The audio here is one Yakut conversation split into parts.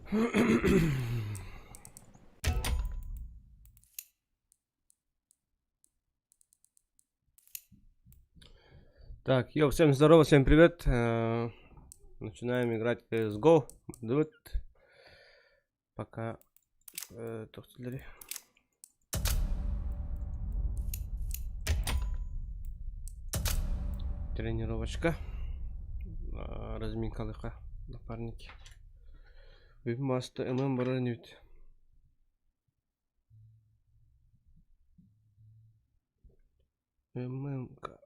Так, йоу, всем здорово, всем привет. Начинаем играть CSGO. Дуэт. Пока тохтулары. Тренировочка. Разминкалыха напарники. Үп маста ММ барар инибит. ММК.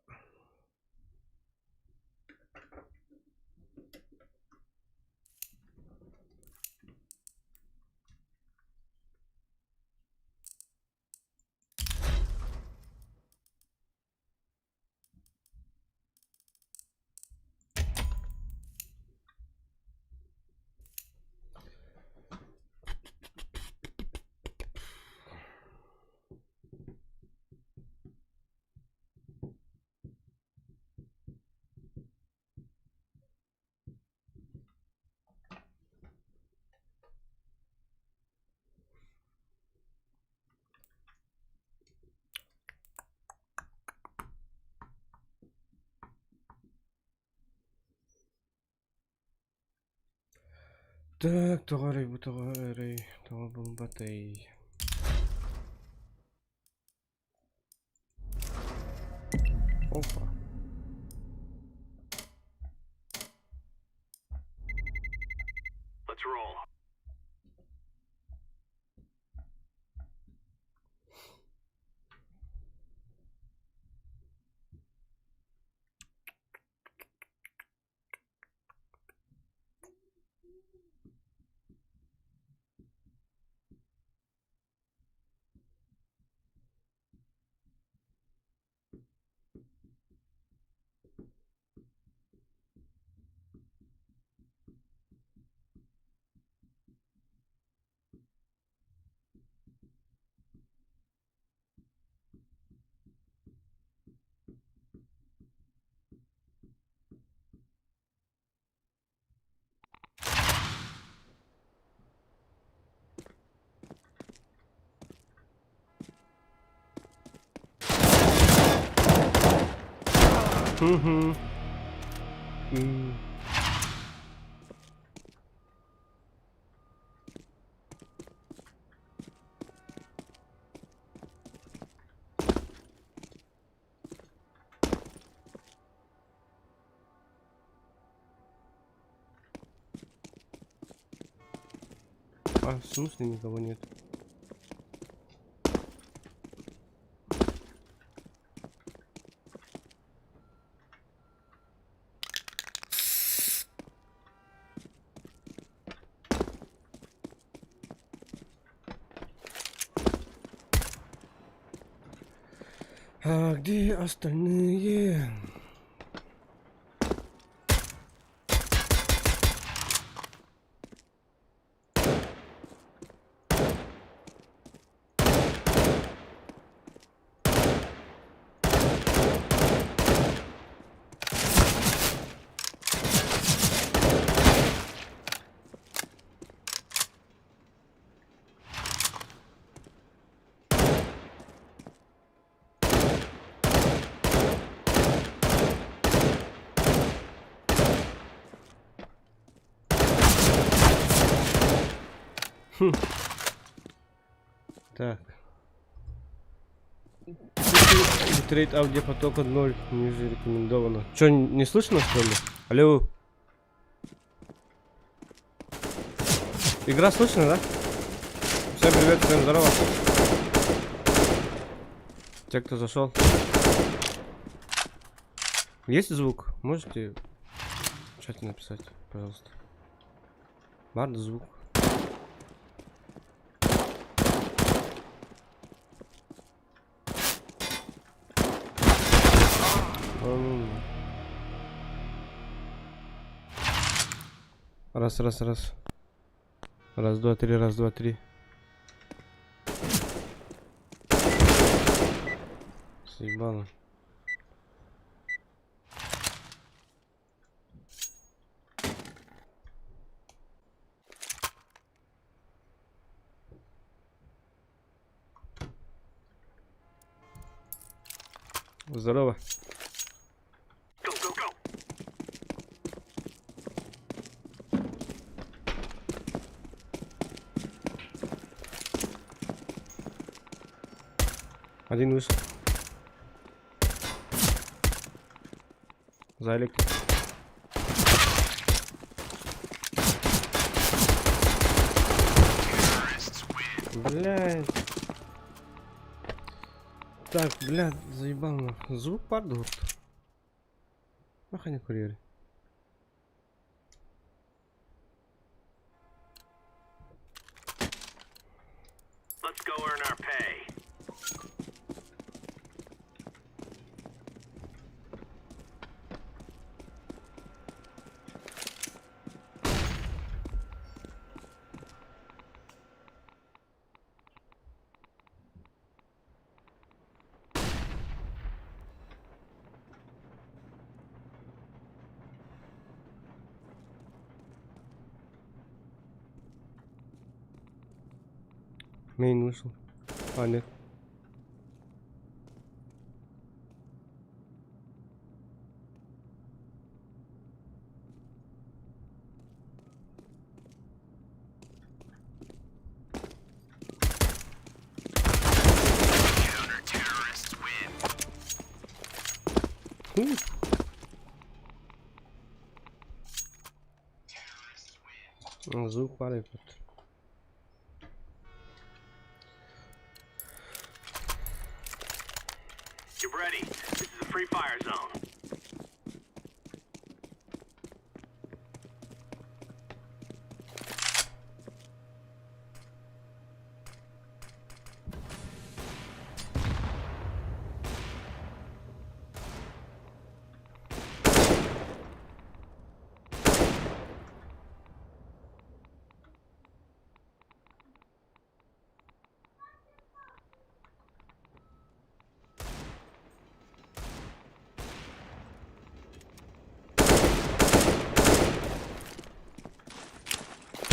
Так, тоҕо эрэй бу тоҕо эрэй тоҕо булбатай. Опа. Let's roll. Мгм. М. А, в смысле никого нет? А где остальные? Хм. Так. Битрейт аудиопотока 0, ниже рекомендовано. Чё, не слышно, что ли? Алло. Игра слышно, да? Всем привет, всем здорово. Те, кто зашел. Есть звук? Можете в чате написать, пожалуйста. Баар звук. М. Раз, раз, раз. Раз, два, три, раз, два, три. Съебало. Здорово. Go, go, go. Один вышел. За электрик. Блядь. Так, блядь, заебал нахуй. Звук падает. Нахуй не курьеры. Let's go earn our pay. Main вышел. А, нет. Фу. А, звук падает. Get ready. This is a free fire zone.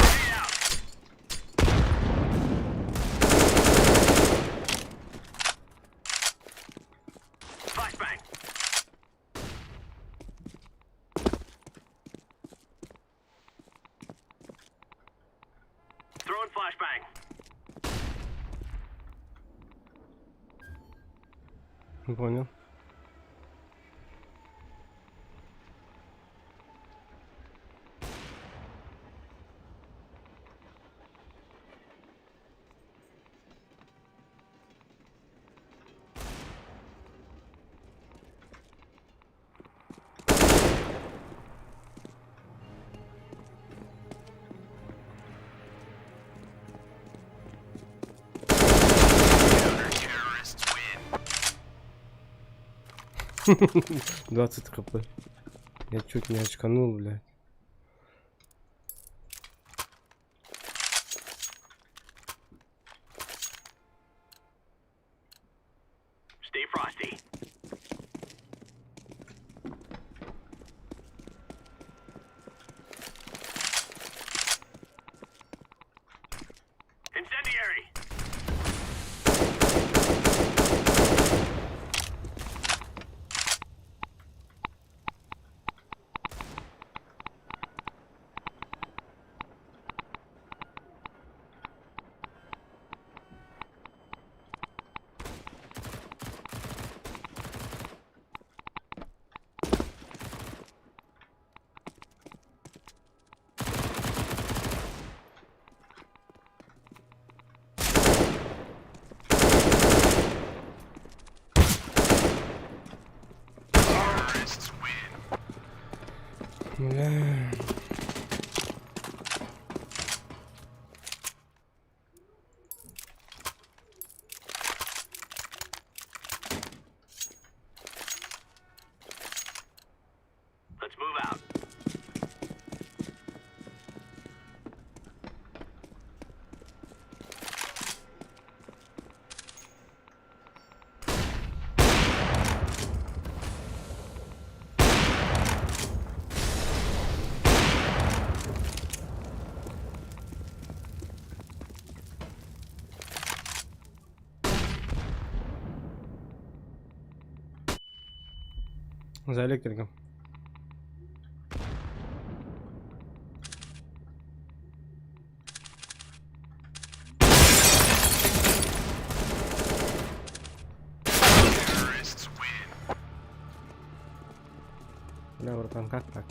Grenade out. Flashbang. Throwing flashbang. Не понял. 20 хп. Я чуть не очканул, блядь. Stay frosty. Incendiary! Бля. Let's move out. За электриком. Бля, братан, как так?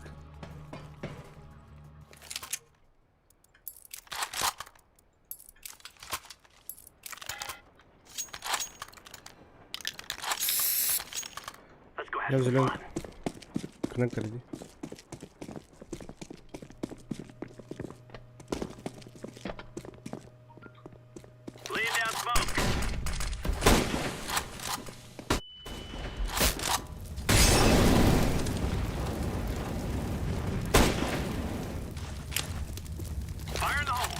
Let's go have Я в some зеленый. fun. Коннектор иди. Laying down smoke. Fire in the hole.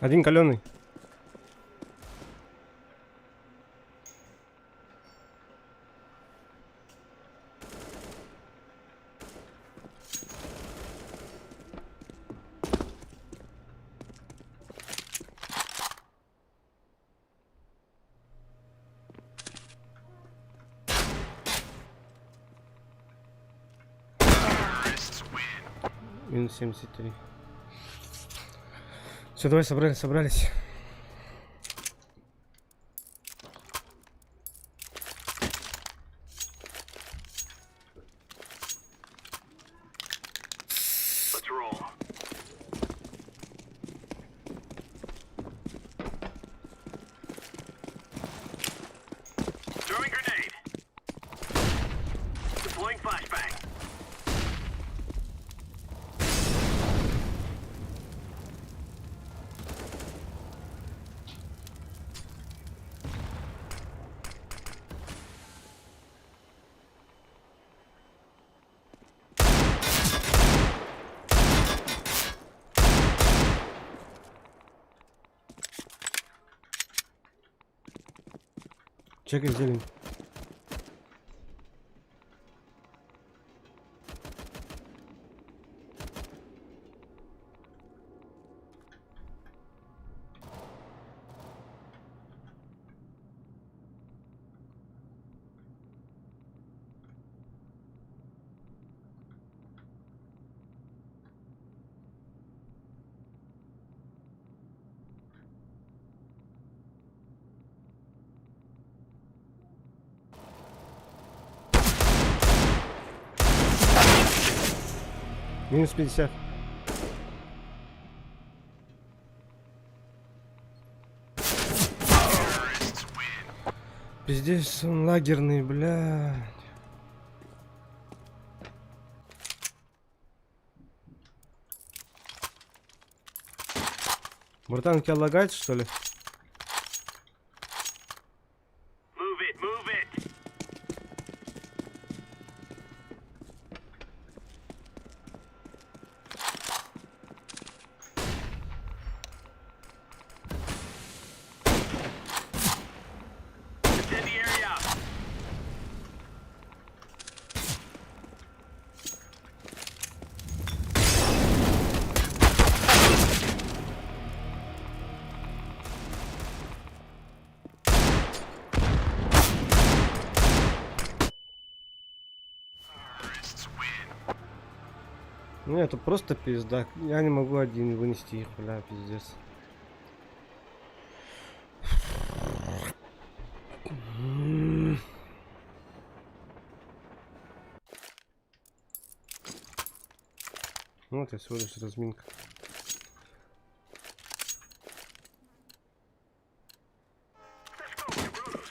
Один каленый. Минус 73. Все, давай, собрались, собрались. Let's roll. Throwing grenade. Deploying flashbang. Чекай зелень. Минус 50. Пиздец, он лагерный, блядь. Братан, у тебя лагает, что ли? Move it, move it. Incendiary out. Ну это просто пизда. Я не могу один вынести их, бля, пиздец. Ну вот я всего лишь разминка. Let's go, cabrones.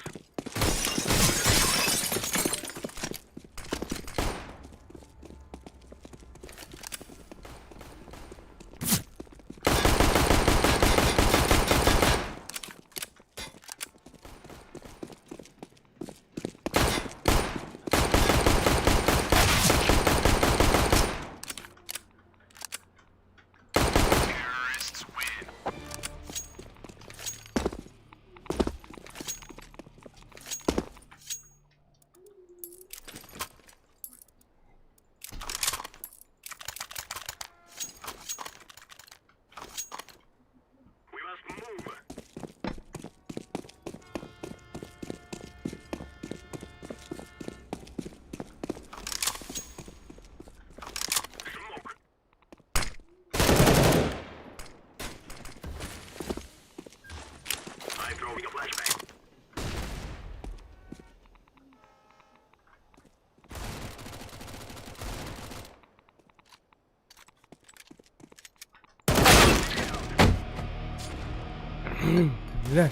Бля.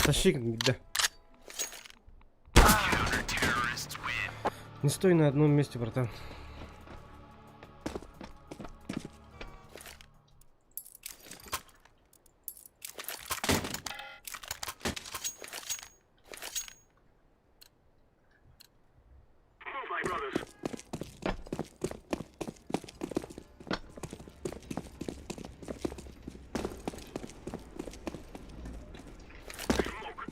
Тащи, да. Не стой на одном месте, братан. Move, my brothers. Smoke.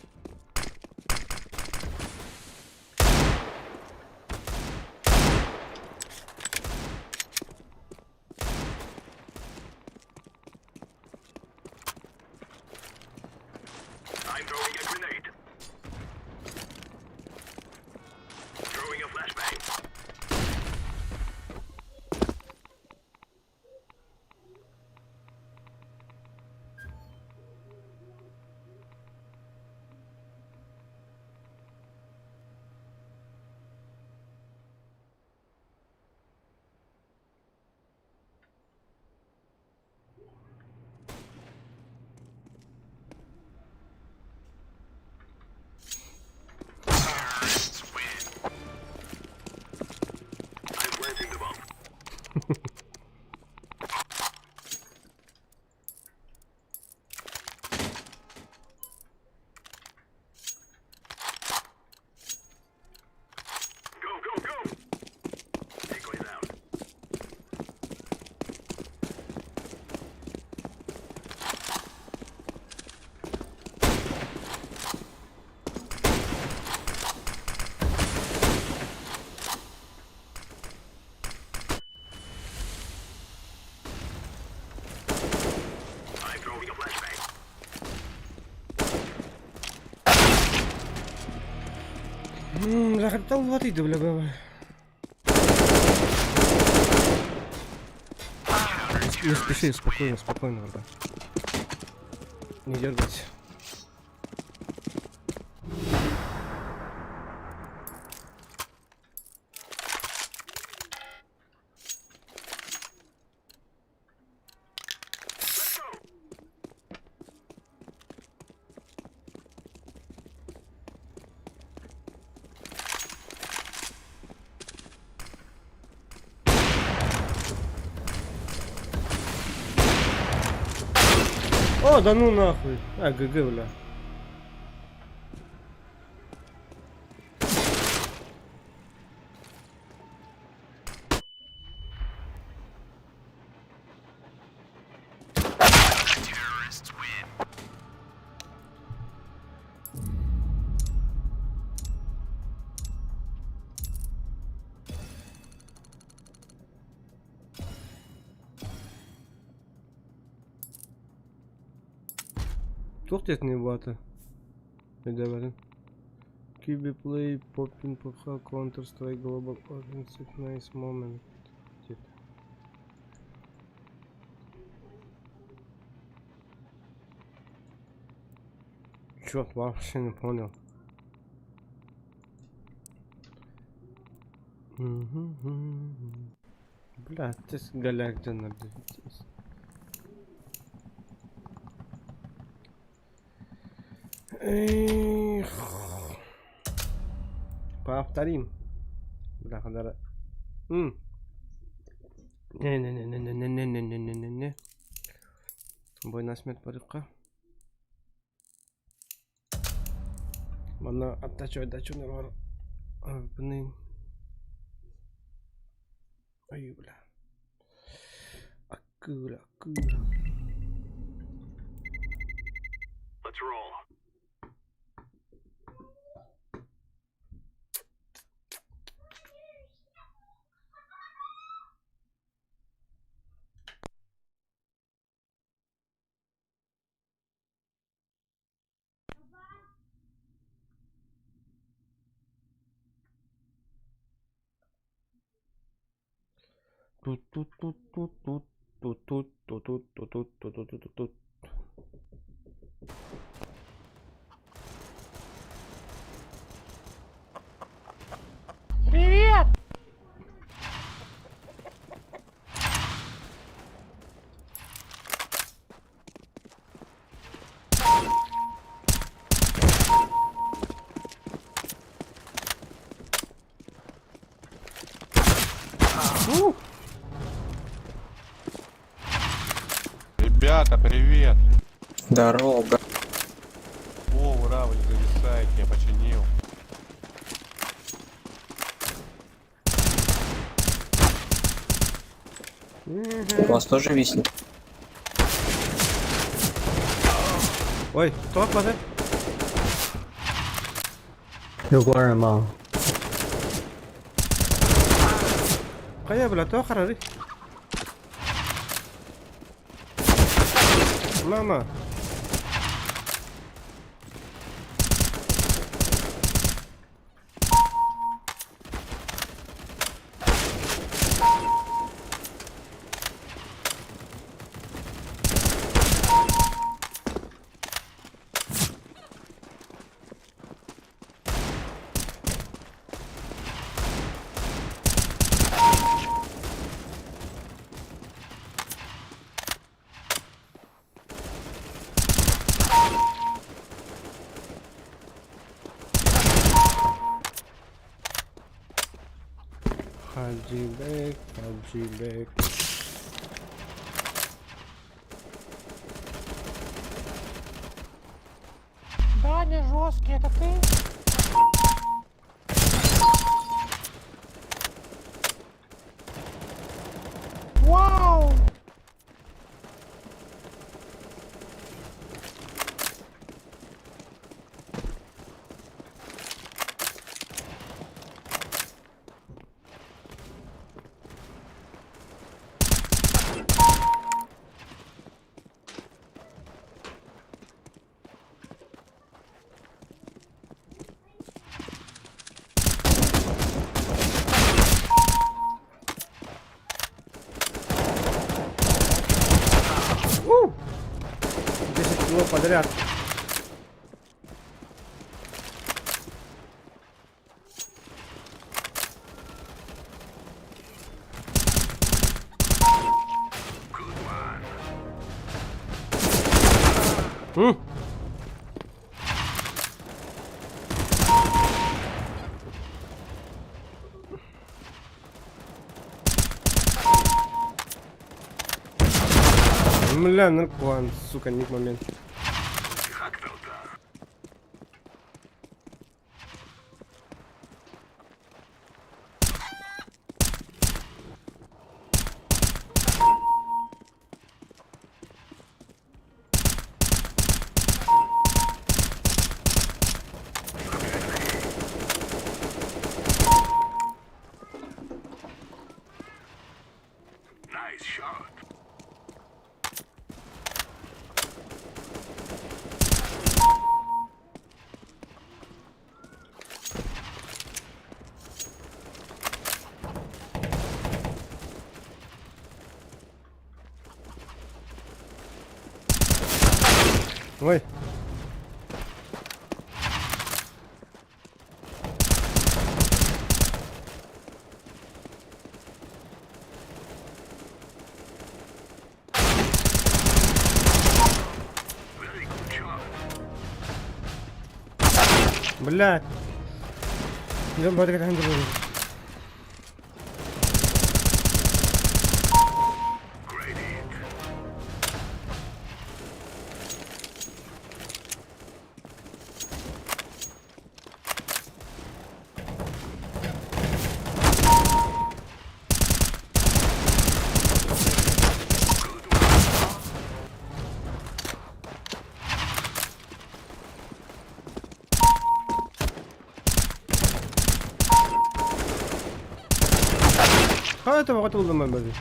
I'm throwing a grenade. Throwing a flashbang. I'm planting the bomb. Go, go, go! Decoys out. I'm throwing a flashbang. Бля, там вот иди, бля, бля. Не спеши, спокойно, спокойно, братан. Не дергайся. Let's go! О, да ну нахуй. А, GG, бля. Туох диэтиний бу аата? Өйдөөбөтүм. QB Play, Poppin PH, Counter Strike Global Offensive Nice Moment диэт. Чё, вообще не понял. Мгм. Бля, ты с голяк где надо. Эх. Повторим. Бля, хадара. Не-не-не-не-не-не-не-не-не-не. Бой на смерть барыахха. Манна аттачу отдачу нормально. Блин. Ой, бля. Акула, акула. Let's roll. Тут-тут-тут-тут-тут. Тут-тут-тут-тут-тут-тут-тут-тут. Привет! У! Ребята, привет! Здорово, брат. О, ура, вы не зависаете, я починил. У вас тоже виснет? Ой, кто кладе? 有官人吗？ Хайа, бля, то харары. Мама. Хаджибек, Хаджибек. Даня жесткий, это ты? Вау! У! 10 кило подряд. М? Бля, наркоан, сука, не в момент. Nice shot. Ой. Very good shot. Блядь. Я б***ь, Great hit. Хай это вот улдым бәді.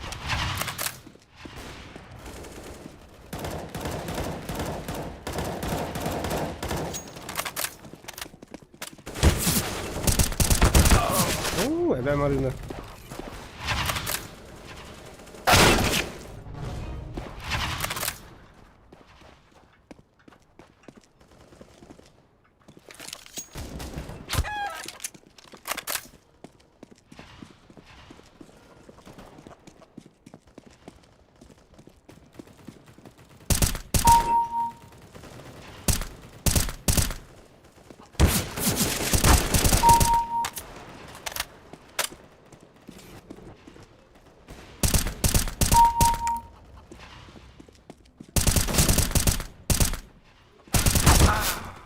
Оо, эбэм арыны.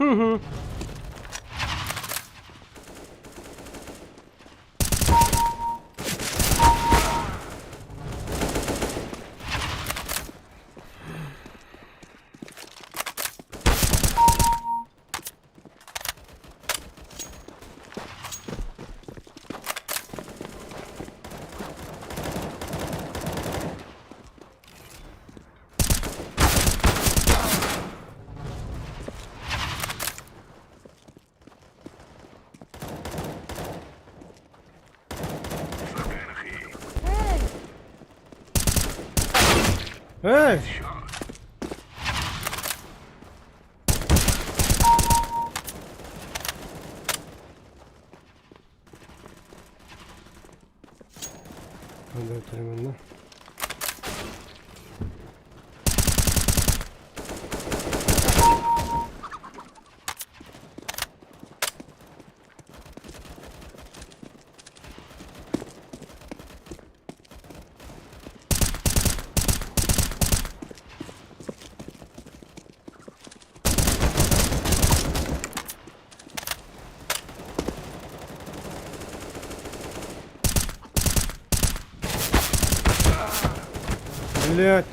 Мгм. Эй! Эй! Манна. Блять.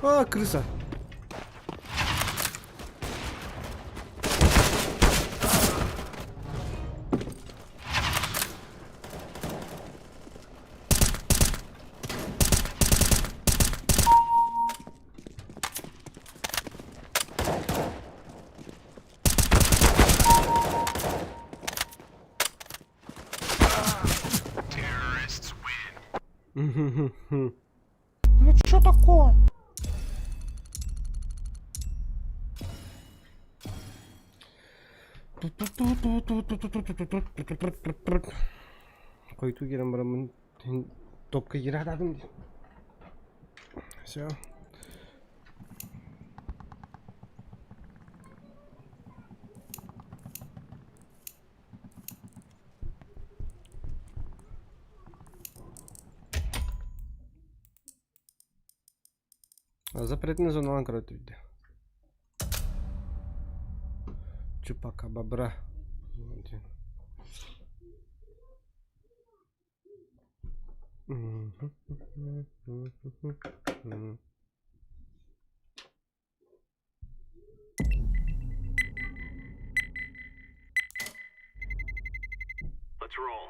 А, крыса. Ну чё такое? Хойутуу киирэн бараммын топка киирэ сатаатым дии. Все. Запретная зона көрдөрдө. Чупакабра. Let's roll.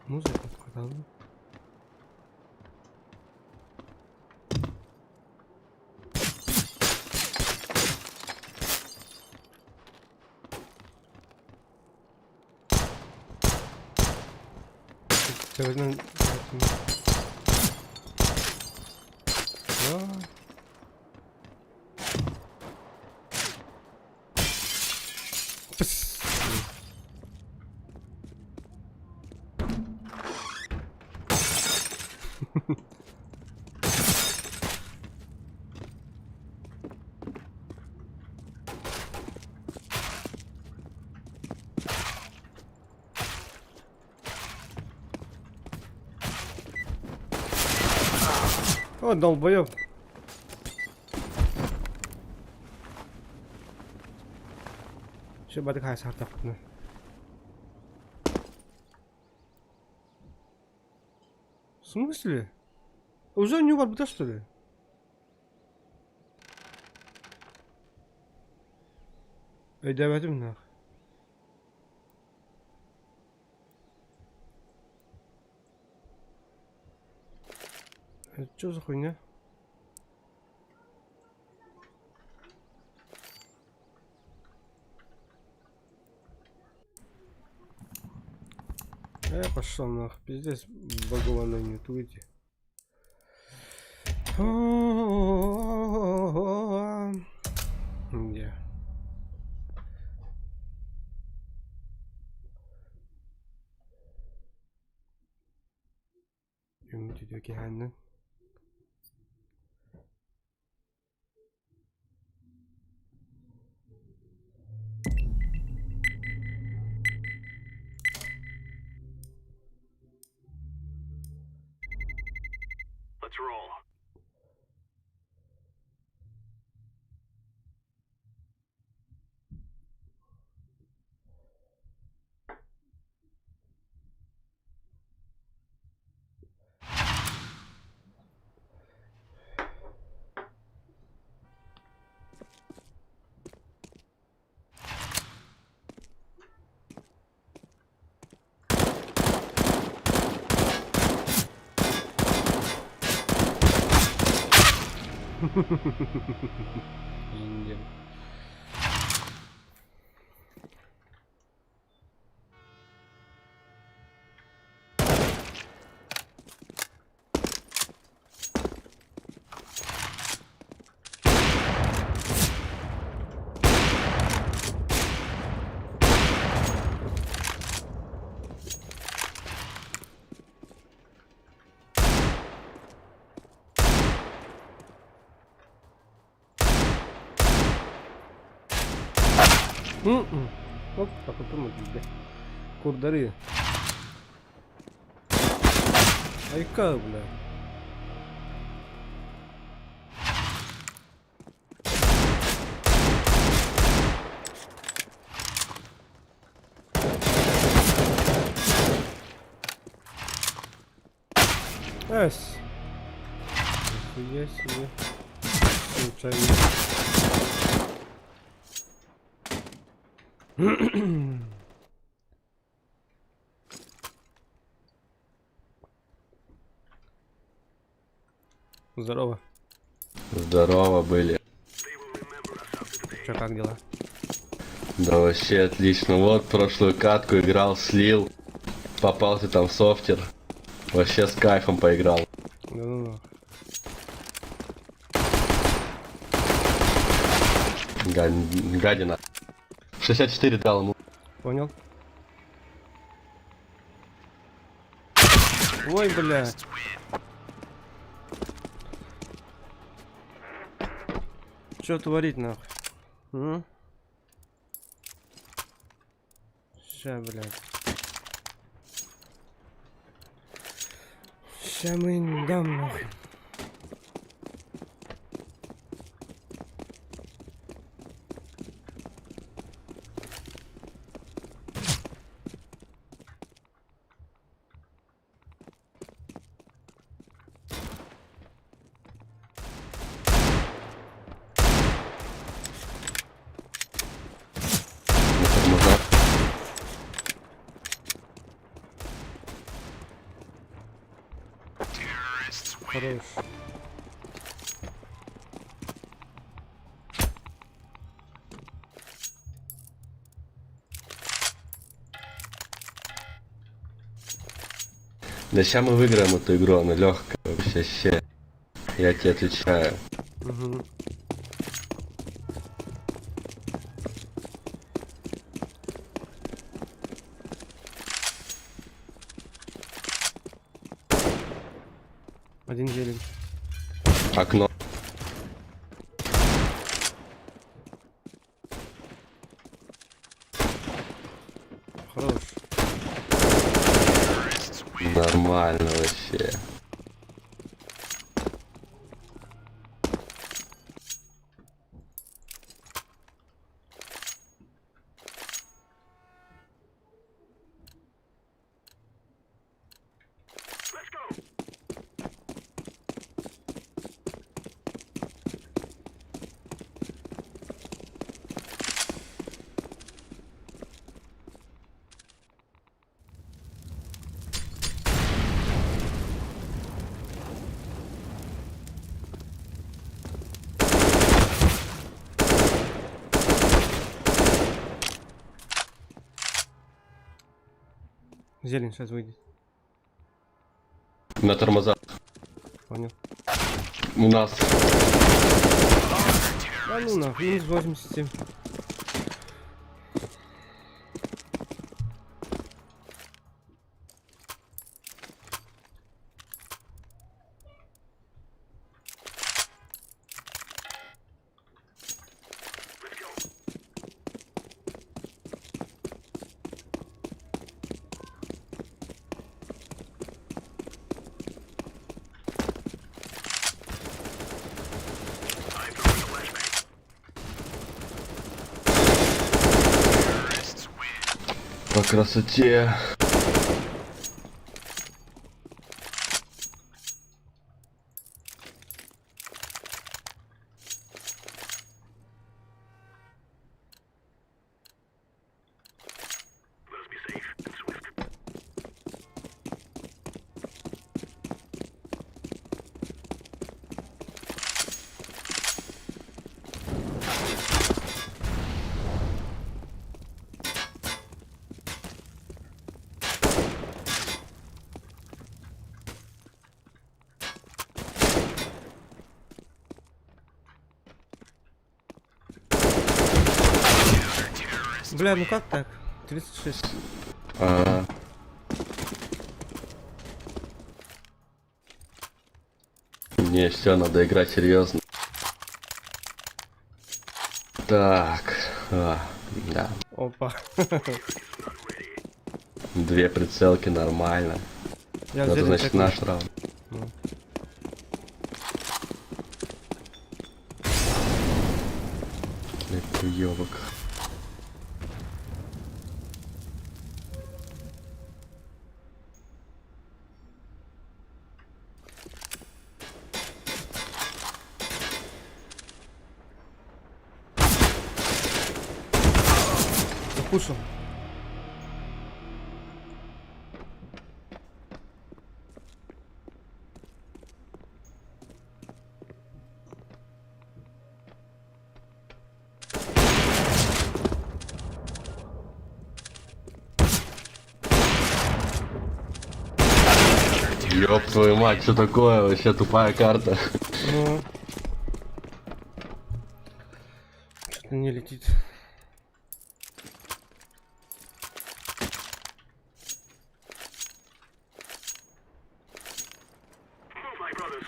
Музыка хатаалла. Чэ О, долбоеб. Все, бадык хай сартаппытына. В смысле? Уже не барбыта, что ли? Өйдөөбөтүм нах. Это что за хуйня? Пошел нах, пиздец, багованный не туйте. Где? Ümit ediyor kendini. Let's roll. Индия. М-м. Оп, так вот бля. Курдары. Айка, бля. Эс. Нихуя себе. Случайно. Здорово. Здорово были. Че, как дела? Да вообще отлично. Вот прошлую катку играл, слил. Попался там в софтер. Вообще с кайфом поиграл. Да ну нахуй. Гадина. 64 дал ему. Понял? Ой, бля. Что творить нахуй? М? Ща, блядь. Ща мы им дам нахуй. На тормозах. Хорош. Да сейчас мы выиграем эту игру, она легкая вообще. Ща. Я тебе отвечаю. Угу. Один зелень. Окно. Хорош. Нормально вообще. Зелень сейчас выйдет. На тормозах. Понял. У нас. Да ну нахуй, минус 87. По красоте. Let us be safe and swift. Бля, ну как так? 36. А. Не, все, надо играть серьезно. Так, да. Опа. Две прицелки нормально. Я Это зелень значит чекну. наш раунд. Ну. Блядь, уёбок. Запушил. Ёб твою мать, что такое? Вообще тупая карта. Ну. Что-то не летит. Move, my brothers.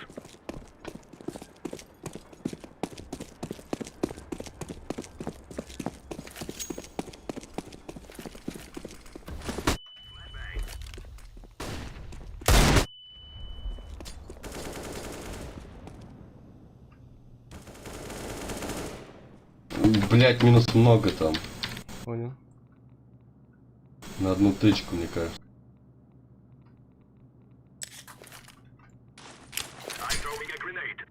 Flashbang. Блять, минус много там. Понял. На одну тычку, мне кажется. I'm throwing a grenade.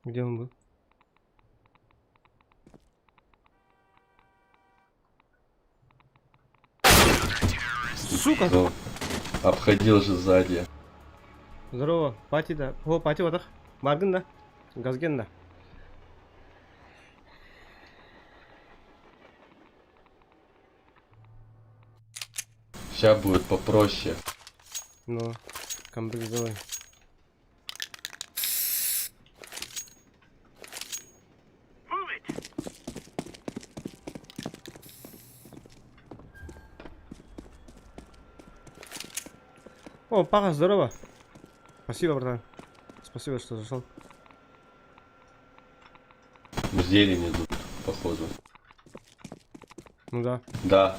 Где он был? Сука! Ну, обходил же сзади. Здорово, пати да. О, пати вот Маргин да. Газген да. Сейчас будет попроще. Ну, камбэк сделай. Move it. О, Паха, здорово. Спасибо, братан. Спасибо, что зашел. В зелень идут, походу. Ну да. Да.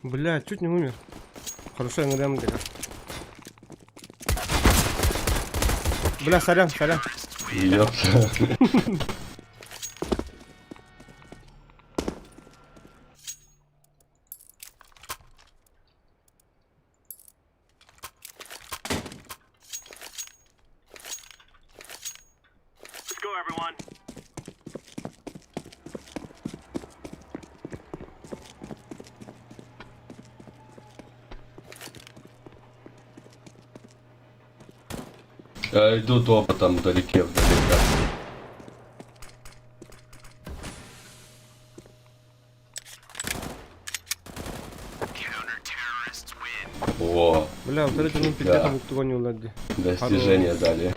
Бля, чуть не умер. Хорошо, я на ДМ где-то. Бля, сорян, сорян. Ёпта. Let's go, everyone. Идут оба там вдалеке, вдалеке. О, Бля, вот это ну Да. пиздец уктугонил дии. достижение дали.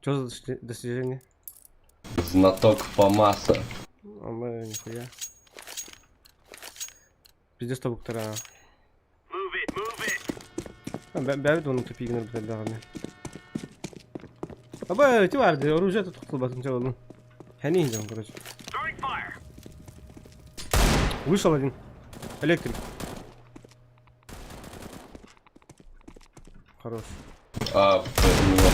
Что за достижение? Знаток Фомаса. А мы нихуя. Пиздец тобуктара. Move it, move it. Бэбит оны тупигнер блядь даҕаны. Аба, ти бар, оружие тут тутулбатын чабылын. Хәни идем, короче. Throwing fire. Вышел один. Электрик. Хорош. А, у него.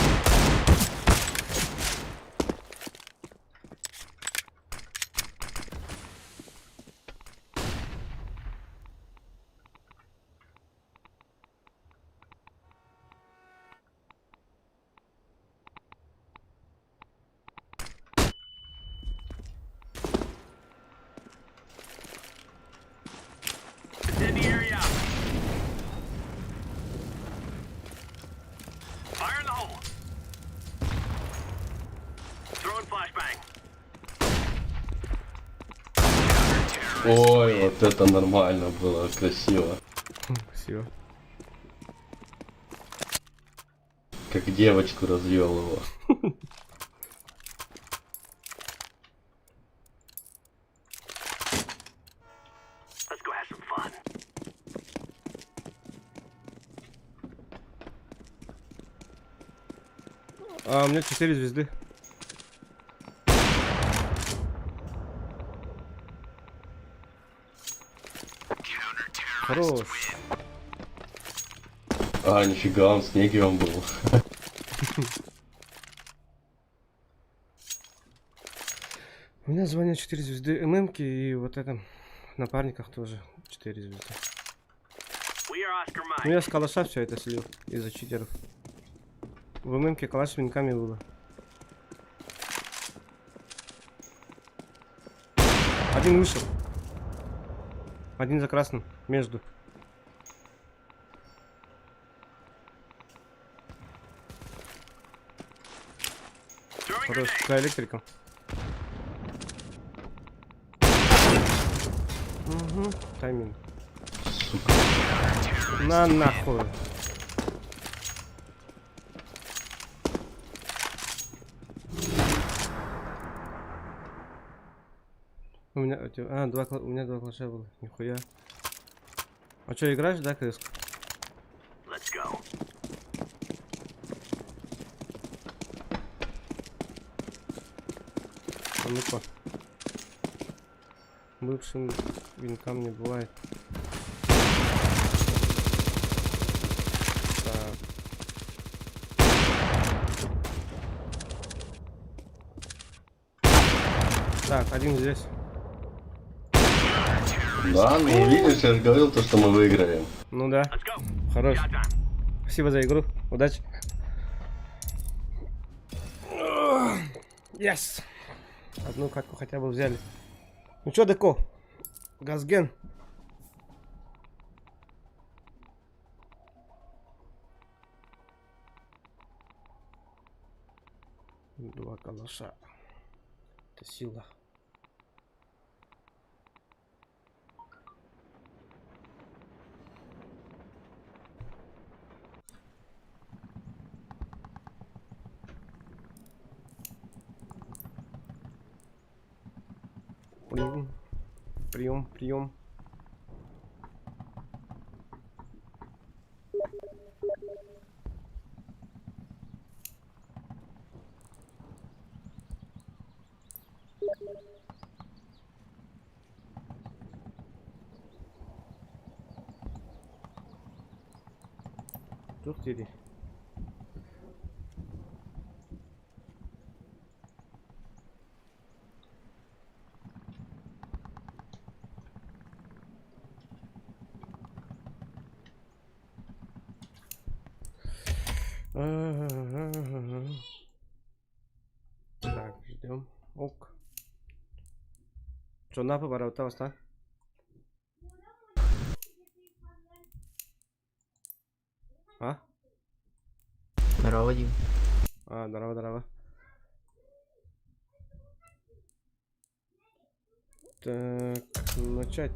Incendiary out. Fire in the hole. Throwing flashbang. Ой, вот это нормально было, красиво. Красиво. Как девочку развел его. Let's go have some fun. А, у меня 4 звезды. Хорош. А, нифига, он с Негивом был. У меня звание 4 звезды ММки и вот этом напарниках тоже 4 звезды. We are Oscar Ну Mike. я с калаша все это слил из-за читеров. В ММке калаш с винками было. Один вышел. Один за красным. Между. Throwing Хорош. grenade. За электриком. Угу. Тайминг. Сука. На нахуй. У меня, а, у меня два клаша было. Нихуя. А что, играешь, да, КС? Let's go. А ну-ка. Бывшим винкам не бывает. Так. Так, один здесь. Да, ну видишь, я же говорил то, что мы выиграем. Ну да, Let's go. хорош. Got time. Спасибо за игру. Удачи. Yes! Одну катку хотя бы взяли. Ну чё, Деко? Газген. Два калаша. Это сила. Прием. Прием, прием. Тух дири. Так, ждем. Ок. Что, на пора та? А? Здорово, Дим. А, здорово, здорово. Так, начать.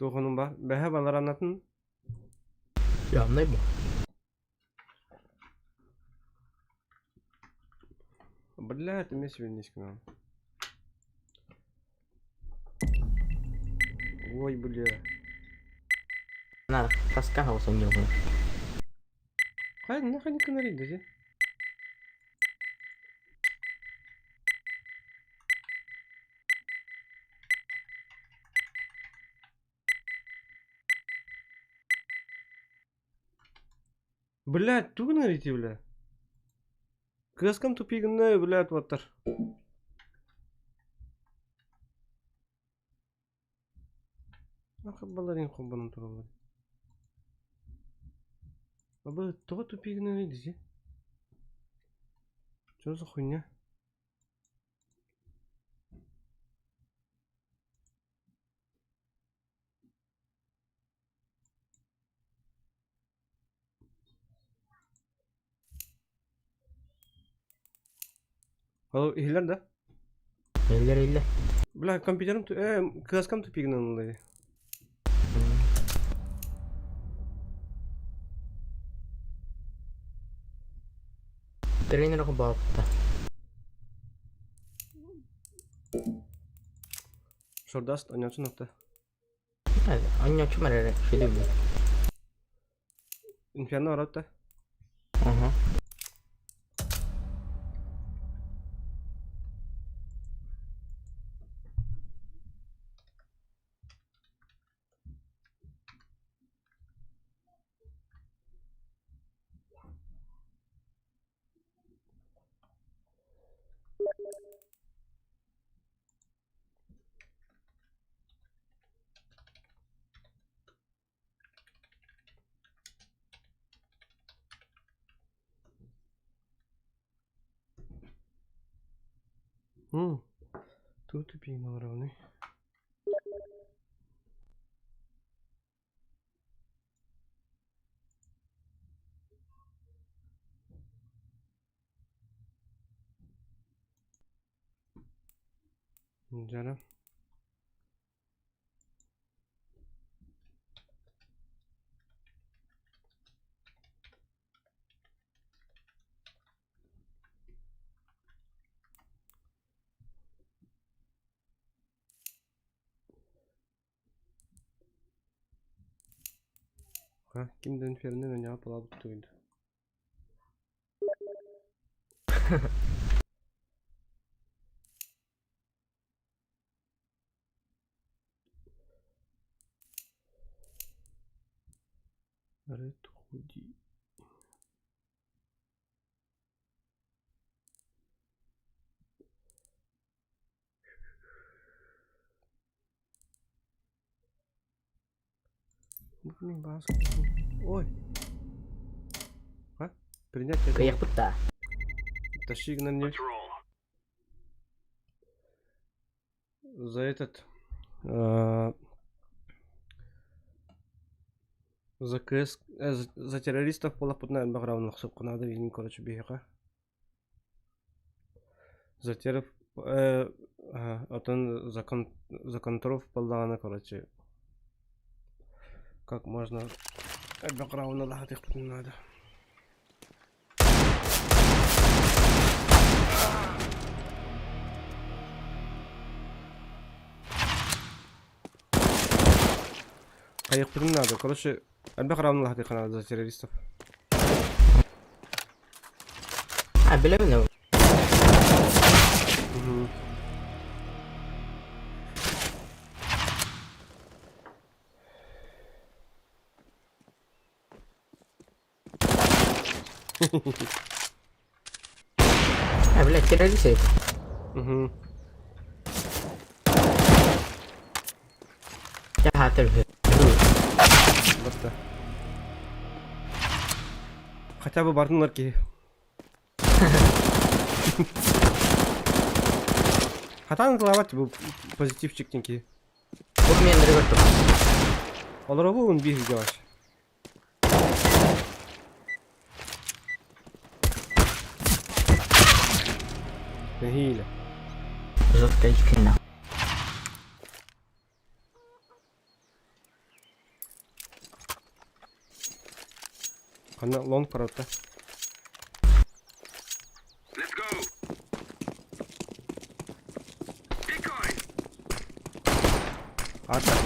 Туох онун баар? Бэһэ баларанатын Явный бу. Бля, ты мне себе не сказал. Ой, бля. На, таскался у него. Хай, нахуй не канарит, да? Блядь, тугу гынарите, бля? Кыаскам тупигынна, блядь, ваттар. Нахуй баларин хоббанан тураллар. Абы тоҕо тупигынна дии? Что за хуйня? Алло, иһиллэр да? Иллер иллер. Бля, компьютерым, кыаскам тупигынан ылла. Тренер баапта. Шордаст, анячын нокта. Аннячу мэрэ шүдү. Инферно оратта. Ага. Тут тупигынан равны. Жара. Ха, кимден инферно на палабыт туйду. Red Hoodie. Блин, баска. Ой. А? Принять это. Кыйахпытта. Тащи на мне Let's roll. за этот. За КС, за террористов полапутная багравных надо видим, короче, бега. За террор, отон за кон, за контров полдана, короче. Как можно бэкграунд не надо. Хайық надо. Короче, бэкграунд надо за террористов. А, билэбин. Угу. Угу. А, блядь, террорист это. Угу. Я хатыр. Баста. Хотя бы бардынлар ки. Хатан кылабат бу позитивчик тинки. Бу мен регорту. Олар бу он бир жаваш. Нехиле. Жестко искренне. Ханна лонг паратта. Let's go. Decoy. Ата.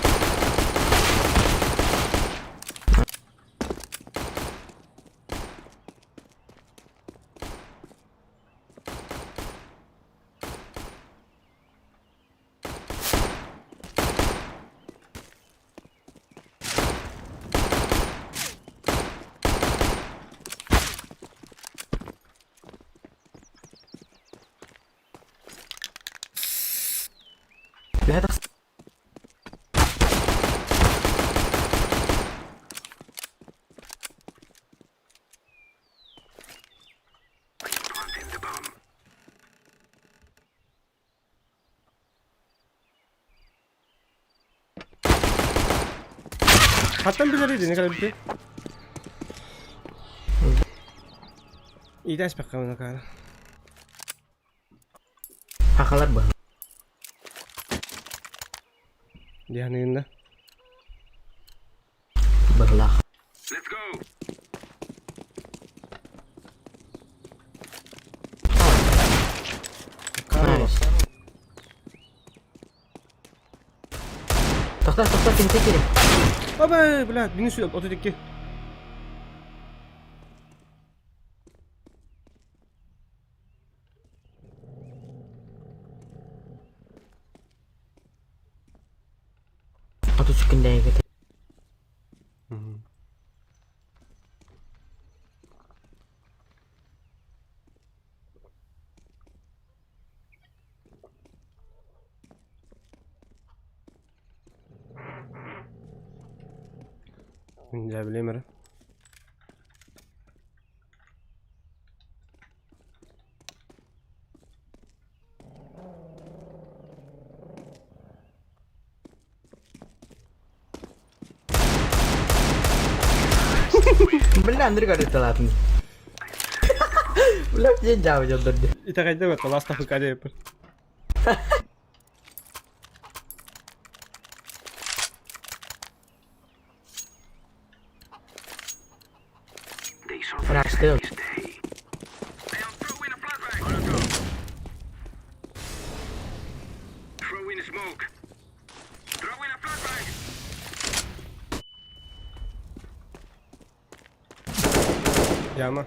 Бля, это Planting the bomb. Хаттан билер иди, не калбы. Идэс баккамына кара. Хахалар бы. Дианында. Быглах. Let's go. Найс. Тохта, тохта, ким текери. Абай, блядь, мени сюда, от эти. Оту чүкүндәге. Я билемер. Бля, Андрей говорит, ладно. Бля, мне жабы жолдорду. Итагайда бат, ласта фукаде. They survived Рашты. this day. I am throwing a flashbang. Molotov. Throwing smoke. Throwing a flashbang. Яма.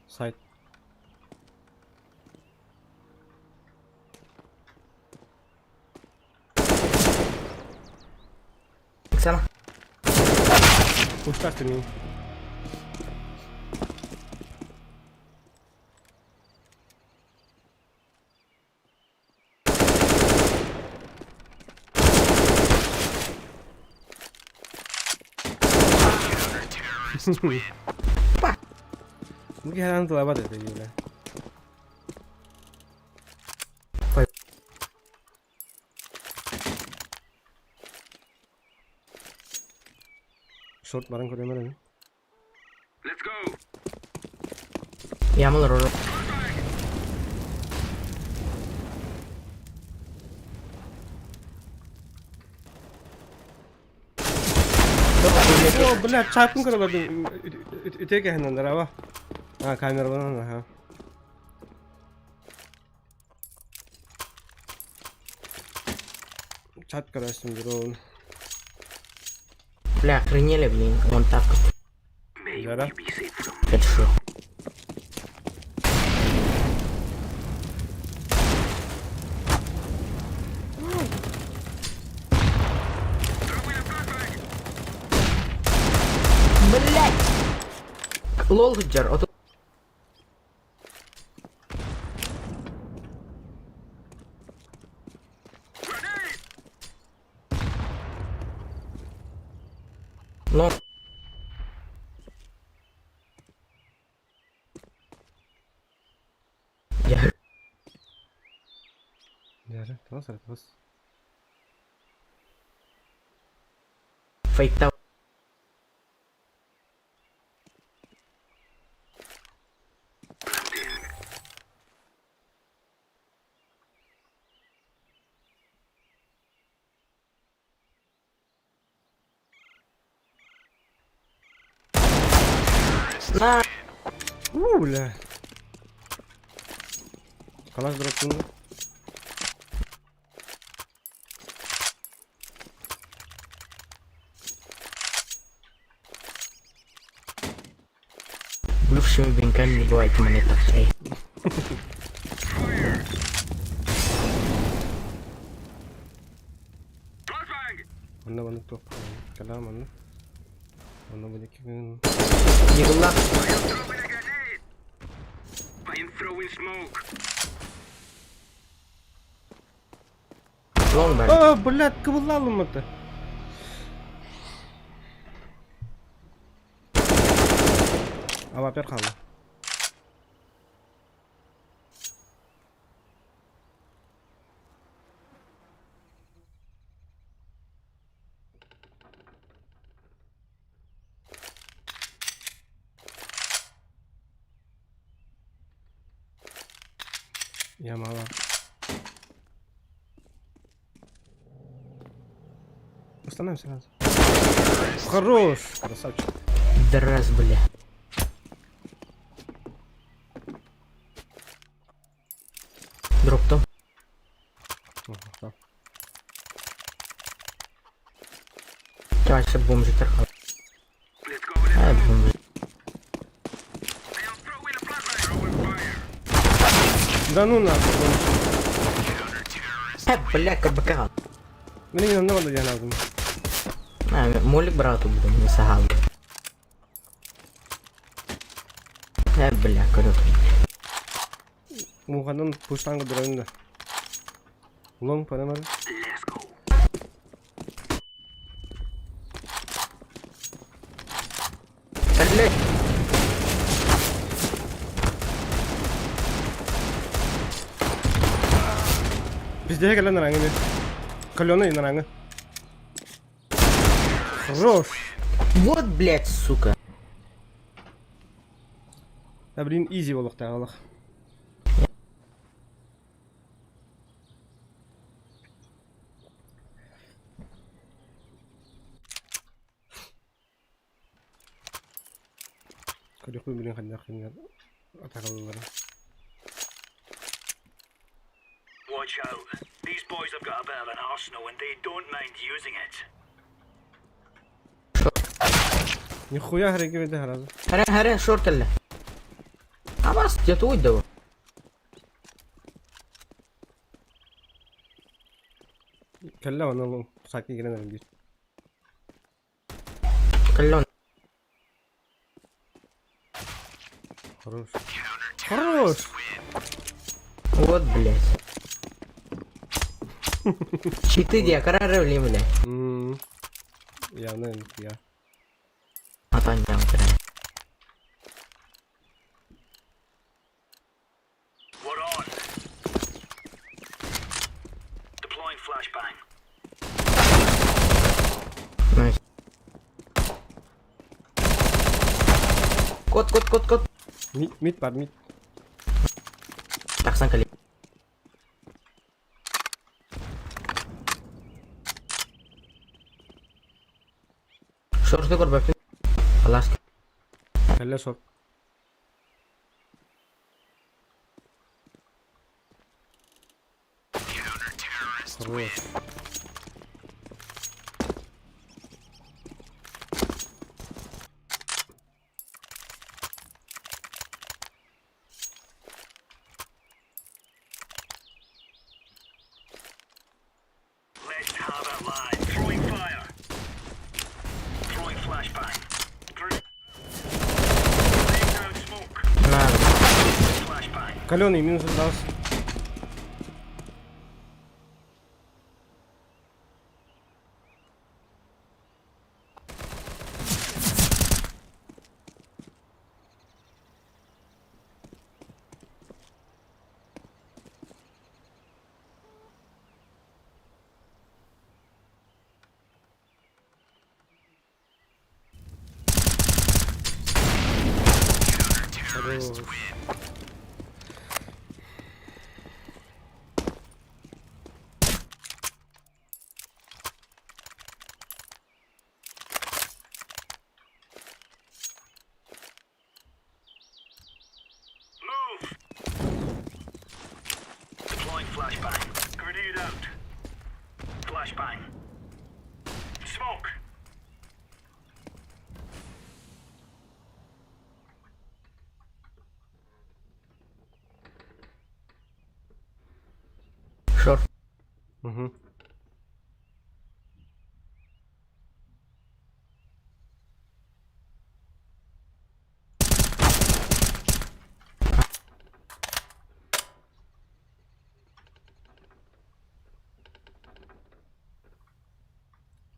Сайт. Сана. Пуштасты мин. Бу киһи тылабат этэ бля. Пой. Шорт баран көрөмөр. Let's go. Ямал роло. О, бля, чапын көрөлөр. Үтеке хэннер аба. А, камера баран, аха. Чат көрөсүм дрон. Бля, охренели, блин. Вон тапка. May Да-да. we be safe from Это шо? Лол сылдьар, оту Но Я Дьэ, таас эрэ таас. фейктау. На! У, бля. Калаш дроптун. Бывшими венками не бывает монеток. Эй. Онно маннык туох кэлээ манна. Онно бу диэки гын. Ньыгыллаах. Лоҥ бар. О, блядь, кыбыллаалым это. Авапер хаалла. Ямала. Остановимся сразу. Хорош! Красавчик. Драс, бля. Дроптом. Ага, Чаще бомжи тархал. А, бомжи. Да ну нахуй. Бля, КБК. Мне не надо, я надо. А, молик брату буду, не сагал. Бля, короче. Муханан пуштанга дурында. Лонг панамар. Блять. Пиздеге кэлэн нараңы. Каленый нараңы. Хорош. Вот, блять, сука. Да блин, изи буолуохтаах. Көрүөхпүн билин хайдах кинилэр атаҕалыылларын. Watch out. These boys have got a bit of an arsenal and they don't mind using it. Нихуя хрекивайте сразу. Харэ, харэ, шорт эллэ. Абас, где-то уйду. Кэллэ онно саки кэлэн эрэн биир. Каллон. Хорош. Хорош! Вот, блядь. Читы де, караревли, блядь. Явно я. А то не там, We're on. Deploying flashbang. Найс. Кот, кот, кот, кот. Мид, мид бар, мид. Тахсан кали. Шорты көрбөппүн. Алас. Кэллэ шорт. Хорош. Let's have it live. Throwing fire. Throwing flashbang. Grenade. Каленый минус остался. Хорош. Move! Deploying flashbang. Grenade out. Flashbang. Smoke. Short. Угу.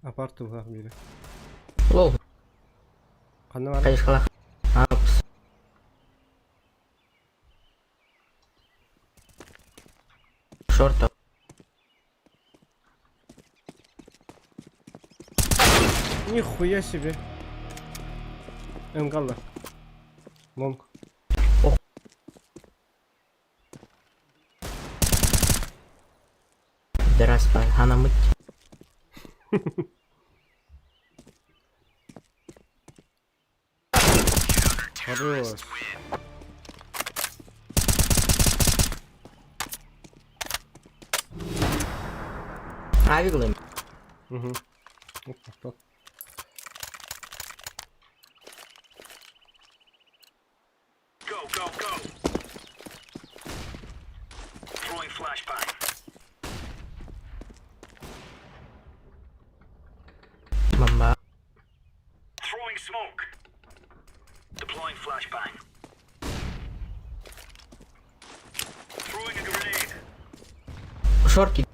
Апарт тыллаах биирэ. Лоу. Ханна баар? Хайысхалаах. Апс. Шорт. Нихуя себе. Энгалла. Лонг. Ох. Здравствуй, она мыть. Хорош. Авиглым. Угу. Опа, так. Go, go, go. Throwing flashbang. Бомба. Throwing smoke. Deploying flashbang. Throwing a grenade. Шорки.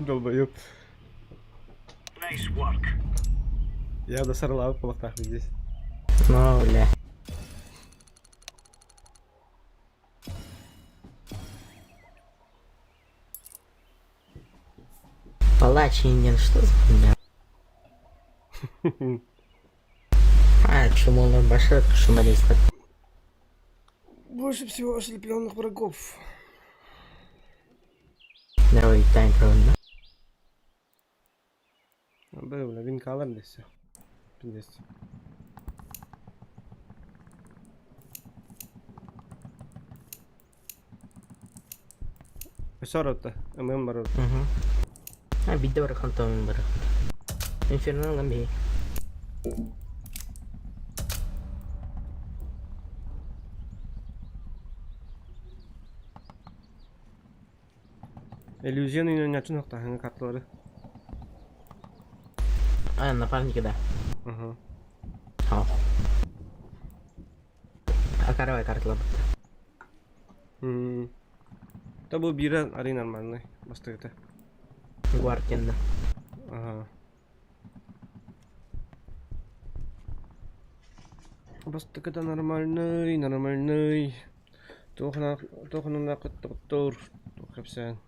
Долбоёб. Nice work. Я до сарлава полохтах здесь. Ну, бля. Палач Индиан, что за хуйня? А, чумолар башат, шумалиста. Больше всего ослепленных врагов. Здоровый тайм, правильно? Бля, винкалар здесь. Пиздец. Сорок-то, ММ барот. Угу. А, бидде бар хантом бар. Инфернал гамби. Иллюзияны не охта хаңа карталары. А, напарники, да. Угу. О. А каравай карта лабыт. Та бу бира ари нормальный. Бастыгыта. Гвардия, да. Ага. Бастыгыта нормальный, нормальный. Тохна, тохна накыт токтор. Тохапсан.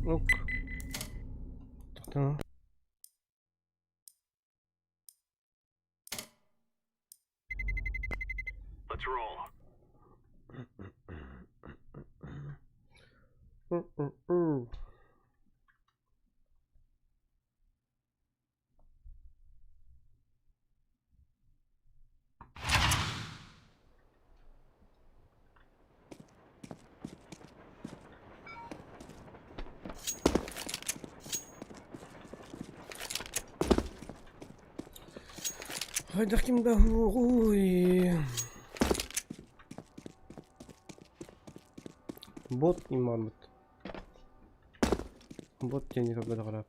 Ок. Тоқтаа. Let's roll. Хайдах ким да ой. Бот имамыт. Бот диэн көрбөтөх.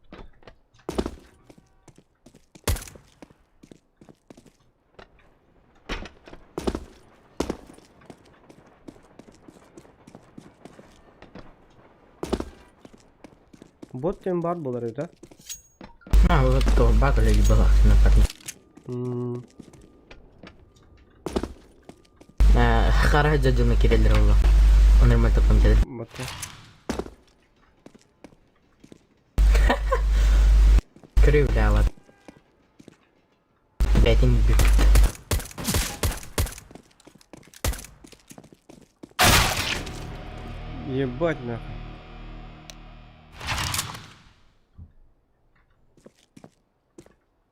Бот диэн баар буолар эбит а? А, вот то баг или была напарник. Хара дьадьына киреллер олла. Нормально тапам деді. Бата. Кривляла. Бәтин бүт. Ебать нахуй.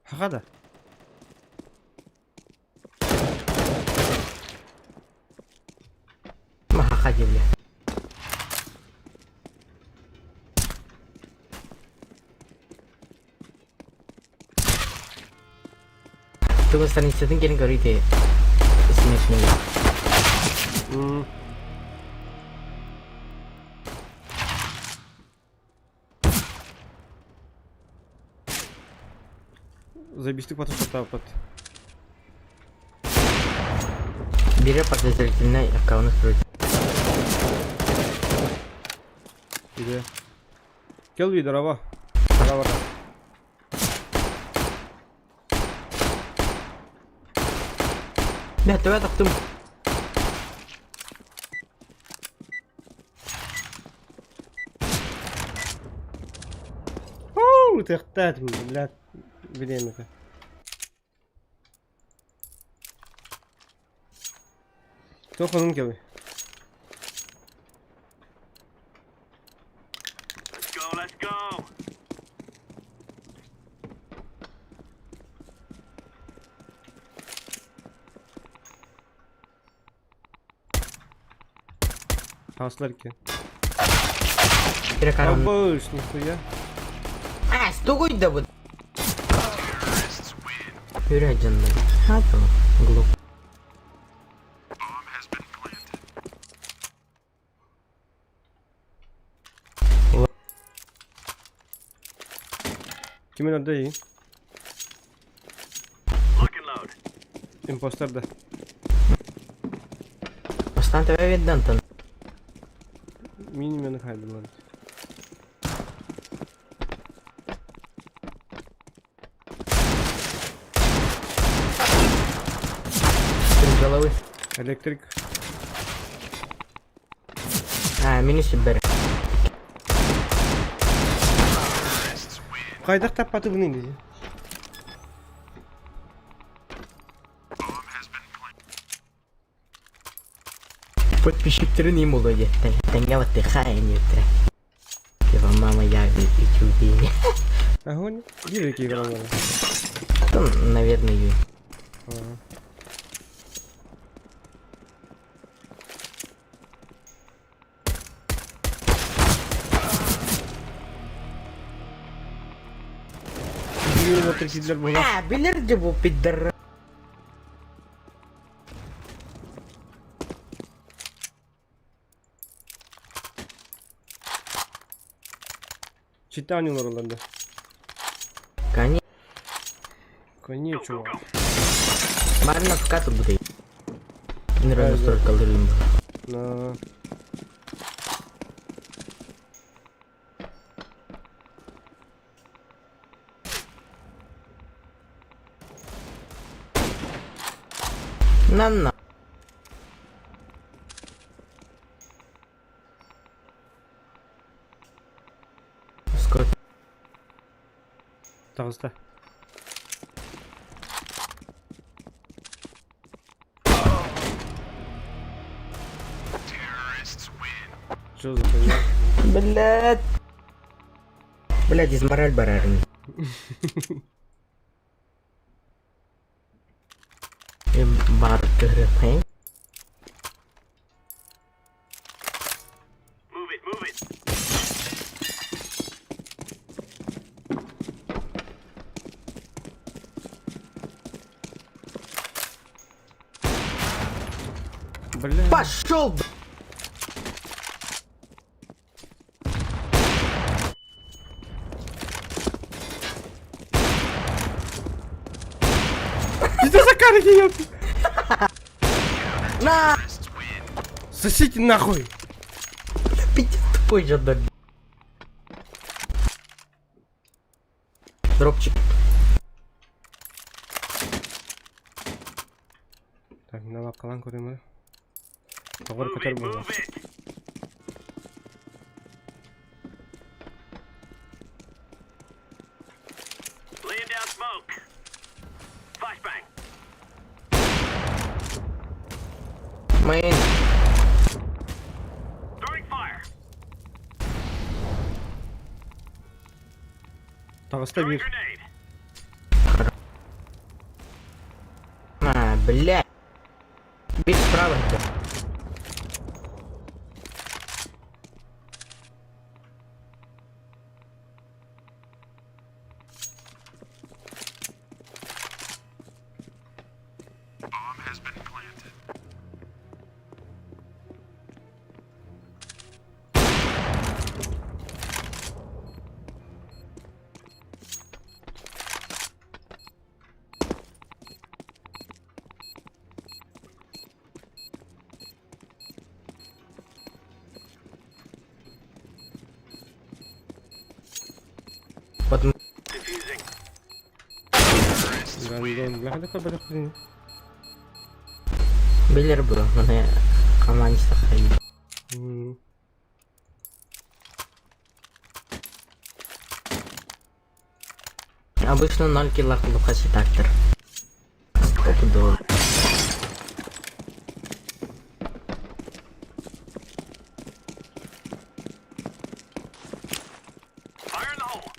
Хагада. Маха бля. Тугун страницатын келин көрүйте смешный. Забистик потом. Бире подозрительный аккаунт строить. Где? Келви, здорово. Здорово. Бля, давай тахтым. Оу, тахтат, блядь, время-то. Кто ханын келви? Let's go, let's go. Хаслар ки. Бире карам. Абыш, нихуя. А, стугуй да вот. Юрий А там глуп. Кимен отдай? Lock and load. Импостер да. Бастан тебе видно. Мини-мен хайдылар. Три головы. Электрик. А, мини сибер. Кайдах таппаты бұны дейді. Подписчиктерин им болду Теңге вот хай не Его мама я ютубе. Огонь. Где какие играли? Там, наверное, ю. Ага. А, билер бу пидор. Читание oralarda. Конечно. Конечно. Марна в кату будет. Наверное, столько лырым. На. На-на. Таҕыста. Что за хуйня? Блядь. Блядь, измораль барарын. Бар кыһырыппай. Move it, move it. Бля. Пошел, б***ь. Иди за карги, ёпта. На! Сосите нахуй! Пиздец тупой же, да. Дропчик. Так, мына баккалан көрөм э. Тоҕор Move көтөр it, буолла. move it. Laying down smoke. Flashbang. Мейн. Throwing fire. Таҕыста Throwing биир. grenade. А, блядь. Бить справа. Вот Defusing. Гандон. Бля, хада көрбөтөх билин. Билер был, но команде сохранили. Обычно 0 килла глухачий тактор. Стопудово. Fire in the hole.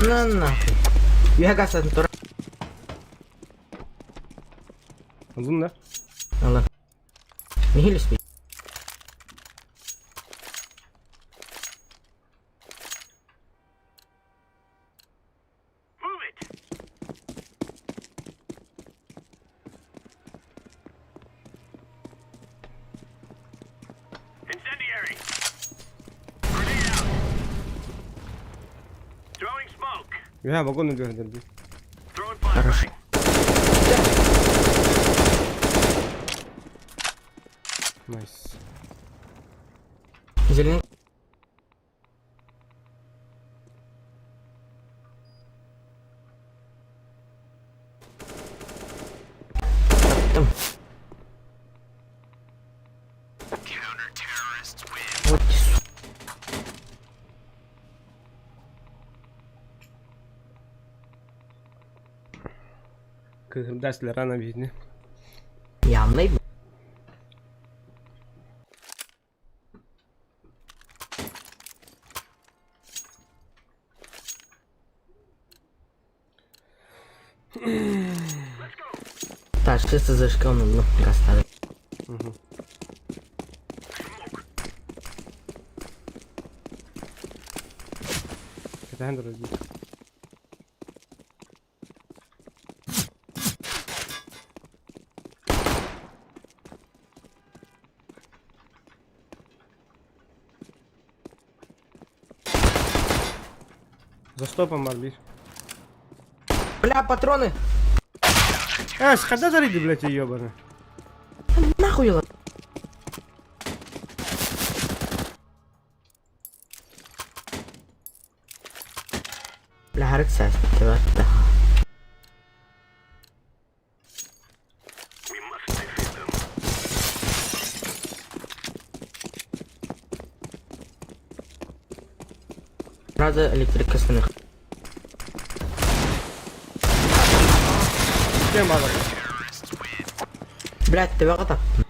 На нахуй. Я газ тур. Ыллын да? Алла. Нихилис би. Move it. Incendiary. Grenade out. Throwing smoke. Я вагон үдүөрдэр Throwing flashbang. Найс. Зеленый. Там. Вот ты, су- Кыһырдас рано видно. Явный. Так, чисто зашкал, ну, гастары. Угу. Кэтээн турар дии. За стопом бар биир. Бля, патроны! Э, схода зарыди, блядь, ебаный. Нахуй его! Бля, хараксас, ты We must defeat them. Сразу электрикасыных. Кем баҕар? Блядь, төбөҕө таптым.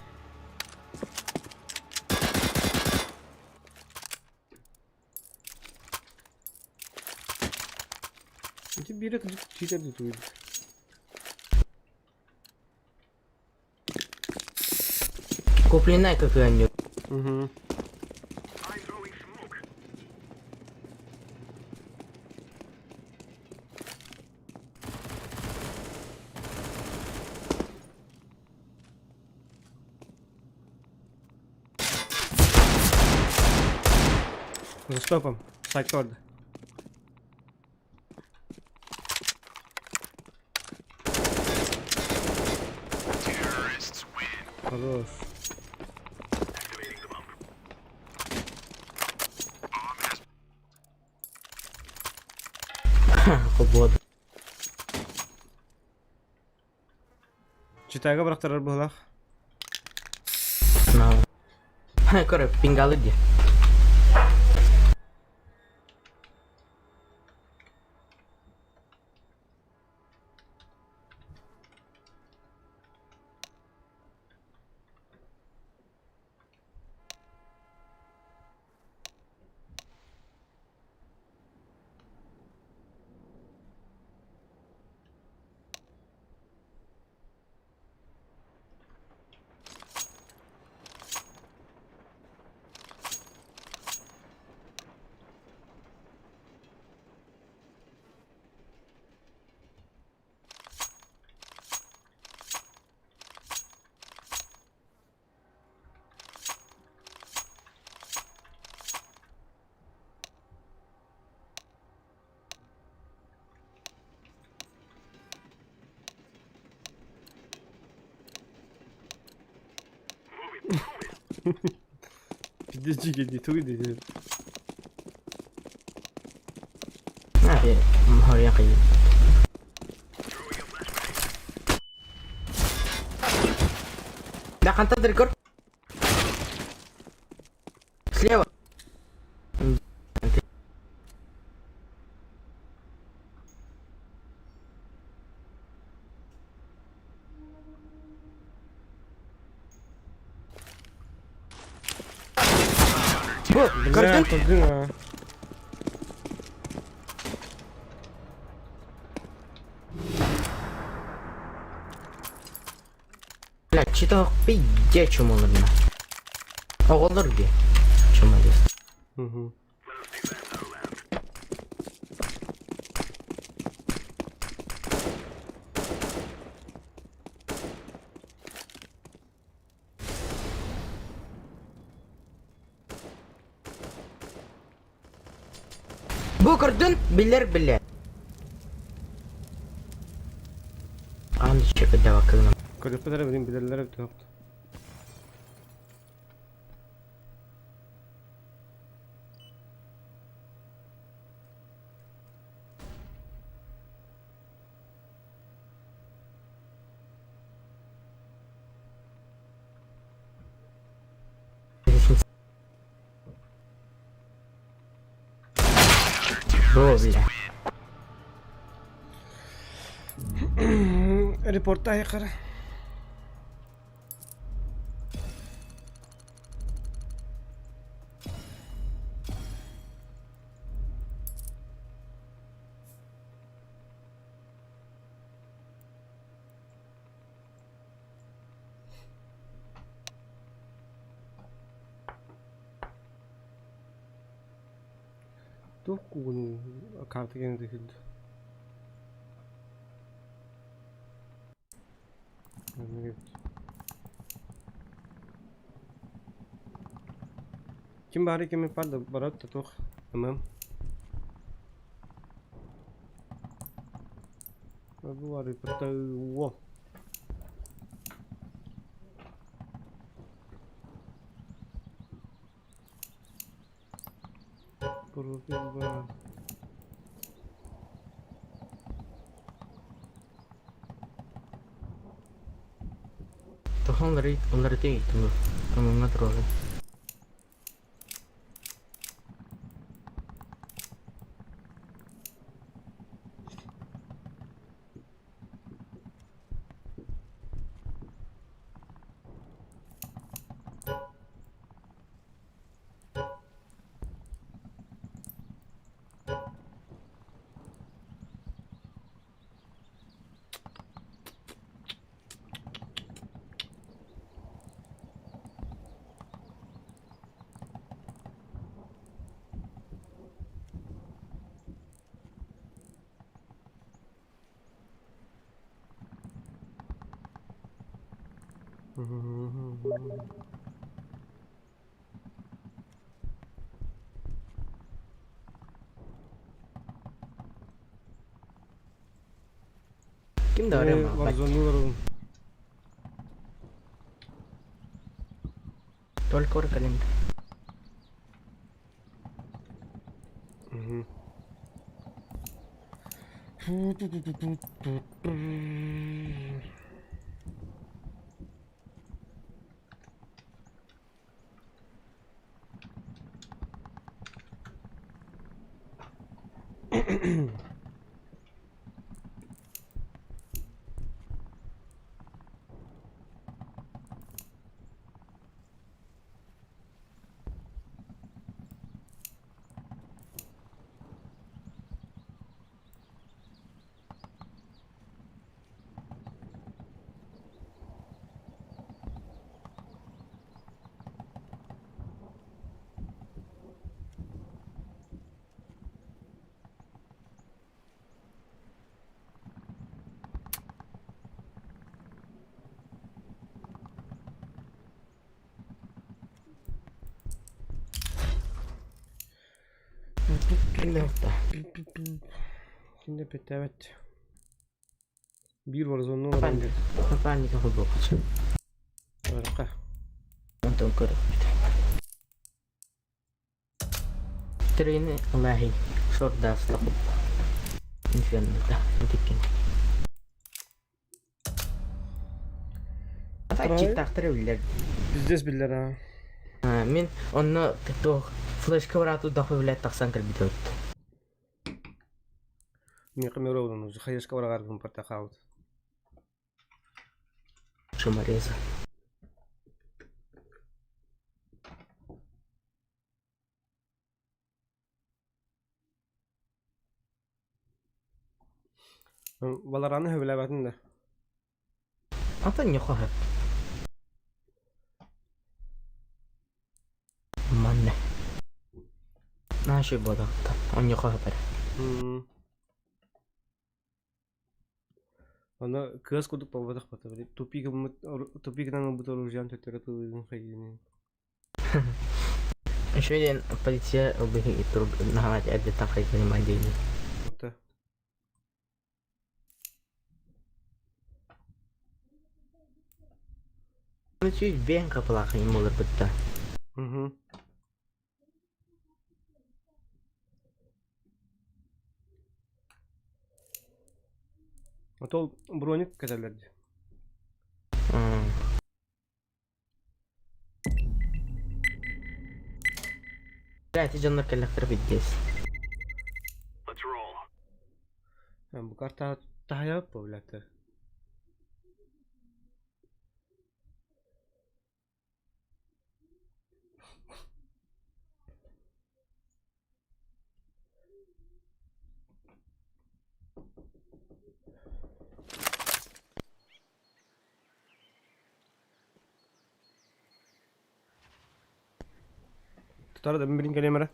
Ити биирэ кырдьык читер дии тугуй? Купленная какая-нибудь. Угу. За стопом. Сайт орда. Хорош. Холбуода. Читайга бырахтарар быһылаах. Көрө, пингалы дии. Пиздец дии тугуй дии. Хоруйан хайыы. Да, хантан көр. Слева. Бу, Бля, көрдүн? көрдүн аа. Бля, читок пиздец чумолорна. Оҕолор дии. Чумолор. Угу. Бу көрдүн билэр билэр. Аан чекэдэвакыгынан. Көрүөхпүт эрэ билин билэллэр эбит туохт. Бу бля. Репортаж қара. Туох куугунуу карта кэннэ кэллэ. Ким баары кими бар да барат да туох ымым. Бу бары просто Курва. Тохон уларытыы ыйыттым Ымыҥҥа туруору. Ким да барыам баҕарбат. Варзону Только Оргалин. Ким да охто. Ким да эппиэттээбэт. Биир Warzone-ну олорон диэн. Напарника холбуохха. Барыахха. Онтон көрөкпүт. Трени Лахи Шордаста Инферно итиккин. Аччыктаахтара биллэр. Пиздец биллэр аа. Мин онно туох флешка бараату дахы билэ тахсан кэлбит эбит. Миэхэ мировну хаешка барагарбын партахаут. Шумореза. Валораны сөбүлээбэтин да. Атын ньохоһо. Манна. Наша бодохто. Онньохоһо бара. Аны кыас курдук буолбатах бата тупик тупигынан ылбыт оружием төттөрү тылыытын хайыынын. Еще диэн полиция ылбыһы турук наһаа эрдэттэн хайдыһымай диэни. Ота. Чуть бен капылаах болар бытта. Угу. А то броник кэтэллэр дии. Эти дьоннор кэллэхтэрэ пиздец. Let's roll. Бу карта таһайабыт буоллаата. Тутара да мин кэлиэм эрэ.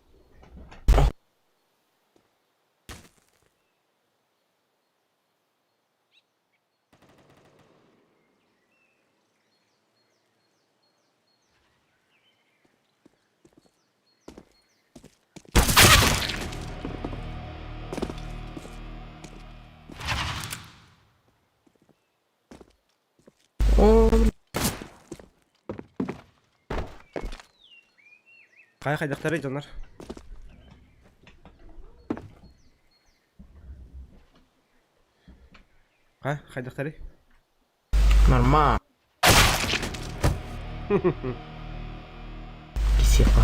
О, Хайа хайдахтарый дьоннор? Хайа хайдахтарый? Нормально. Писеха.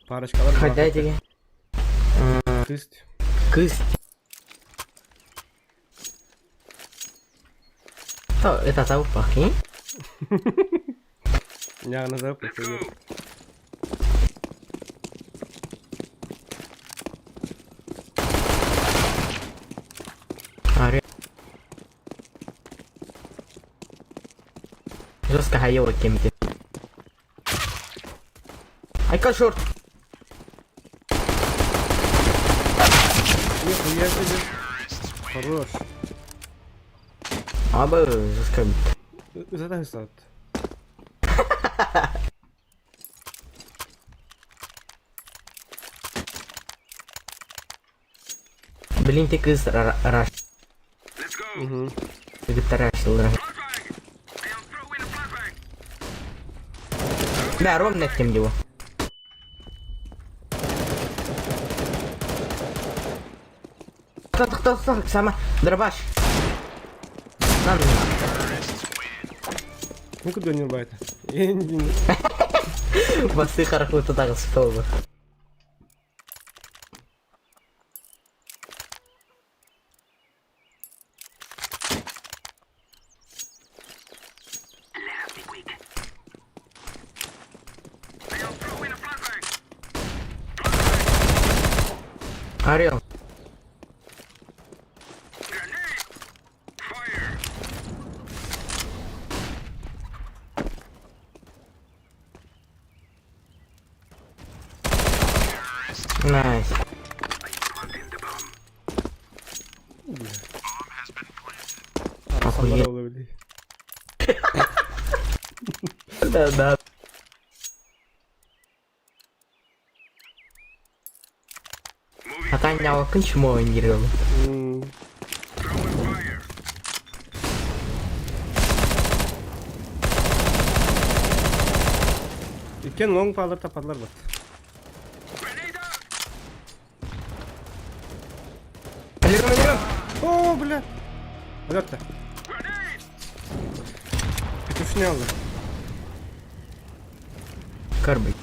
Парочкалар Хайда диге. Кыст. Кыст. То это заупахи. Я на запах. Аре. Жестко хаева кемите. Айка шорт. Нихуя себе. Хорош. Аба жестко. Задай сад. Блин, ты кыз раш. Угу. Тарашил. Да, ровно тем его. Кто, кто, сама, дробаш. На, на. Никуда не убайт. Басы хараху туда столба. Орел. Найс. Охуеть. Да, да. Хата нялакын чмо индирил. Иккен лонг палар тападлар бат. Алером, алером. О, бля. Алерта. Петушня алды. Карбой.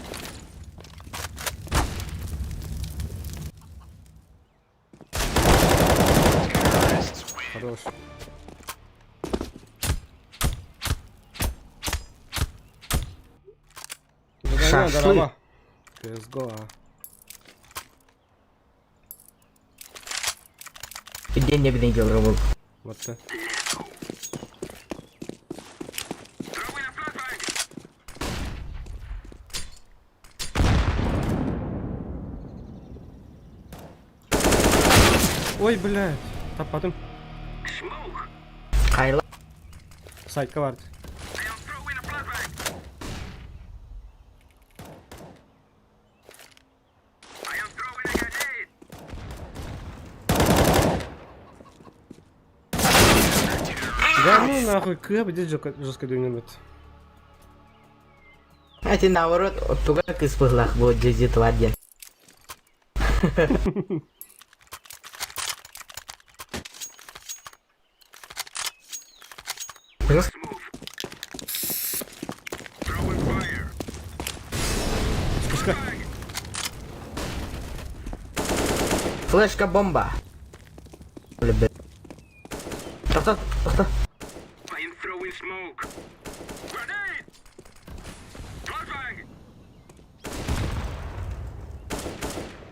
Хорош. Шашлык. CSGO, а. День не видел рыбу. Вот так. Ой, блядь. Таппатым. Хайла. Сайтка бар. Да ну нахуй, кып, иди жестко дюнебет. А ты наоборот, туга кыз пыглах будет джизи тварден. Пускай. Флешка бомба. Тохто, тохто.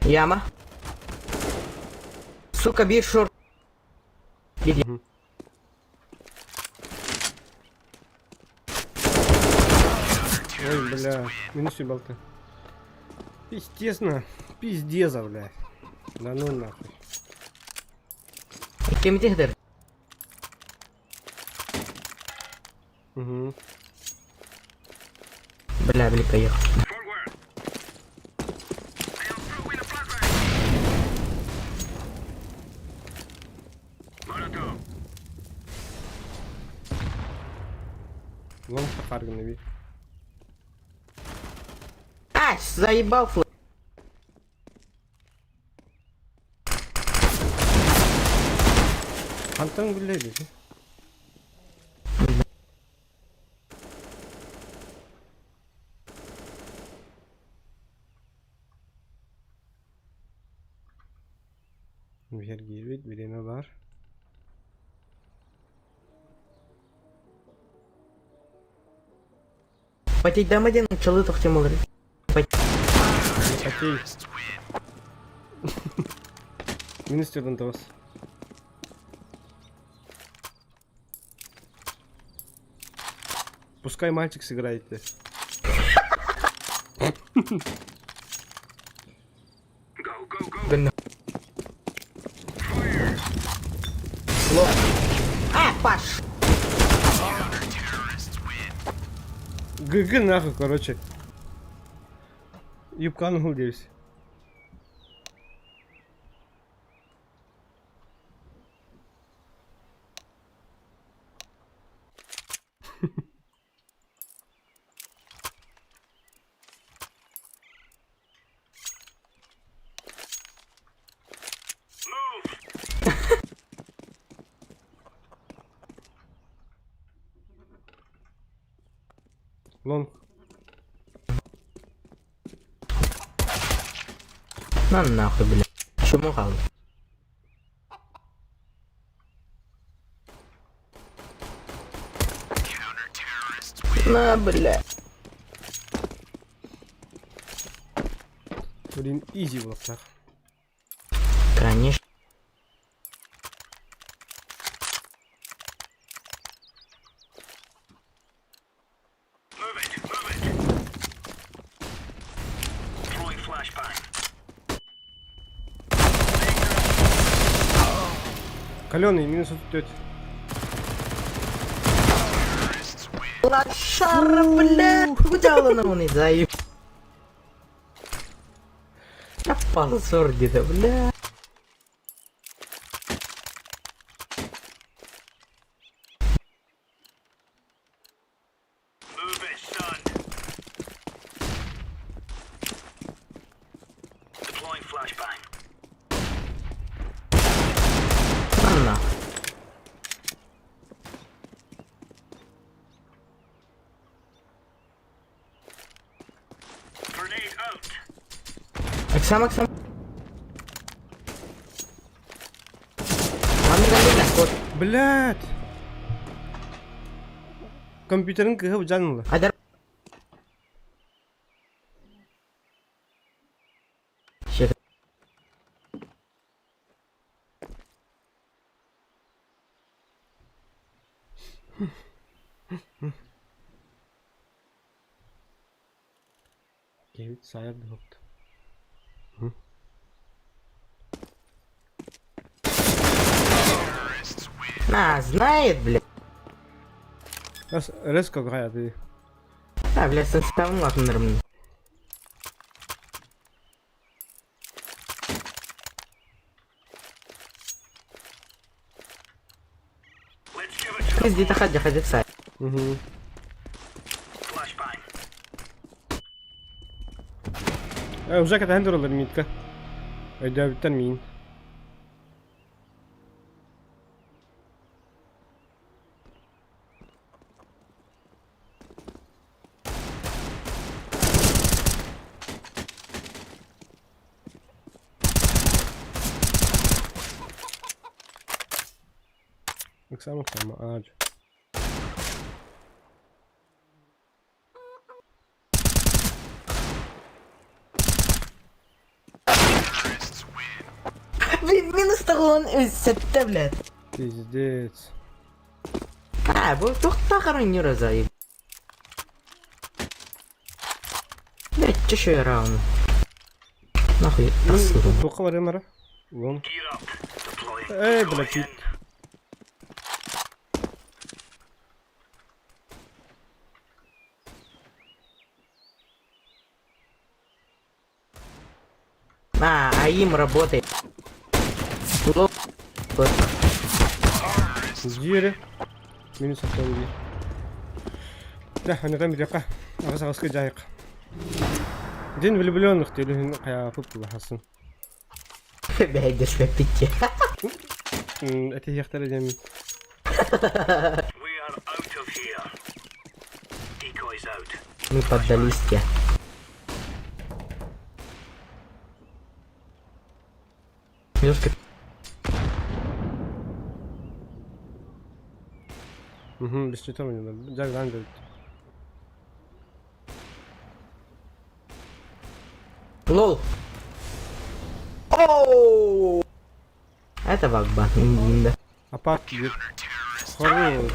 Яма. Сука, бей шорт. Иди. Ой, бля, минус ебал-то. Естественно, пиздеза, блядь. Да ну нахуй. Кем тихдер? Угу. Бля, бля, поехал. Лонг тахарганы би. А, заебал флеш. Хантан гүлләйби. Бергибит, время бар. Потеть дам один, чалы тохтемулар. Окей. Минус терден табас. Пускай мальчик сыграет. Гынна. А, Паш! ГГ нахуй, короче. Юбканы ыл диэбис. Лонг. На нахуй, бля. Чему хал? На, бля. Блин, изи буолуохтаах. Конечно. Move it, move it. Throwing flashbang. Каленый, минус 34. Лошара, бля. Куда он он заеб? Я позор где-то, бля. Move it, son. Deploying flashbang. На нахуй. Grenade out. Оксана, Оксана. Маннык вот. Блядь! Компьютерын кыһа быдьаан ыла. Айдар. Щит. Киһибит саайар да суохта. На, знает, бля. Резко гая А, бля, составым латынырмын. Let's give it to Кыз дите хадя хадя сай. Угу. flashbang. Э, уже кэтэһэн тураллар митка. Өйдөөбүттэр миин. Ыксаама ыксаама аадь. Блин, минус тоҕуон сэттэ, блядь. Пиздец. А, бу туохтаахар оонньуура заеб. Блядь, чё раунд. Нахуй, тахсыбын. Туохха барыам Вон. Gear up. Deploying. Эй, Decoy блядь. in. А, а им работает. Лол. Диэри. Минус автомобиль. Да, анатан бириэххэ. Аҕыс аҕыска дьаһайык. День влюбленных диэн хайаапыт булаһасын. Бэйдэспэппит. Этиһиэхтэрэ диэммин. We are out of here. Decoys out. Мы поддались те. Девушка, Угу, без читов не надо. Дьэ, гран Лол. Оу! Это вагба. Да. Апарт биир. Хорош.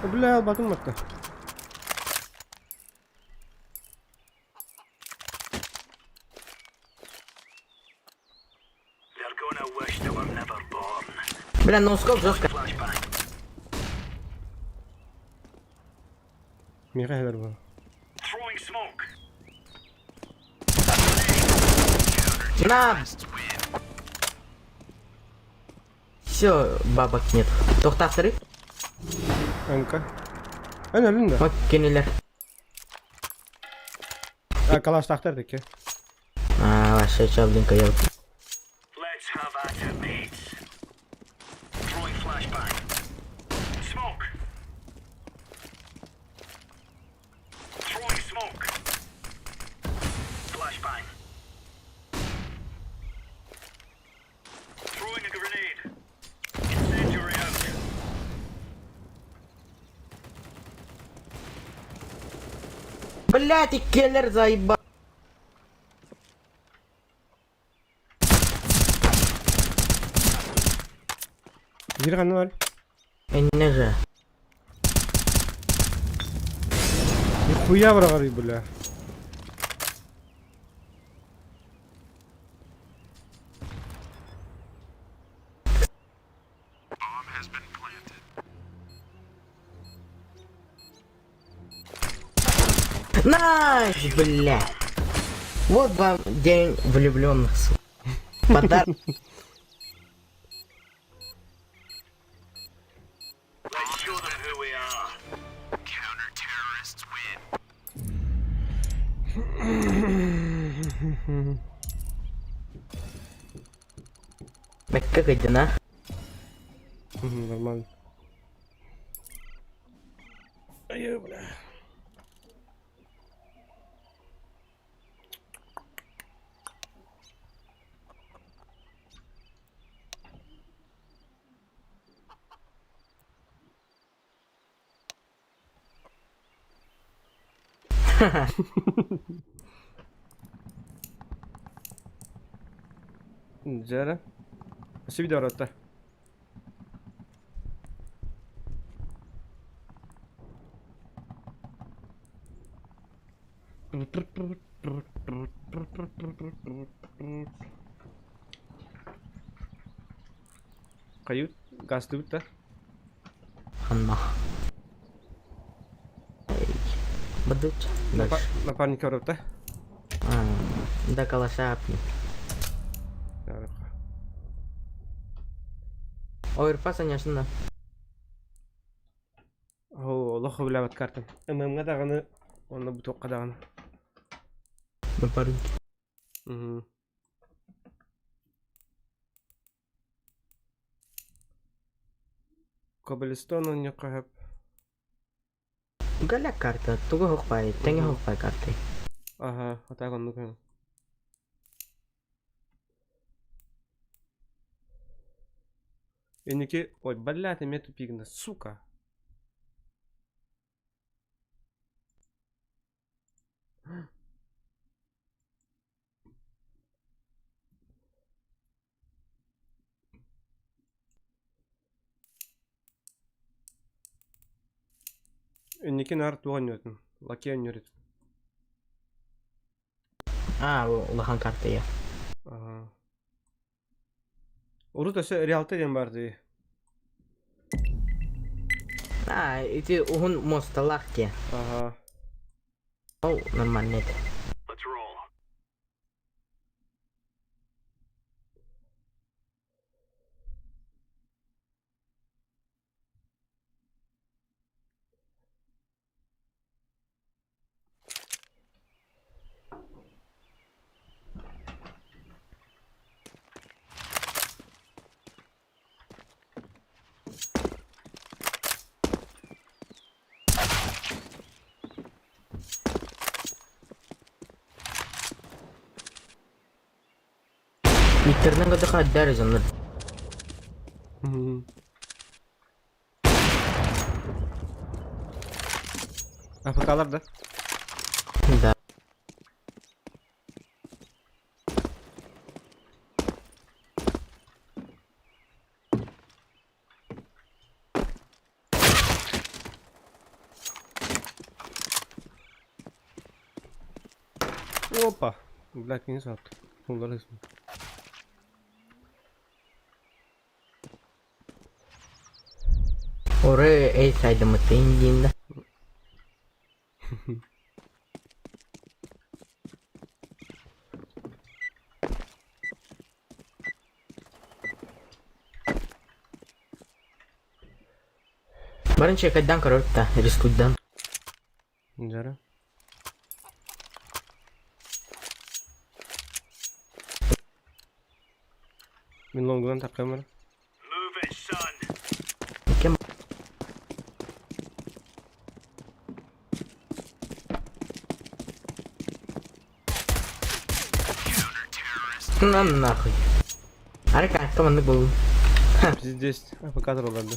Бля, албатын матта. They're gonna wish they were never born. Бля, ноускоп жестко. Flashbang. Миэхэ эһэлэр буолар. Throwing smoke. На! Все, бабок нет. Тохтахтыры? МК. Эн өлүн да. Вот кинилер. А, калаштаахтар дикки. А, вообще, чё, блин, я... Let's have at it, mates. Throwing flashbang. Smoke. Throwing smoke. Flashbang. Throwing a grenade. Incendiary out. Блять, и келлер заебал. Биир ханна бар. Инне же. Нихуя быраҕарый, бля. Nice, бля. Вот вам день влюбленных. Сука. Подарок. Let's show them who we are. Counter-terrorists win. Так как это, на? Мгм, Нормально. Ай, бля. Дьэ. Спасибо, дорогой. Кают, гастыбыт да? Ханна. Бадыч. Дальше. Напарник барып да? А, да калаша апни. Оверпас аняшында. О, олох билээбэт картам. ММ-ҥа даҕаны, онно бутуохха даҕаны. Напарник. Мгм. Кобелестон онньукка хөп. Галя карта. Тугу хохпай. Тэҥэ хохпай карты. Аха, а так оннук. Инники, ой, блядь, эмиэ тупигна, сука. Инники наар туох оонньуотун, лаки оонньуур этим. А, улахан карта я. Аха. Урут өссө Реалта диэн баар дии. А, эти уһун муосталаах дии. Аха. Ол нормально это. Let's roll. Миттерден көтөхө дәрі оннор. Мгм. АФК-лар да? Да. Опа! Бля, кини саатты. Уларысың. Оры эй сайдымытын диин да. Барын чекайдан король та, рискуйдан. Дьара. Мин лонгунан таххыам эрэ. Move it, son. Кем На нахуй. Арка, команды был. Пиздец, АФК тураллар да.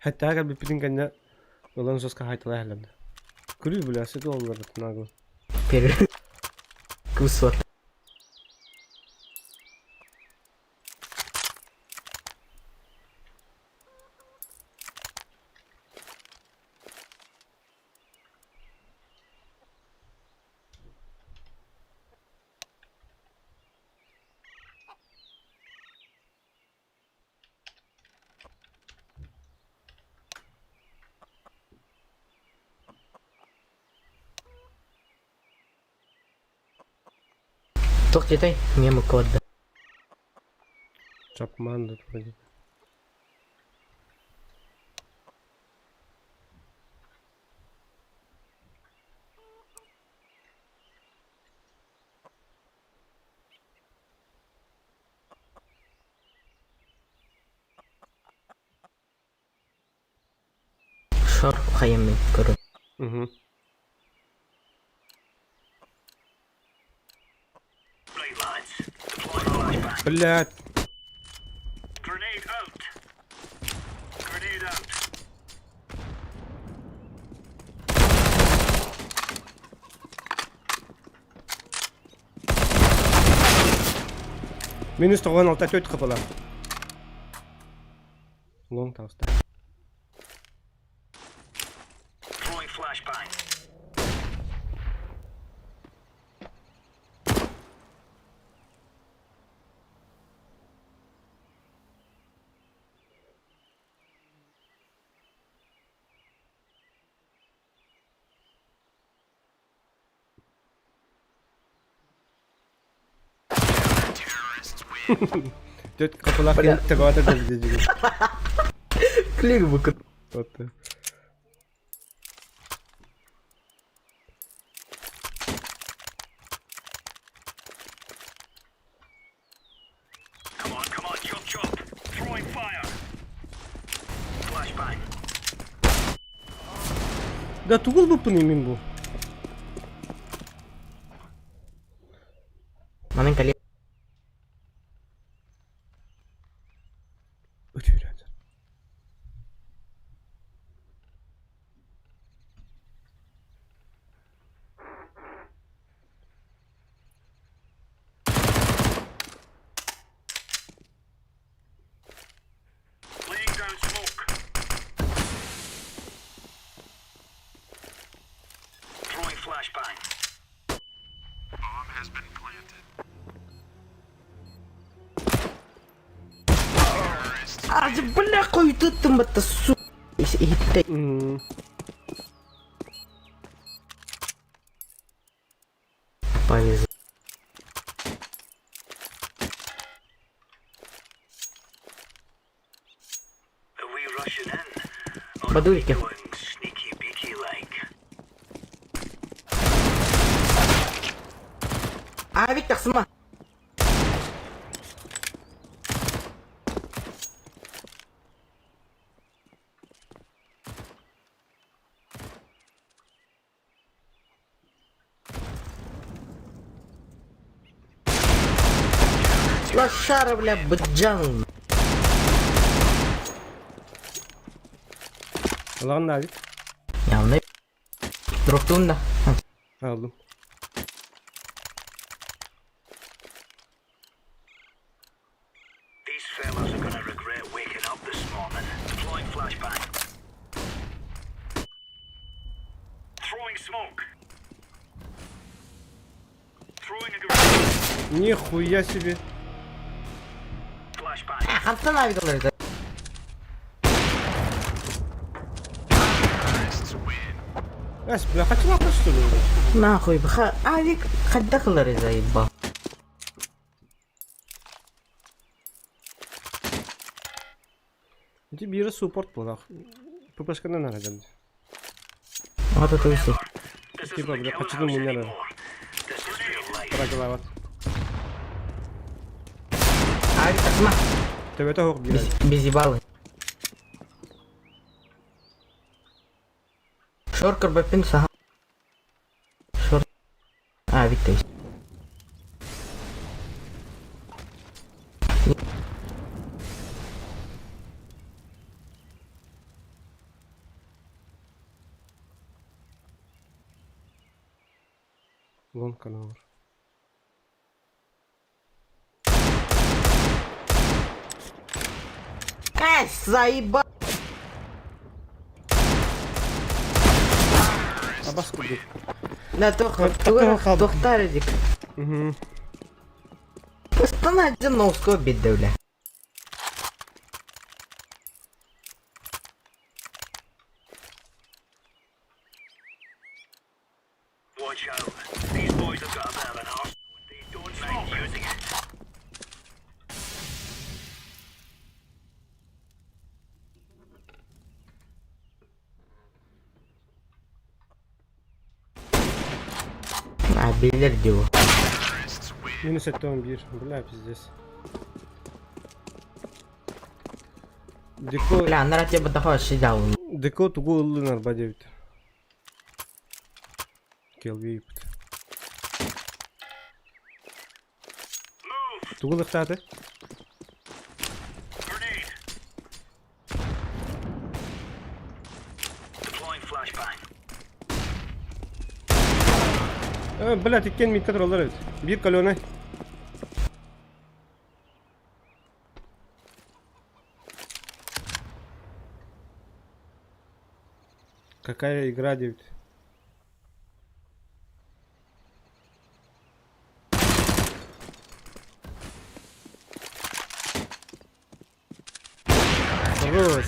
Хэттэҕэ кэлбиппитин кэннэ ылан соска хаайталаа иһэллэр да. Күрүү бля, сыты оллар нагло. Перерыв. Кусок. Туох диэтэй? Мема код. Чапман да вроде. Шор хайамын көрө. Угу. Right, lads. Deploy flashbang. Блядь. Grenade out. Grenade out. Минус 96 4 хапала. Лонг таҕыста. Throwing flashbang. Түөрт хапалаах тэбэҕэ да Клик бу. Вот. Come on, come on, chop chop. Throwing fire. Flashbang. Да тугул буппун мин бу. Манан кали. Өтүрэн. Laying down smoke. Throwing flashbang. Bomb has been planted. А, бля, хуй ты су. Иһитте. Повезло. Are we rushing in? Or are we Подуйте. going sneaky beaky like? А, Виктор, сма. Лошара, бля, бджан. Ылаҕын Навик. Явно. Дроптун да. Алдым. These fellas are gonna regret waking up this morning. Deploying flashbang. Throwing smoke. Нихуя себе. Хантан авигалар Эс, бля, хачылаах что ли? Нахуй, авик хайдах ылары заебал. Ити биирэ суппорт буолах. ППшканан арадан. Вот это все. Типа, бля, хачыны мунньар. Тракалават. Авик тахсыма. Төбөтө суох биир. Без ебалы. Шор көрбөппүн саха. Шор. Авик то есть. Лонг канал. Эй, заеба... Абас курдук. Да, тохтар эдик. Угу. Ыстан один ноускоп биддевле. Watch out. These boys have got a bit of an arsenal and they don't mind using it. А, биллер диво. Минус 71. Бля, пиздец. Деко... Бля, анара тебе бадахо шидал. Деко тугу ыллын арба дебит. Келби ипт. Тугу лыктааты? Grenade. Deploying flashbang. Э, блядь, иккен микка тураллар эбит. Биир каленый. Какая игра, дебит. Хорош.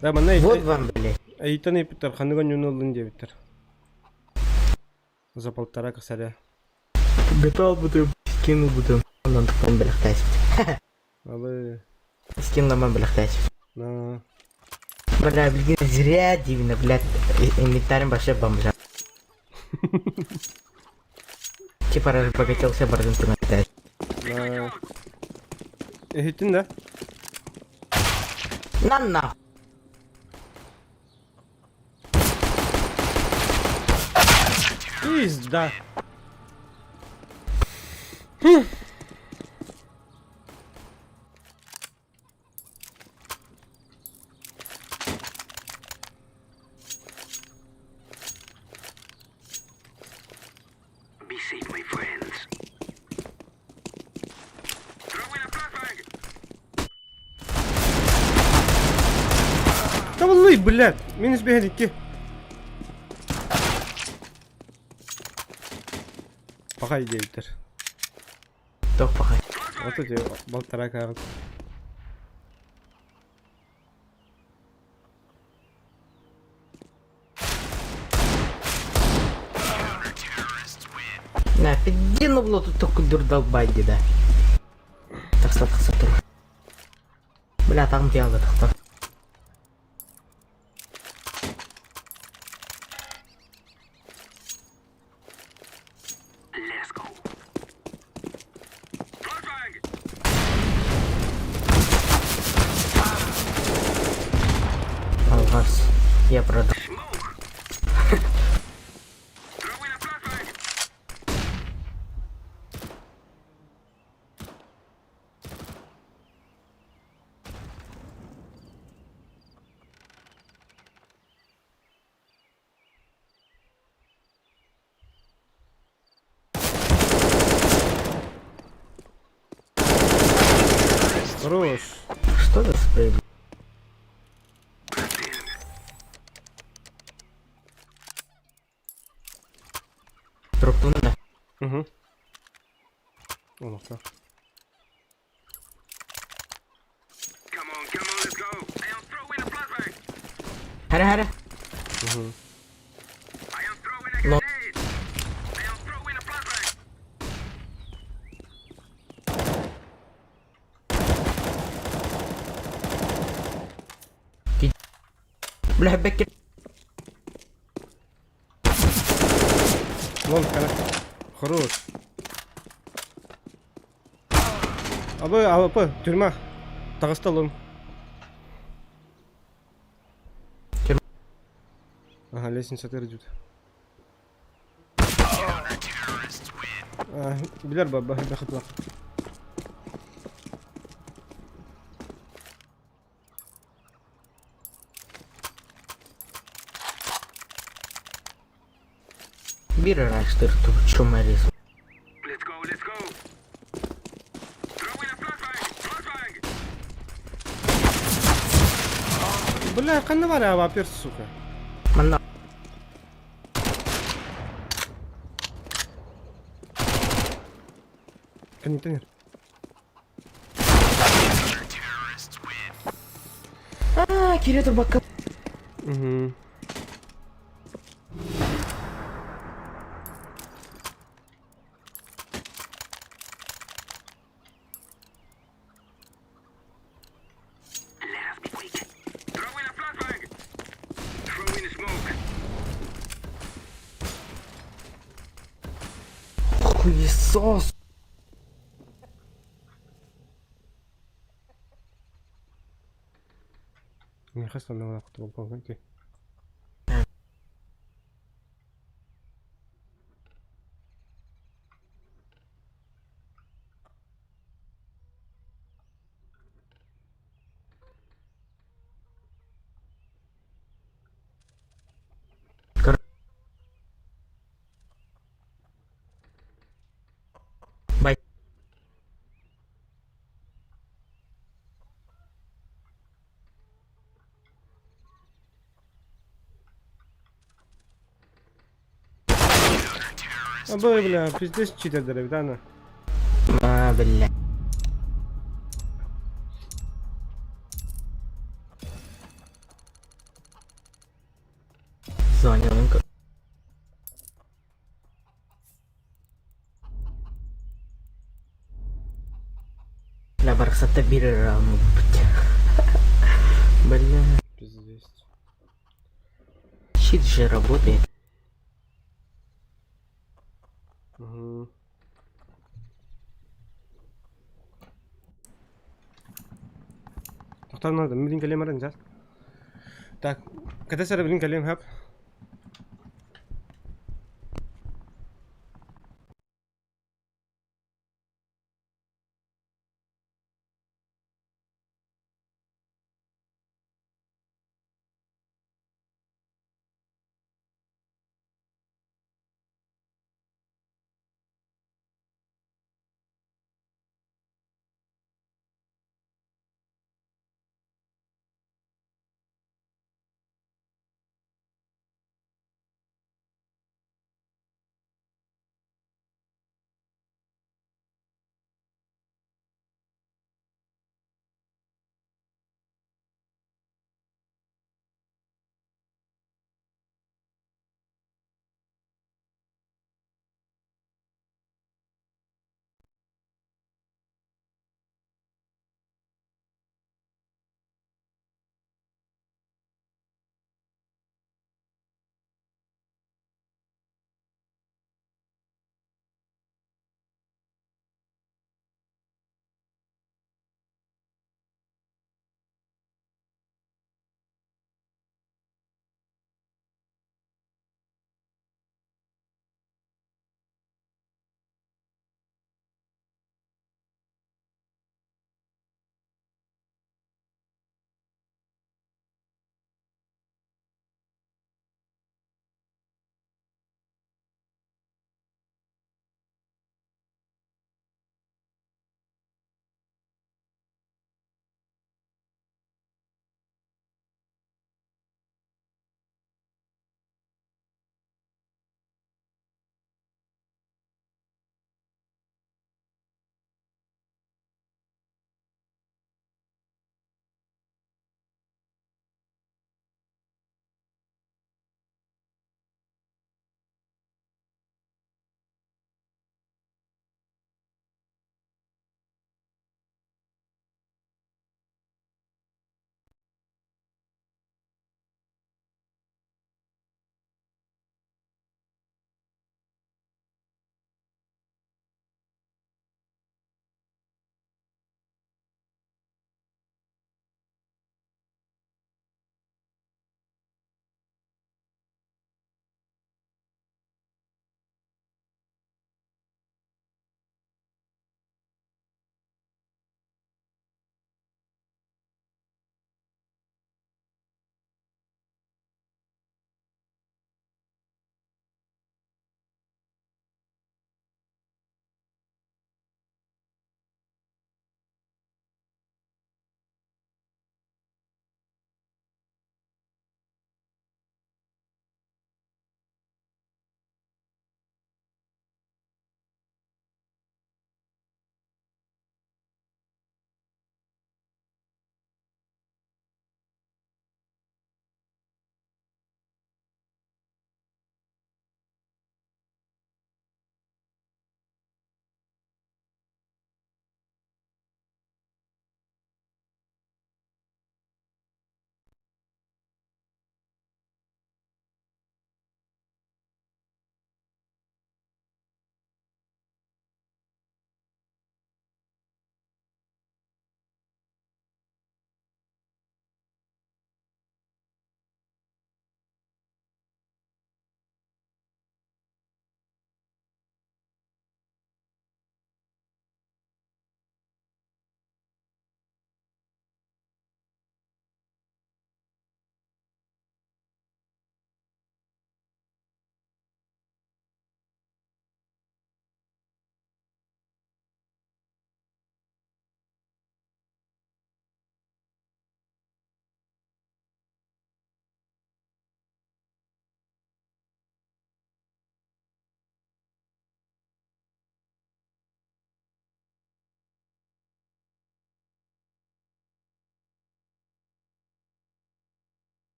Да, манна Вот вам, блядь. Эйтан эпиттер, ханныган юноллун диэбиттер. За полтора косаря. Готов буду, скину буду. Онон тупом бляхтась. Алы, Скин на бляхтась. на. Бля, блин, зря дивно, блядь, инвентарем вообще бомжа. Типа разбогателся бардын ты На. Эһиттин да? На нахуй. Пизда. Be safe, my friends. Throwing a flashbang. Табыллый, блядь. Минус бэһэдикки. Пахай диэбиттэр. Тох пахай. Вот эти полтора карт. На, пиди ну бло тут только дурдалбай да. Тахса тахса тур. Бля, там дело тахта. Let's go. Flashbang. Алгас. Я продал. Smoke. Throwing a flashbang. Хорош. Что за спрей? Дропну на. Угу. Олохтоох. Come on, come on, let's go. I am throwing a flashbang. Хара хара. Угу. I am throwing a No. grenade. I am throwing a flashbang. Бля, бэккер. Long хара. Хорош. Абы, АВП, тюрьма. Таҕыста long. Тюрьма. Ага, лестница идет. А, билэр баба, бахытлах. Биир ыраастыыр чумарис. Let's go, let's go. Throwing a flashbang. Flashbang. Бля, ханна баар АВП, сука. Манна Контейнер. Аа, кире турбакка. Угу. Let us be quick. Throwing a flashbang. Throwing a smoke. Хуесос. Не хас там на балкон ти. Бай. Абы, бля, пиздец читердер эбит ана. А, бля. Звонил. Бля, барахсатта биир Бля. Пиздец. Щит же работает. Угу. Тохтоо надо, блин, калем сейчас. Так, когда сара блин калем хап.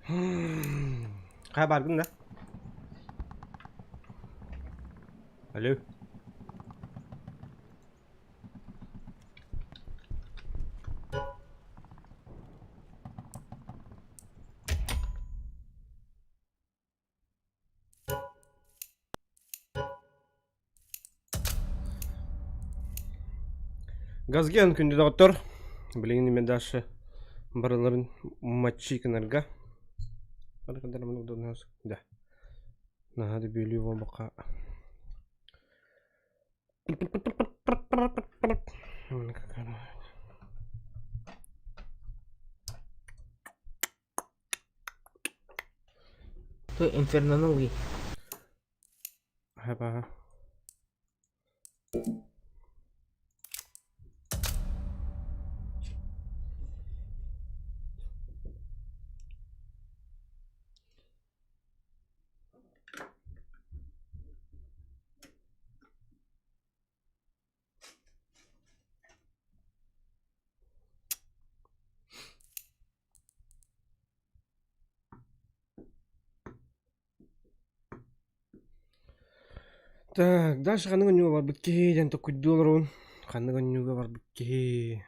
Хайа бааргын да? Алло. Газген күндү доҕоттор, билигин имэ дальше барыларын мочи гынарга. Да. Наһаа да бүөлүү буолбакка. Ты инфернанулый. Ага. Так, дальше ханнык оонньууга барбыт киһи диэн толкуйдуу олоробун. Ханнык оонньууга барбыт киһи?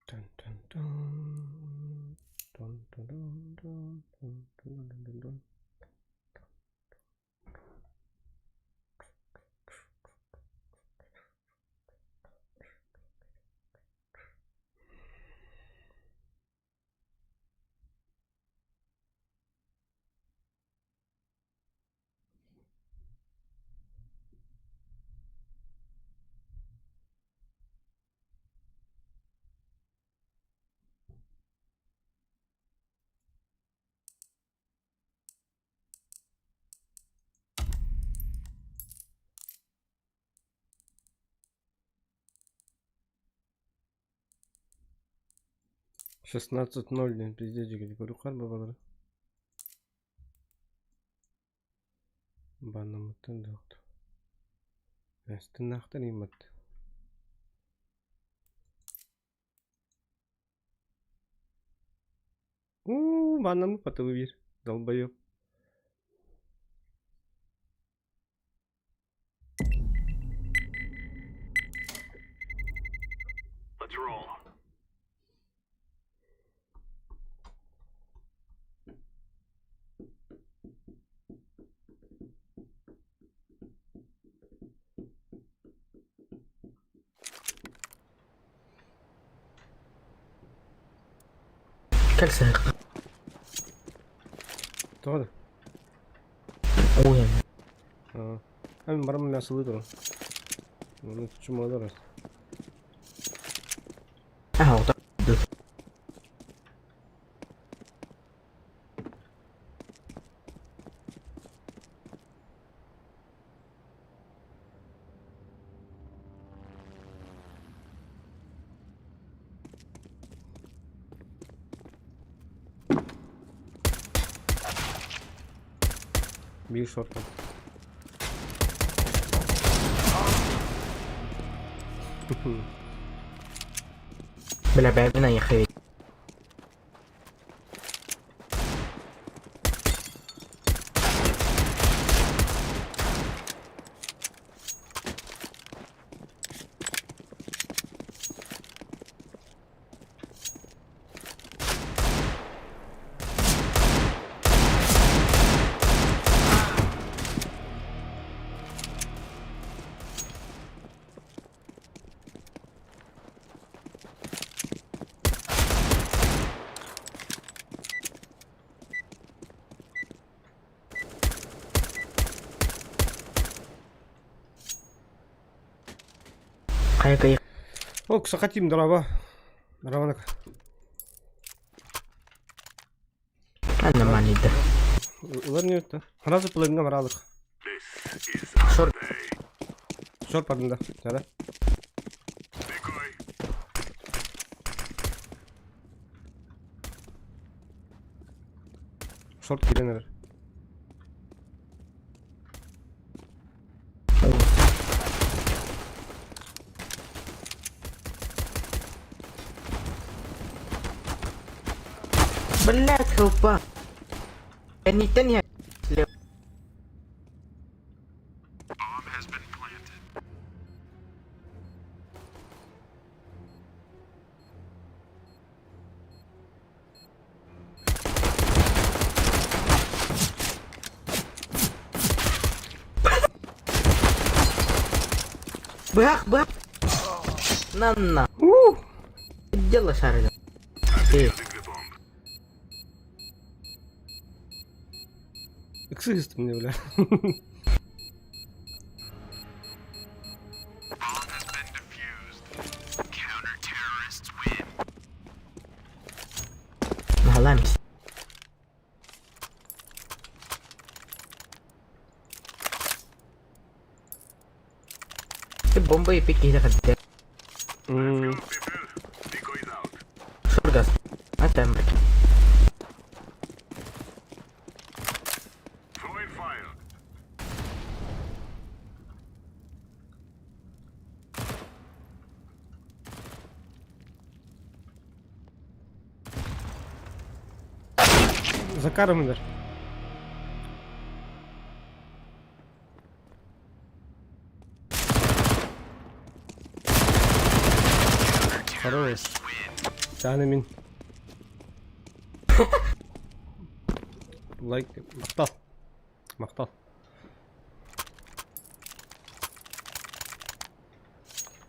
Тун-тун-тун. Тун-тун-тун, тун-тун-тун-тун. 16:0 диэн пиздец дьиҥэ көрүөххэ бабалара. Баннаммыттан да Эстиннаахтар ииммат. Уу, баннаммыт батылы биир, долбоеб. Let's roll. Кэлсээх. Тоҕо да? Ой. Аа. Эн барам мясылыы туран. Оны чумалар. Аа, ота. Биир шортан. Бля, бэйбин айахы. Хайа кый. Ок, сахатим, дороба. Дороба. Анна манида. Улар не өттө. Сразу половина баралык. Шор. Шор бардым да. Чара. Шорт киирэн эрэр. Блядь, хелпа. Кэнниттэн иһэр. Быһах, быһах. На-на. Дело шарили. Ты. Ыксыгыстым мне, бля. Наһалаан Бомба иппит киһи кэлбитэ. Шургас. Атам. Закаром удар. Хорош. Таны мин. Лайк. Махтал. Махтал.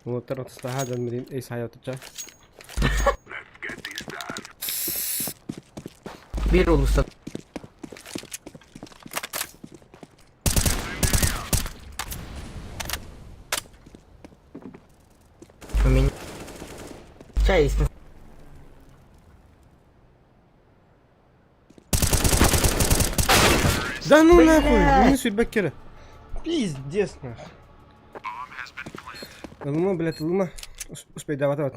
Уолаттар атастаһа дьон билин эй саайа Биир улууста У меня... Чай есть. Да ну нахуй! Мин сүрбэккэ Пиздец нахуй. Ылыма, блядь, ылыма. Успейдаабата бат.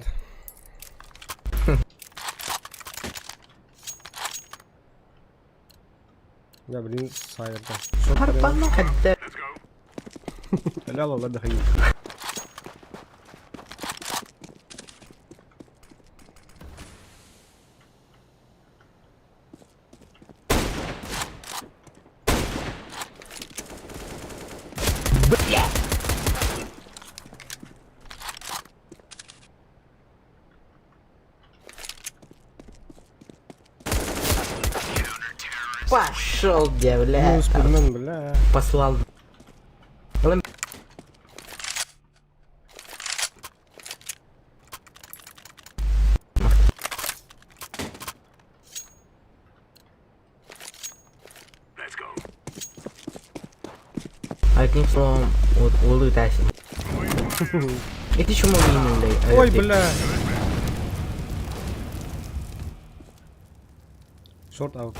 Я, блин, сайырда. Харпанна хадда. Ля ла да хайы. Бля! Пошел, где, бля. Ну, спидмен, бля. Послал. Одним словом, вот улыбайся. Это еще могли Ой, бля. Шорт аут.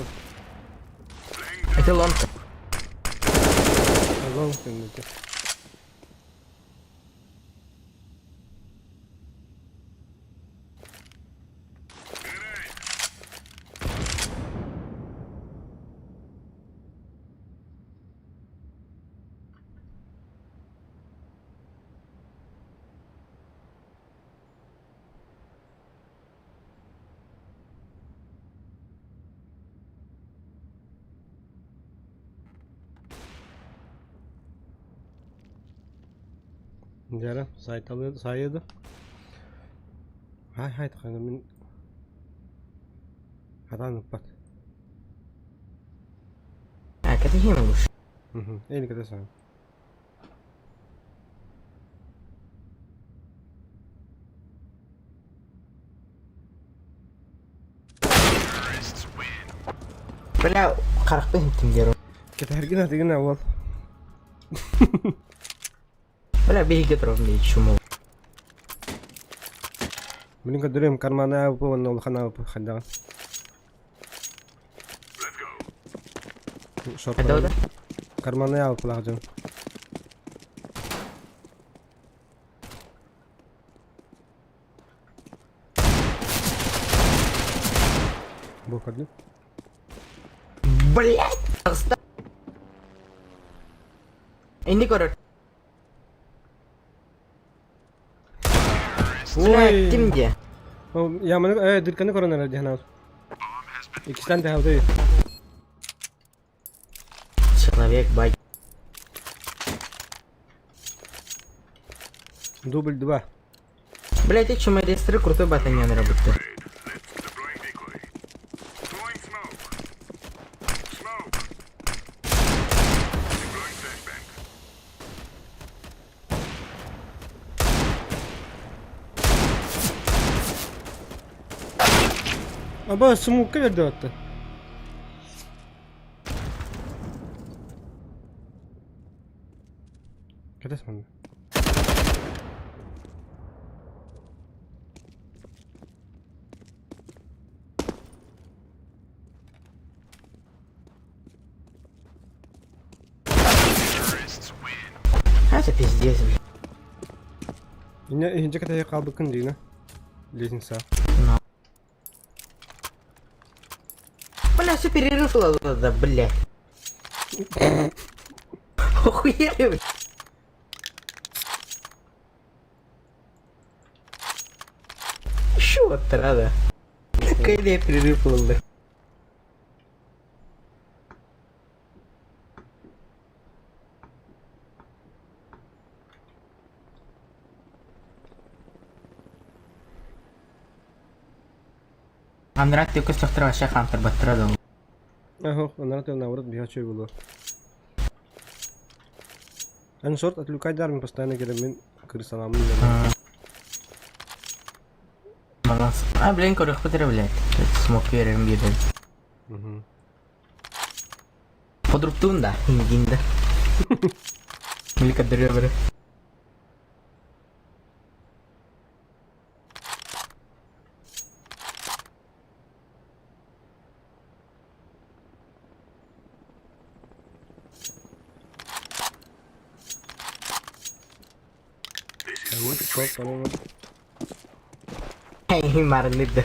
Это ломка. Лонг это. Дьэ сайталыы сайыды. Хай хай тахана мин хатаан ыппат. А, кэтиһиэн олус. Эйни кэтэ Бля, харахпын иһиттим диэр. Кэтэһэргин атыгын уол. Бля, биһиги турабын дии чумул. Блин, көрдөрүм кармана АВП уонна улахан АВП хайдаҕын. Шорт. Хайда Карманы АВП-лаах дьон. Бу көрдүм. Блять! Инди көрөр. Ой. Ким де? Я маны дырканы көрөн эрэр диэн. Иккистээн тэһэбитий. Человек бай. Дубль 2. Блять, эти чумарестры крутой батальон работают. Аба смука берди атты. Кэтэс манна. Это пиздец, блядь. Инньэ иһирдьэ кэтэһэ хаалбыккын дии, лестница. Бля, все перерыв да, блядь. Охуели, блядь. Еще отрада. Какая перерыв ылла. Андрат төкөс тохтор вообще хантер баттыра да. Ага, анарат наоборот бегачой было. Аншорт отвлекай дарми постоянно келем крысаламын. Баланс. А, блин, көрөхпүт эрэ, блядь. Смог верим биэрэн. Угу. Подруптуун да, ингин да. Милика дыры Марныды.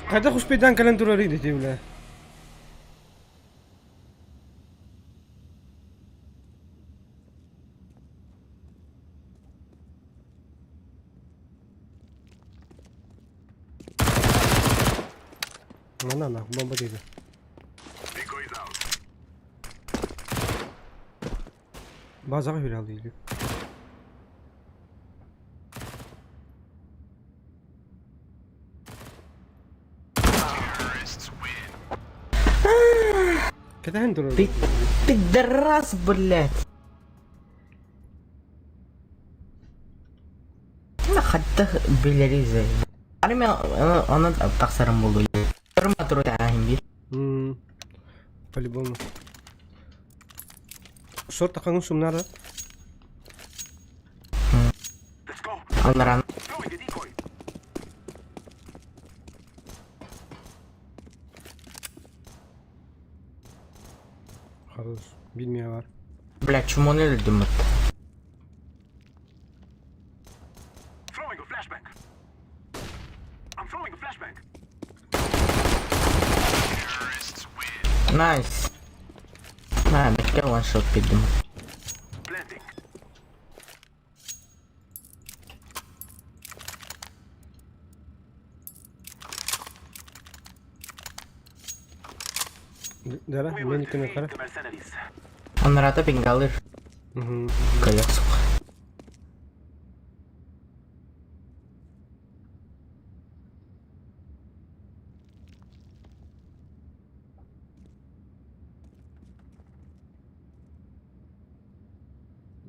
Хайдах успейдан кэлэн турарый дии бля. На на бомба диэки. Базаҕа үрээл дииллэр. Кэтэһэн турар. Ты пидорас, блядь. Хатта билэри Армия онон тахсарым буолуо. Туру М, По-любому. Шорт тахаҥын сумнара. Алларан. Хорош. Билмия бар. Бля, чумон өлдүм. Throwing a flashbang. I'm throwing a flashbang. Nice. На, бэккэ one shot бидим. Planting. Дара, We will мен иккини defeat хара. the mercenaries. Анарата пингалыр. Мгм. Каяк сука.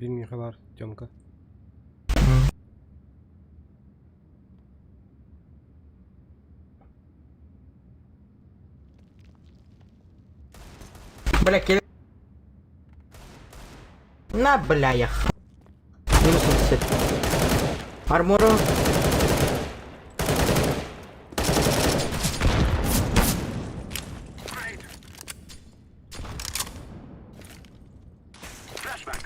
Билмия бар, Тёмка. Бля, кел. На, бля, я. Минус 80. Армору. Grenade. Flashbang.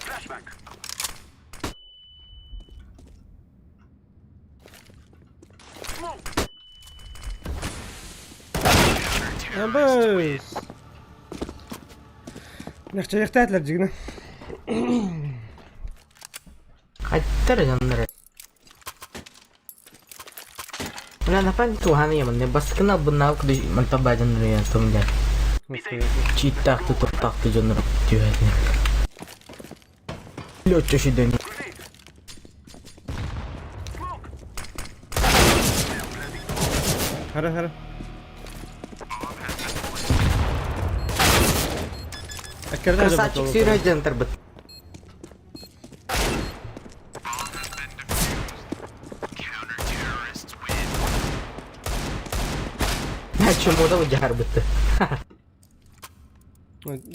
Flashbang. Smoke. Абыс! Легче дьигинэ. Хайдах дьоннор. Бля, напан туһаны яман. Баскына буннау куду манта бадьан рыян тумда. Читтаахты туттаахты дьоннор түһэтин. Лёччө шиден. Хара хара. Красавчик сүүрэ тарбыт. Чумуда дьаһарбытты.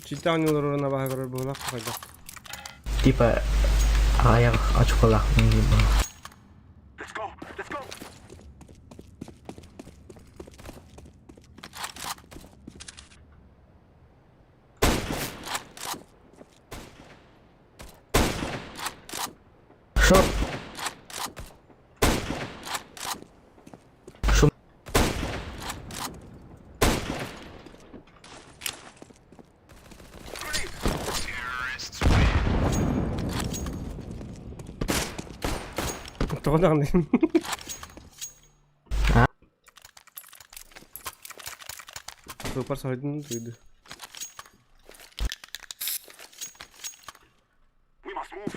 Читаан олорор абаһа көрөр буолах хайдах. Типа аяқ очколах. Let's go. Let's go. Шо? Шум. Тоҕо даҕаны. А? Суоппар соһуйдун туйду. We must move.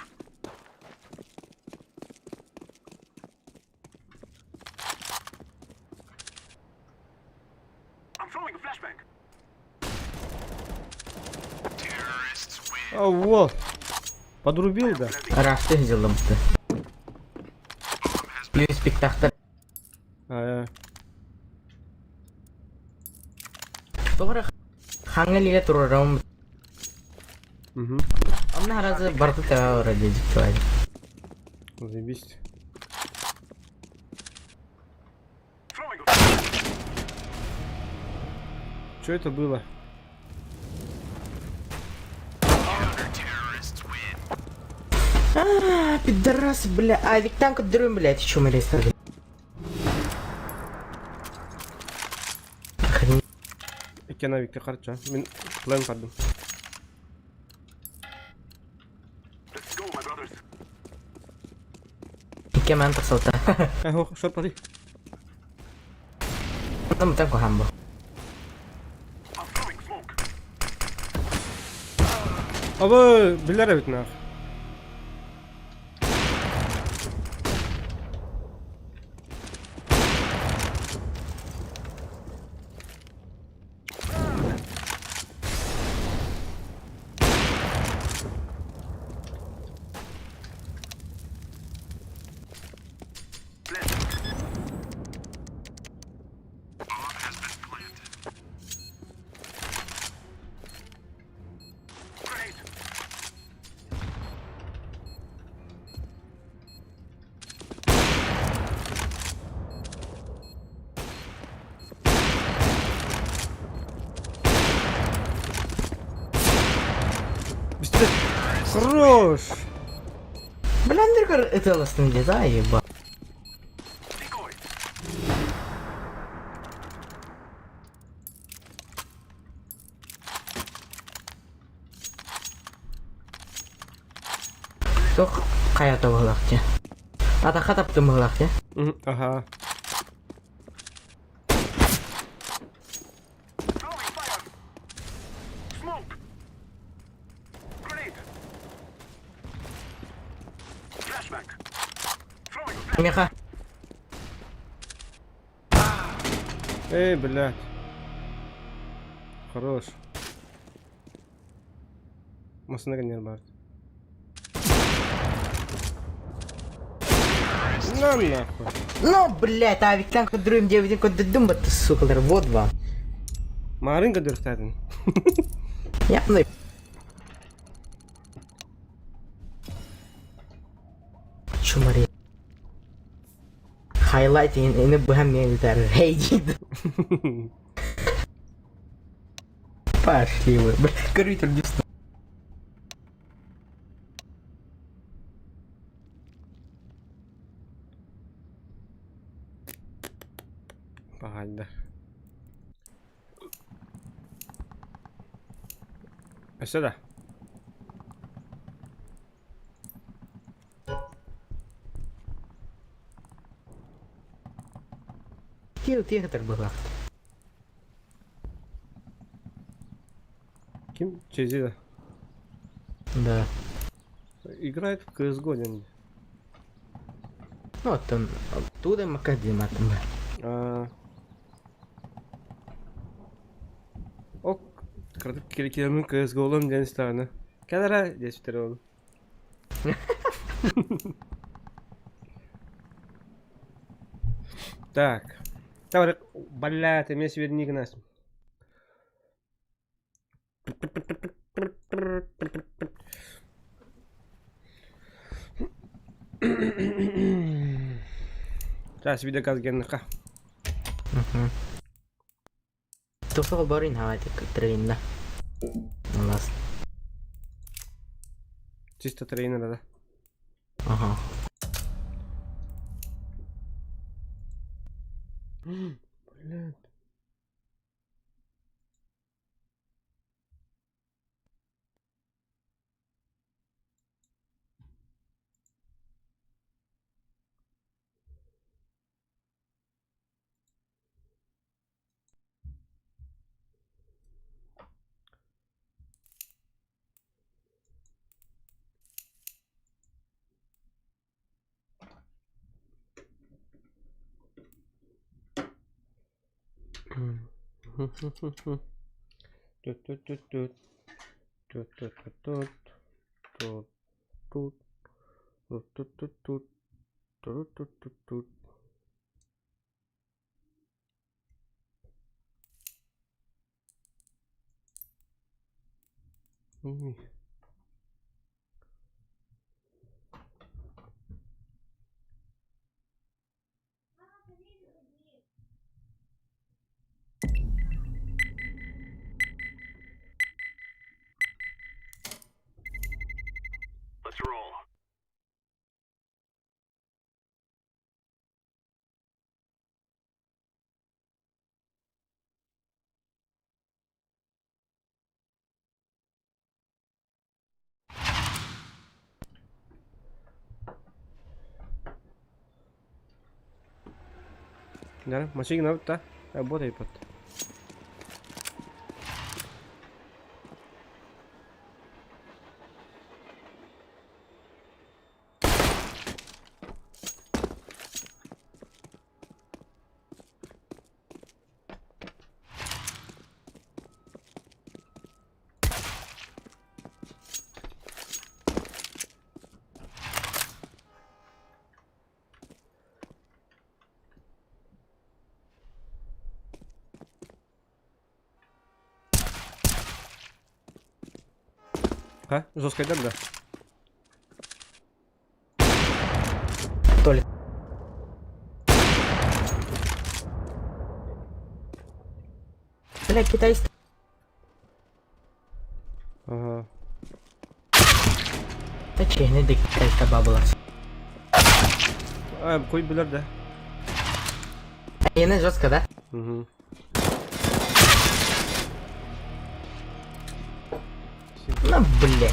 I'm throwing a flashbang. А, во! Подрубил, да? Рафты сделал-ты. Плюс спектакль. А, Тоҕо хаңа турарым. угу. Онно харазы барты тэбэ вроде дьиктивай. Заебись. Throwing a Что это было? А, пидорас, бля. А, виктанка дрым, блядь, чё мы рейс Охренеть. Иккен авикте харча. Мин план кардым. Let's go, my brothers. Икке мен тахсалта. Э, хох, шор пати. Там там хамбо. I'm throwing smoke. Абы, билер бит нах. Grenade. Быстрее. Хорош! Бля, Андрюка, это ластын да, еба. Decoy. Тох каята булакты. Ата хатаптым булакты. Мгм, Ага. Throwing fire. Smoke. Grenade. Flashbang. Throwing a flashbang. Меха. Эй, блядь. Хорош. Масына генер бар. На нахуй. Ну, блядь, а виктанка дрым девять код дым ты, сука, вот вам. Маринка дөртәдин. Я ну. Чумари. Highlighting in the Хей, Пошли вы. Бля, компьютер не встал. Пагайда. Өссө да. Тиэ тиэ кытар быһылаах. Ким? Чези да. Да. Играет в CSGO диэн. Ну, оттон туда макадима там. А. Ок, кыратык киирэммин CSGO-луом диэн истэҕинэ. Кэл эрэ диэччитэр ол. Так. Таврик, блядь, эмиэ сверни гынаас. Сейчас видеоказ генныха. Туфел барин хавати тренна. У нас. Чисто тренера, да? Ага. Блядь. Тут-тут-тут-тут. Тут-тут-тут-тут. Тут-тут. Тут-тут-тут-тут. Тут-тут-тут-тут. Ой. Let's roll. Да, машина да, работает под. А? Жестко идем, да? Толик. Бля, китайцы. Ага. Та чehne de китайska бабла. А, кой билер да. Ена жестко, да? Угу. Ну, бля.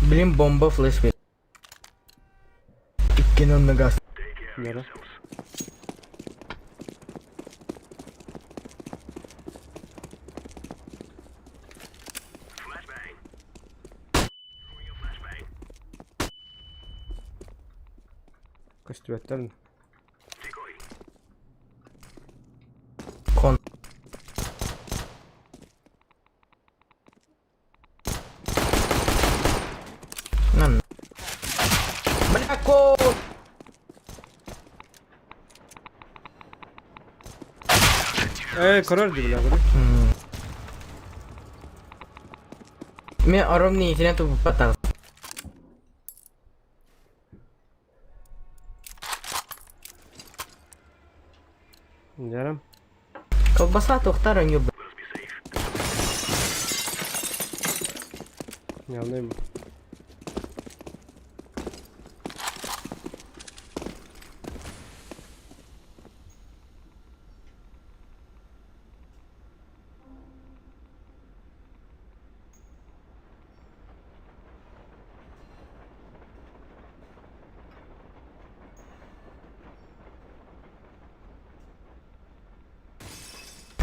Блин, бомба флеш. Иккин оннугас. Да. Flashbang. Throwing a flashbang. Костюматтан. Decoy. Кон. На. Бля, кон! Э, король бля, говори. Мен оромный интернет попадал. Да. Кого Колбаса туохтар оонньуур Явно бу.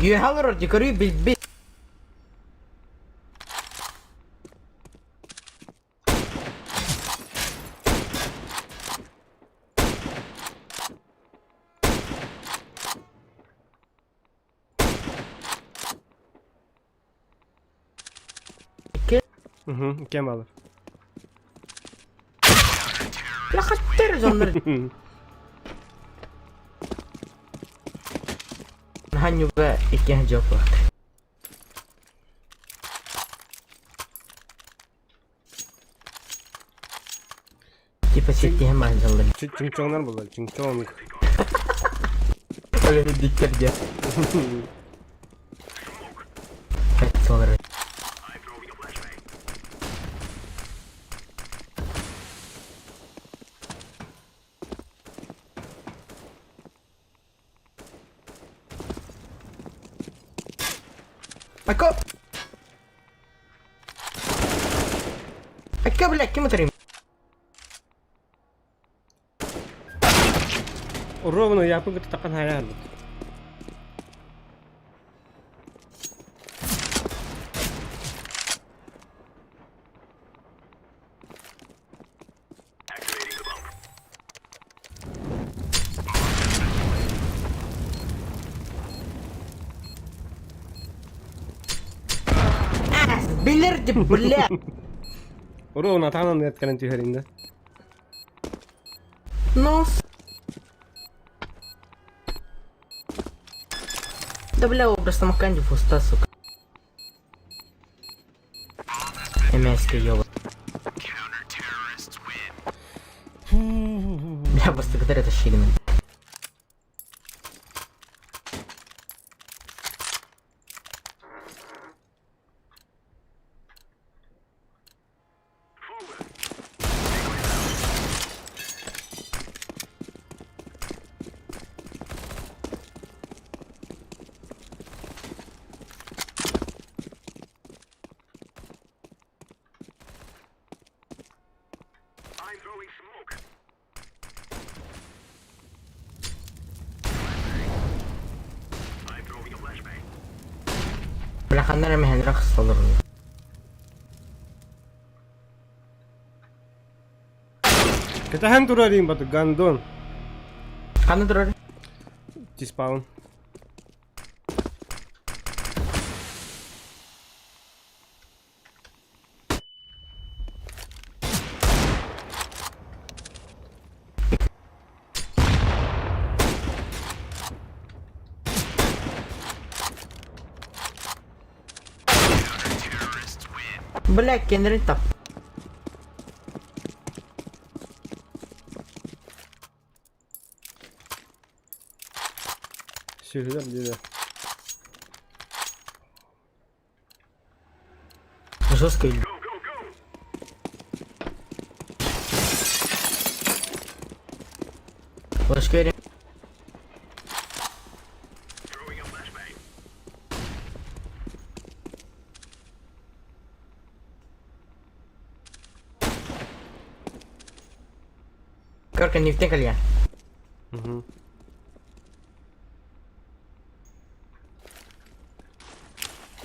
Үөһэ олорор дьикарыы билбит. Угу, кем алыр? Лахаттар дьоннор Ханньуга иккиэн дьоппуохтар. Типа ситтиһэн баанжаллар. Чиҥчоҥнар буолар, чиҥчоҥ. Өлө диктер диэ. Солар. Ако! Ака, бля, ким утарым? Ровно япы кытта такан хайаарбыт. Билэр деп, бля! Ровно атаҕынан ыатканан түһэрин да. Ну, Да бля, образ самоканди фуста, сука. Эмээскэ ёба. Бля, бастакытар это щигнан. I'm throwing smoke. I'm throwing a flashbang. Бля, ханна эрэ мэһэнрэх олорор. Кэтэһэн турарыым баты гандон. Ханна турар? Диспаун. Бля, кенрин тап. Сүһүлэр диэри. Жестко. Флешка Throwing a flashbang. Корка не в кальян. Угу.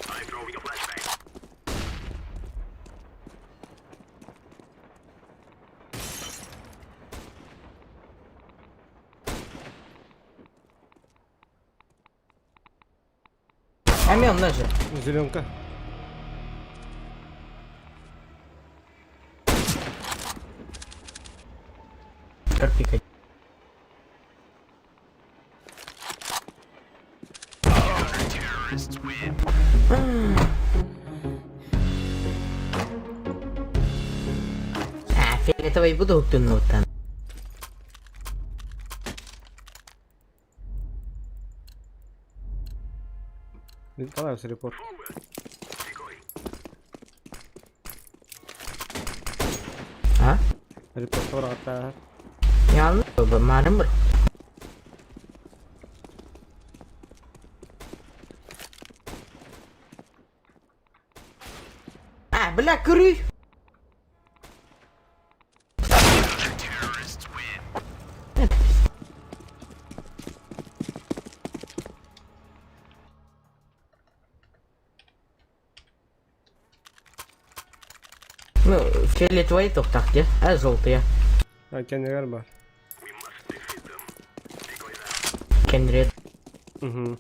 I'm throwing a flashbang. Эмиэ онно же. Зеленка. Карпика. А, фиолетовый буду уктуннуттан. Понравился репорт. А? Репортер ата. Я марым. А, бля, көрүй! Ну, фиолетовый тоқтақ де, а желтые. А, кеннегер бар. Кенред. Угу.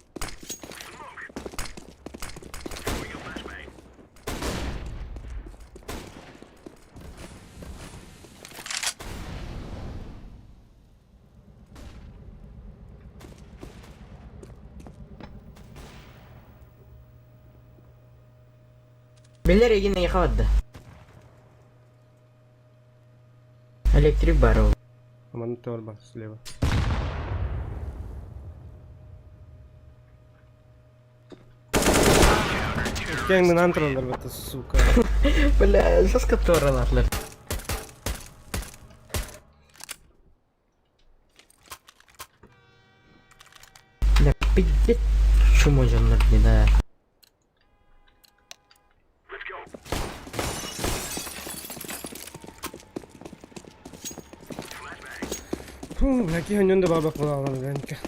Билер егин ехавады. Электрик бар ол. Монитор бар слева. Кең мен антрондар бата, сука. Бля, жестко торалатлар. Бля, пиздец, чумо жоннор да. Фу, бля, киһи өннөн да барбак була алар бәнке.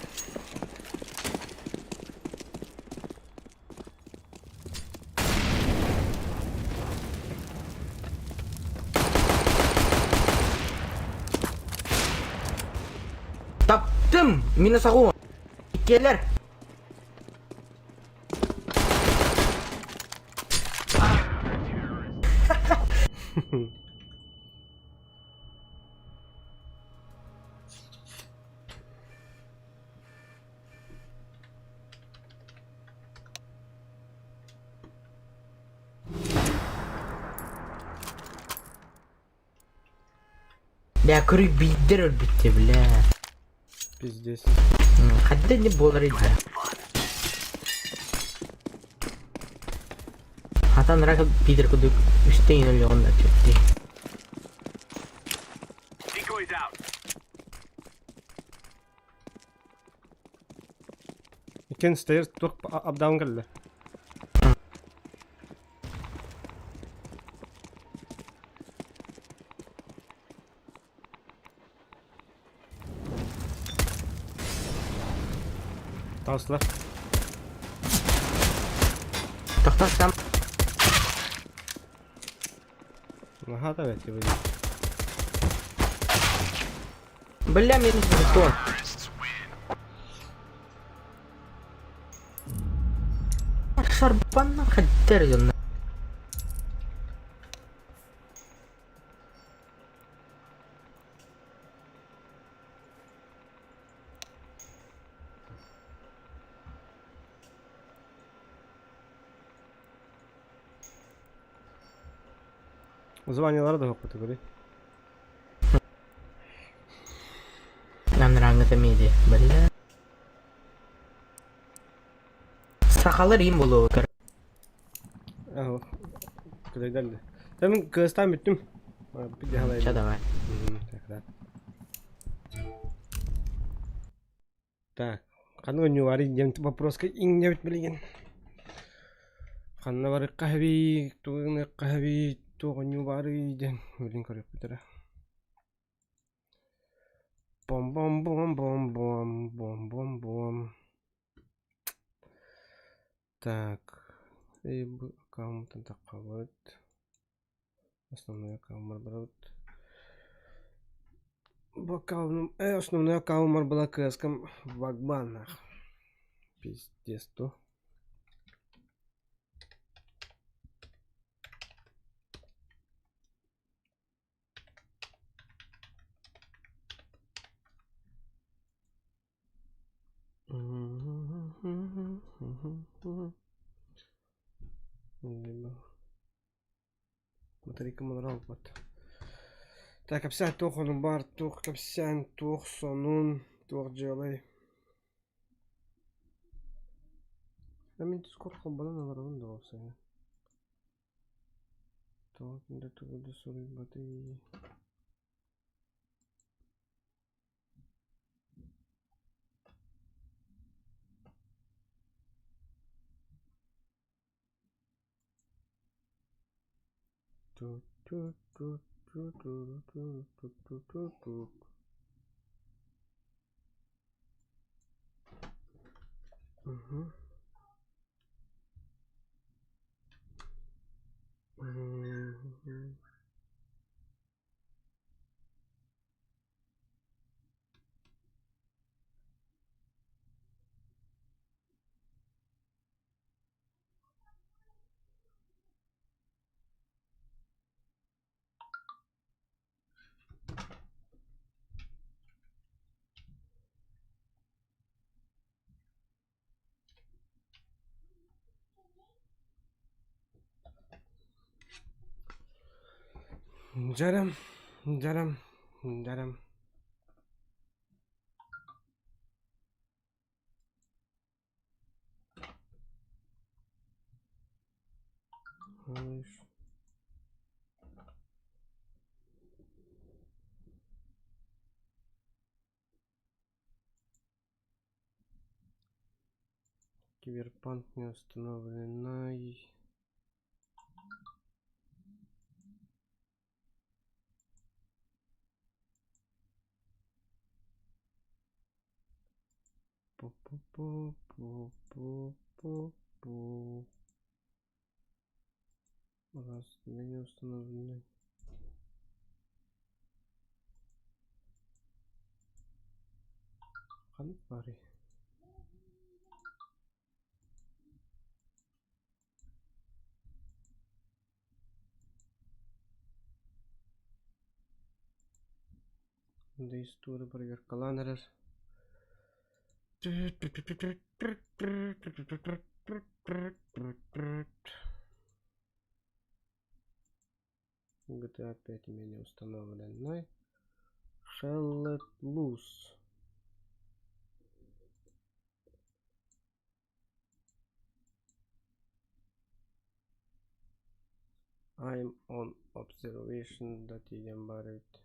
Таптым! Минус агу. Келер. Бля, көрүй бейдер өлбітте, бля. Пиздец. Хадда не болар еді. Хатан рак пидер кудук үстейін өлі онда төтті. Decoys out. Кен stairs тух апдаун келді. Таусылар. Тоқтасам. Ага, давайте выйдем. Бля, минус бетон. Шарбанна хаддер жонна. Званиялары да жоқ категория. Нам рангы меди. Бля. Сақалар им болуы кір. Ага. Кудайдалды. Мен кыстан бүттүм. Ча давай. Так, да. Так, қаны нюари дем вопроска иңне бит билген. Ханна бар кахби, тугны кахби, тугы нюари дем. Билин көрөп битер. Бом бом бом бом бом бом бом бом. Так. И бу аккаунттан таккабыт. Основной аккаунт бар Бу аккаунт, основной аккаунт была кэском в Багбанах. Пиздец, то. Либо. Батарейка вот. Так, капсян туох бар, туох капсян, туох сонун, туох дьыалай. Мин Discord холбонон олоробун да уопсайынан. Тоҕо да тугу да суруйбатый. Угу. Мгм. Дьэрэ, дьэрэ, дьэрэ. Киберпанк не установленный. Пу-пу-пу-пу-пу-пу. Раз, не установлены. Ханнык баарый? Дейстура проверкалаан эрэр. GTA 5 менее установленной. Hell Let Loose. I'm on observation да тиийэн баар эбит.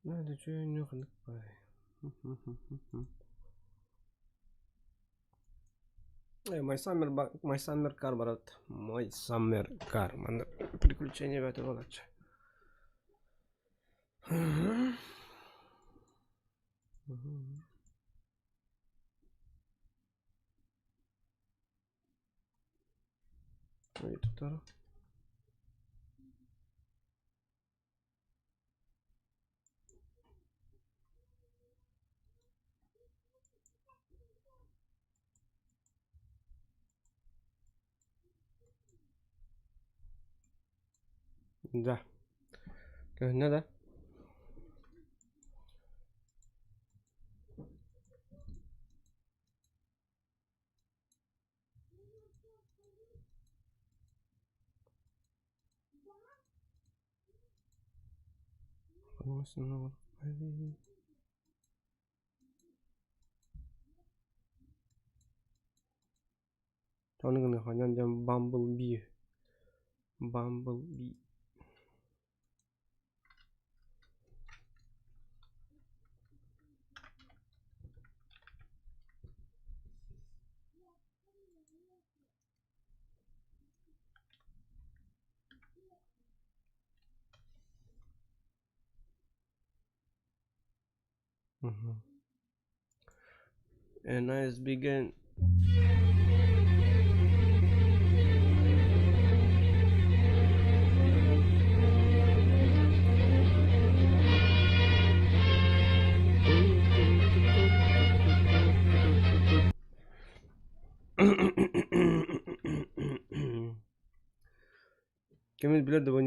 Надо чуйнух My Summer, My Summer Car, брат. My Summer Car. Манна приключения бэт буолаччы. Тутара. Да. Көһүннэ да? Ону гына ханан дьон Bumblebee Bumblebee Угу. And I begin. Кемин билэр да бу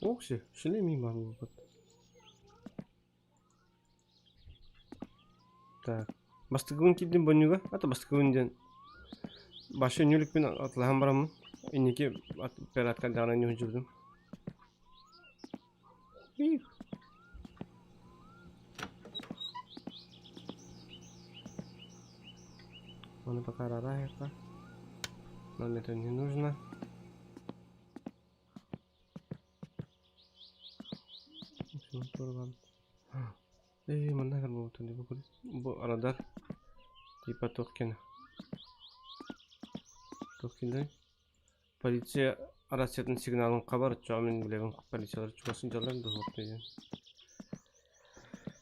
Окси, шлем мимо буолбут. Так. Бастакыбын киирдим бонньуга. Ата бастакыбын диэн башы нүлүкпүн атылаһан бараммын. Инники пиратка даҕаны ньуһдьубутум. Оны пока рарайка. Нам это не нужно. Ээ, манна буолбутун дии бу бу радар типа туох кэнэ туох кэллэй полиция рациятын сигналын хабар оччоҕо мин билэбин полициялар чугас сылдьаллар дуо диэн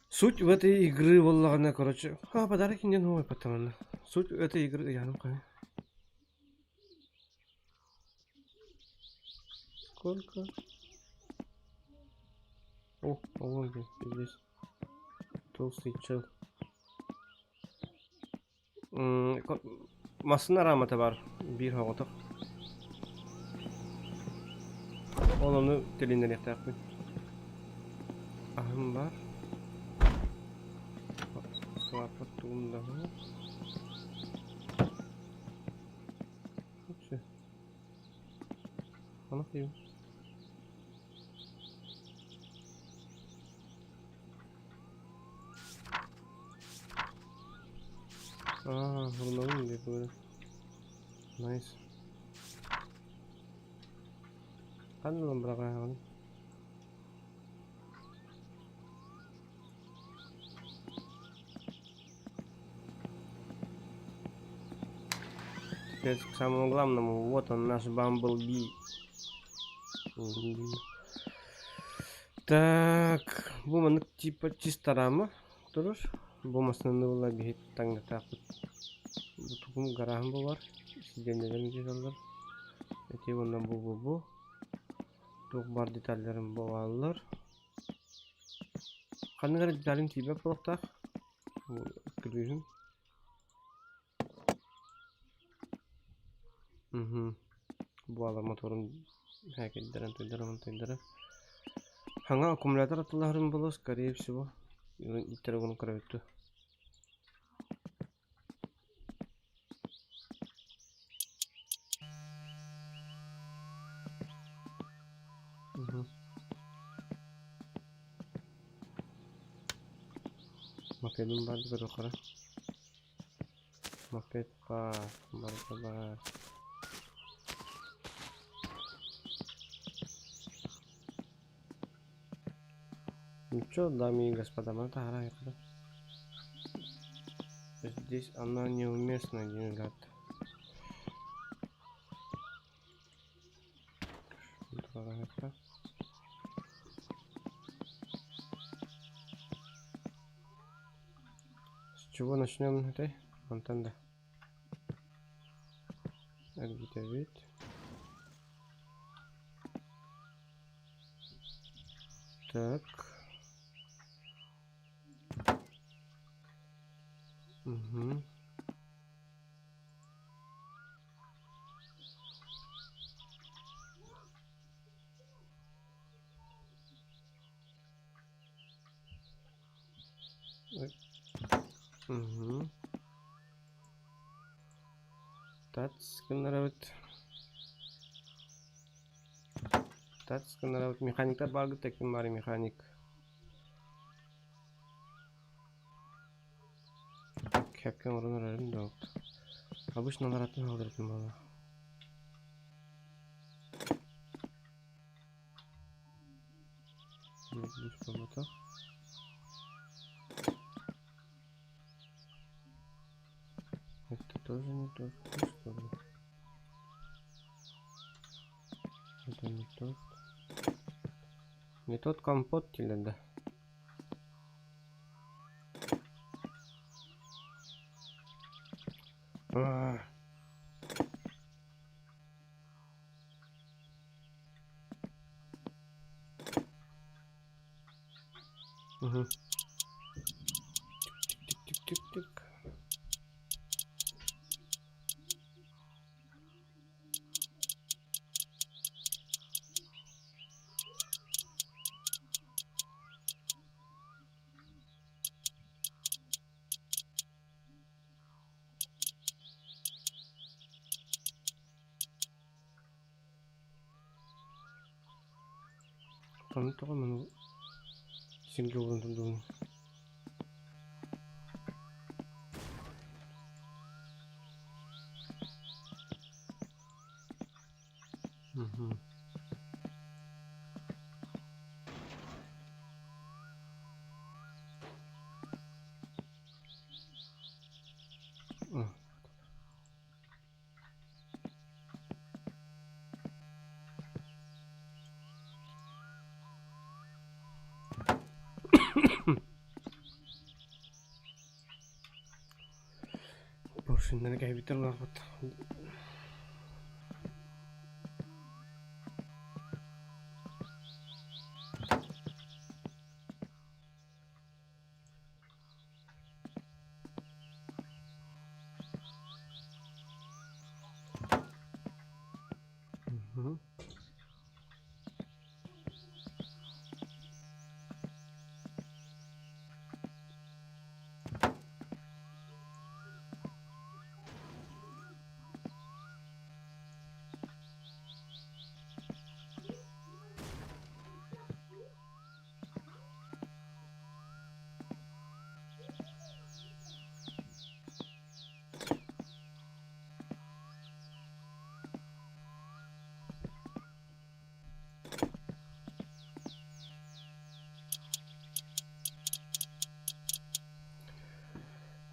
суть в этой игры буоллаҕына короче а подарок иннин ой потом суть этой игры ыйааным хайа Сколько? О, а вон здесь, здесь. Толстый чел. Массыына араамата баар биир соҕотох. Ол ону тилиннэриэхтээхпин. Аһым баар. Сылааппат тугум да Вообще. Анах Аа, hurmalı diye böyle. Nice. Ханна ылан быраҕааҕын? Теперь к самому главному. Вот он, наш Бамблби. Так, бу маннык типа чисто рама турар. Бу массыынаны була биһи таҥнатаахпыт. Бу тугум гарааһым бу бар. Сидиэнньэлэрин дьаһаллар. Эти уонна бу-бу-бу. Туох баар деталларым бу бааллар. Ханнык эрэ деталым тиийбэт буолуохтаах. Бу күлүүһүм. Мгм. Буолар моторун һээкэйдэрин тыйдара тыйдара. Хаҥа аккумулятор атылаһарын буолуо, скорее всего. Иттэр угун көрөбүттү. Мгм. Мопедум баар көрүөххэ. Мопед баар, барыта баар. Ничего, дамы и господа, мы таһара Здесь она неуместна, деньгат. С чего начнем этой? Антон да. Эргитэбит. Так. Угу. Угу. Тац гыннарабыт. Тац гыннарабыт. Механиктар бааргыт ким баар механик. Кэпкэ оҥорон эрэрим да Обычно алараттан алдырытым буолла. Это тоже не тот, что ли? Это не тот. Не тот компот или да? А. Угу. Тик-тик-тик-тик-тик. Ханна тоҕо маны сиргэ ууран турдугуҥ? Мгм. О. Поршеннары кэһэбиттэр улааппыт. Мгм.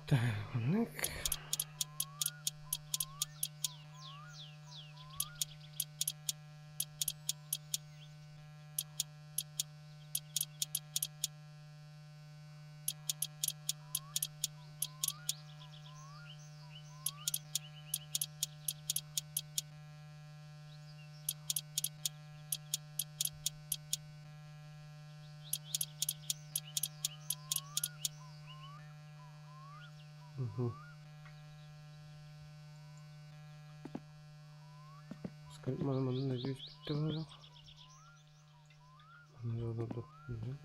Так, маннык. Мгм. Маны манна надеюсь бүттэ быһыылаах. Мгм.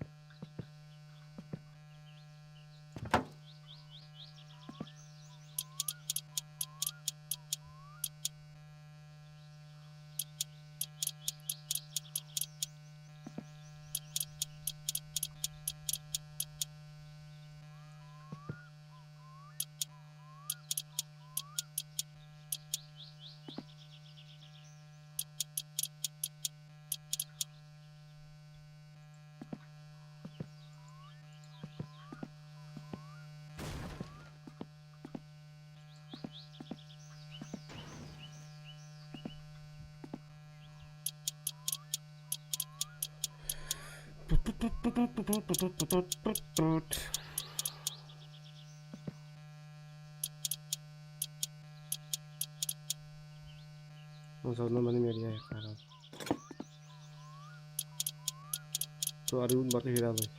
Заодно маны меряю харал. То арыгын баты хиралай.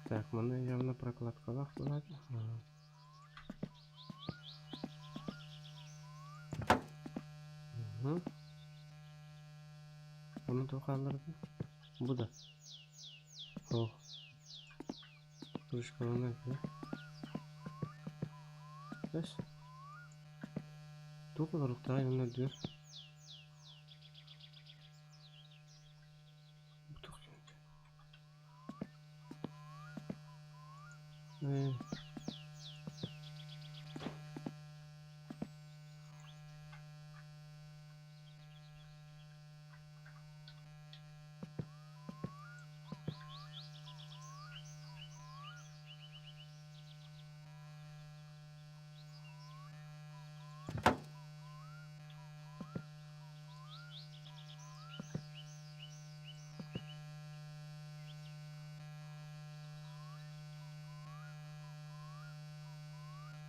Так, маны явно прокладкалаах буолаат. Ага. Угу. Оны туох хаалларда? Бу да. Ох. Крышкаланар да? Бэс. Туох олоруктаах онно үрдүгэр? Бу туох диэн? Ээ.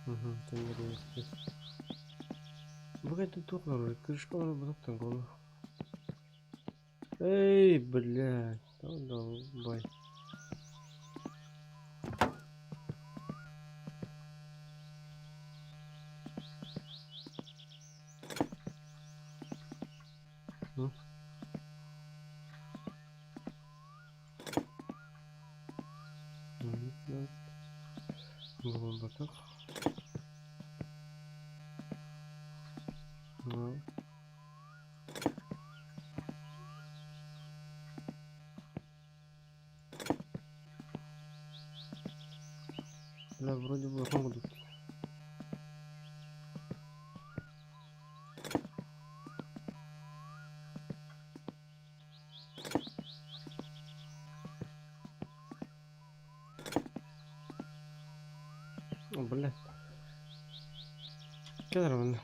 Мгм, Бу кэнтэн туох олорор? Крышка олорор буолуохтан голу. Эй, блядь, долбай. Ну. Буолбатах. Бля, вроде бы улахан курдук дии. О, блядь. Кэл манна.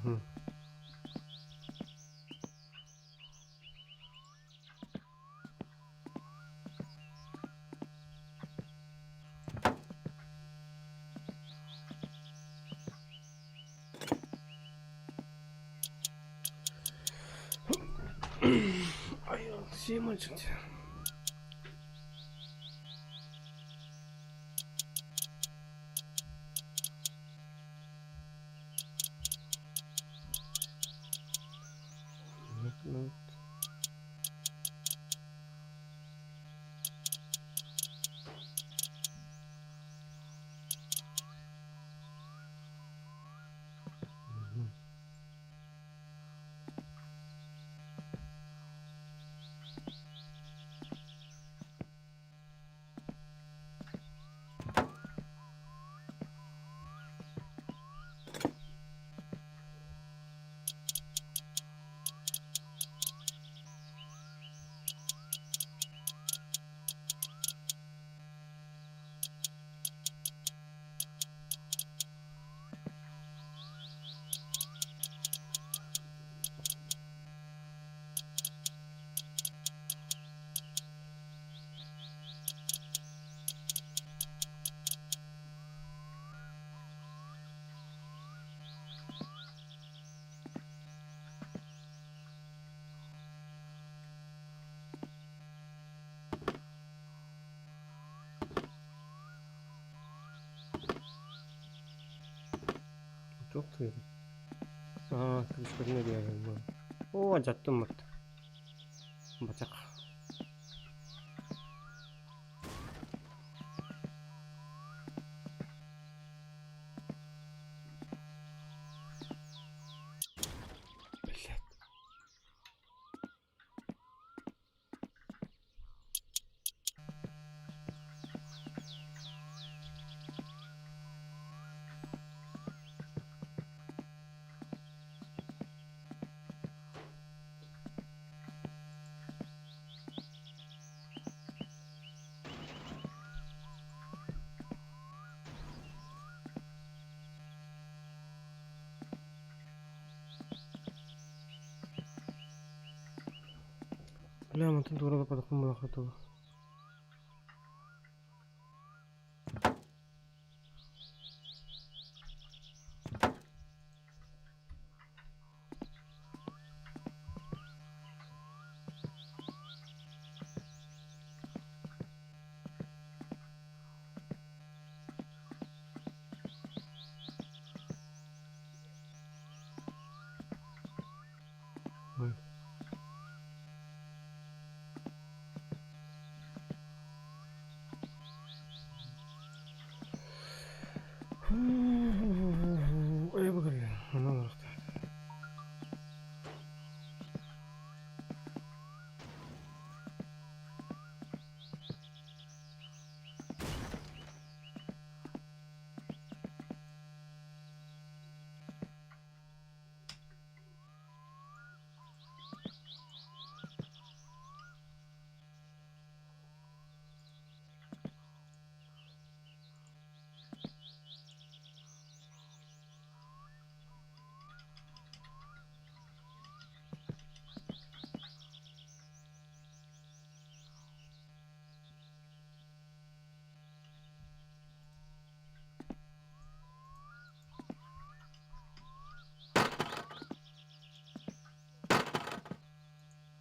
Мгм. Все мальчики. Ну, Туох тыырый? Аа, кырыспытын эбиэҕин буолан. Оо, алдьаттым мырт. Бачах. Блядь. Бля, мантан туора барбатахпын буолаахтаатыбын. Ой. Эй, бу Онон олохтоох.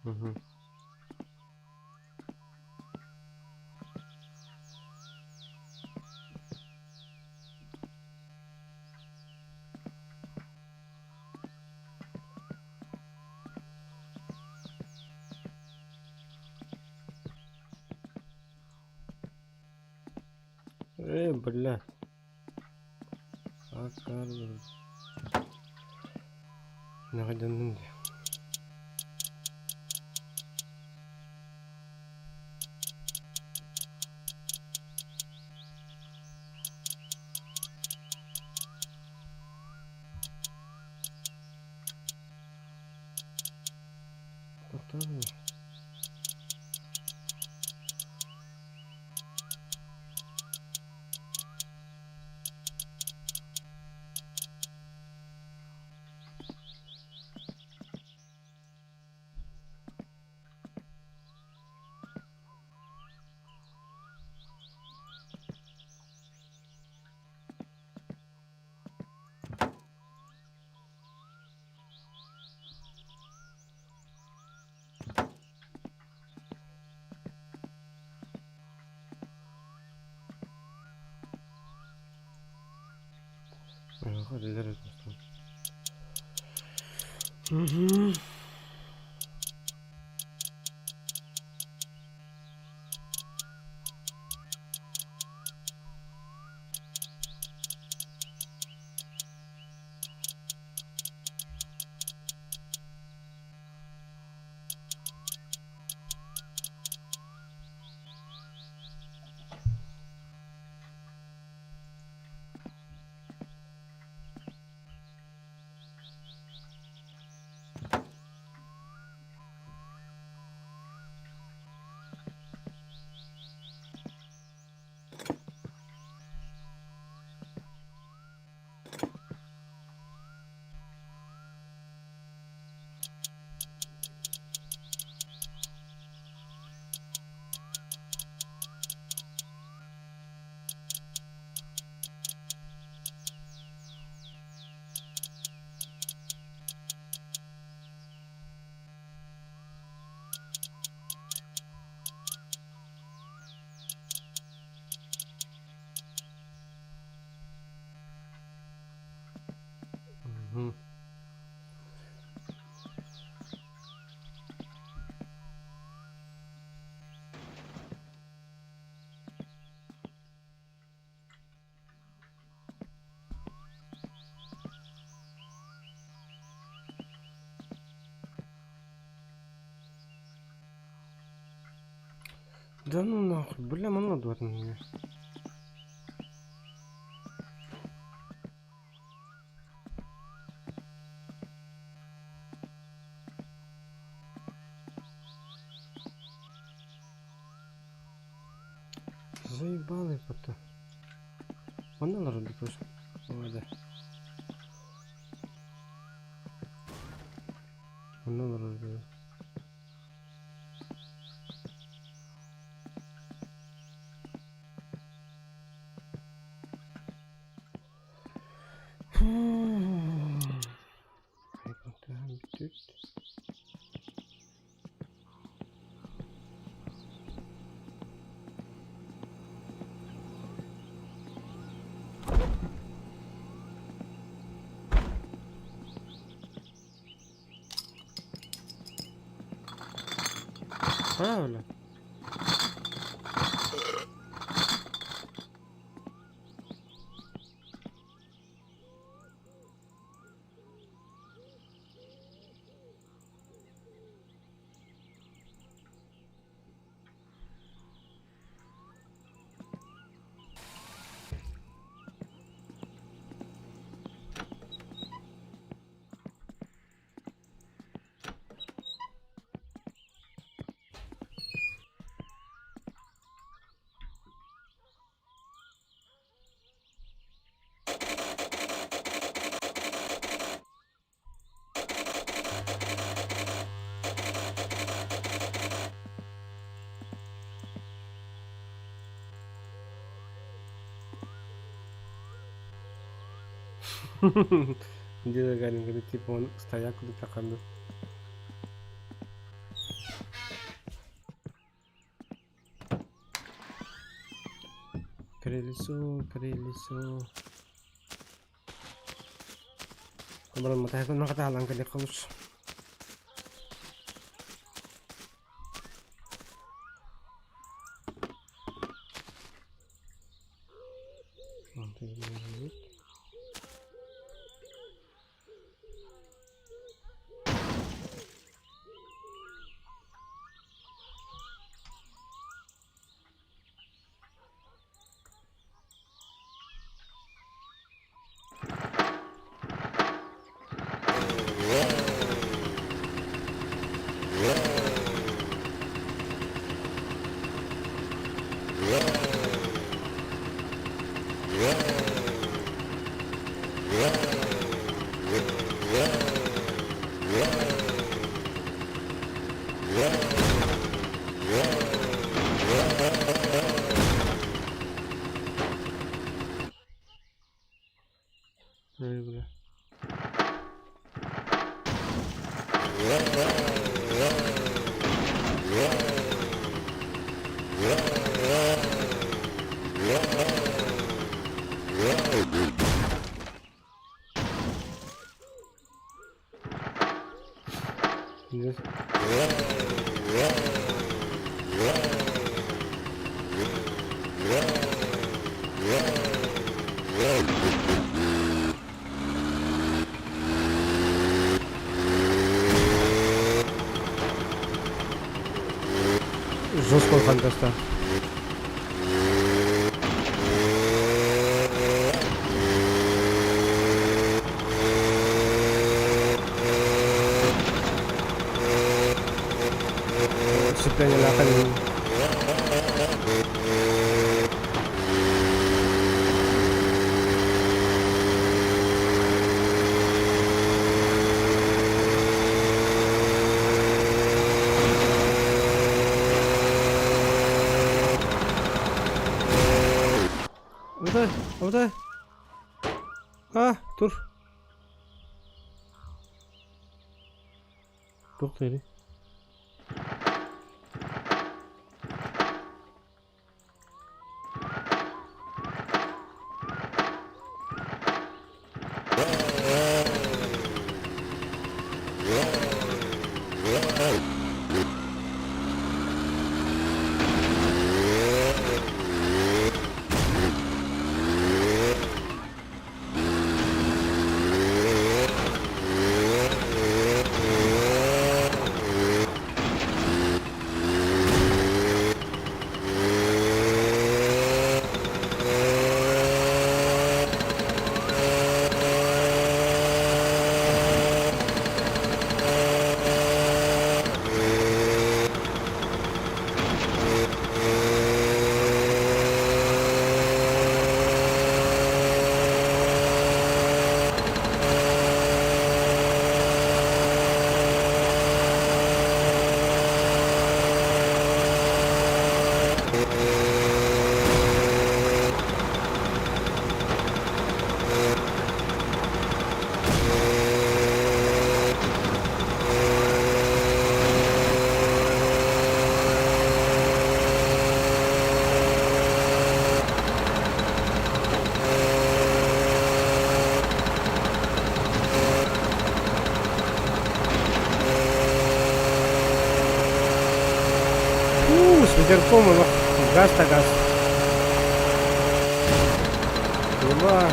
Мгм. Э, бля. Акар. Наҕайданным дии. Тохтоо. Угу. Мгм. Да ну нахуй, бля, манна дуотун. Заебали пота. Манна народу просто. Ой, да. Манна народу. Бүтүт. Правильно. Где Гагарин говорит, типа он стояк куда-то. Крыльцо, крыльцо. Баран матаһыкын хатаалаан кэлиэх холус. Жестко фантаста. Сцепление Абытай, абытай. А, тур. Туох диэри? Уу, с ветерком его газ-то газ. Труба.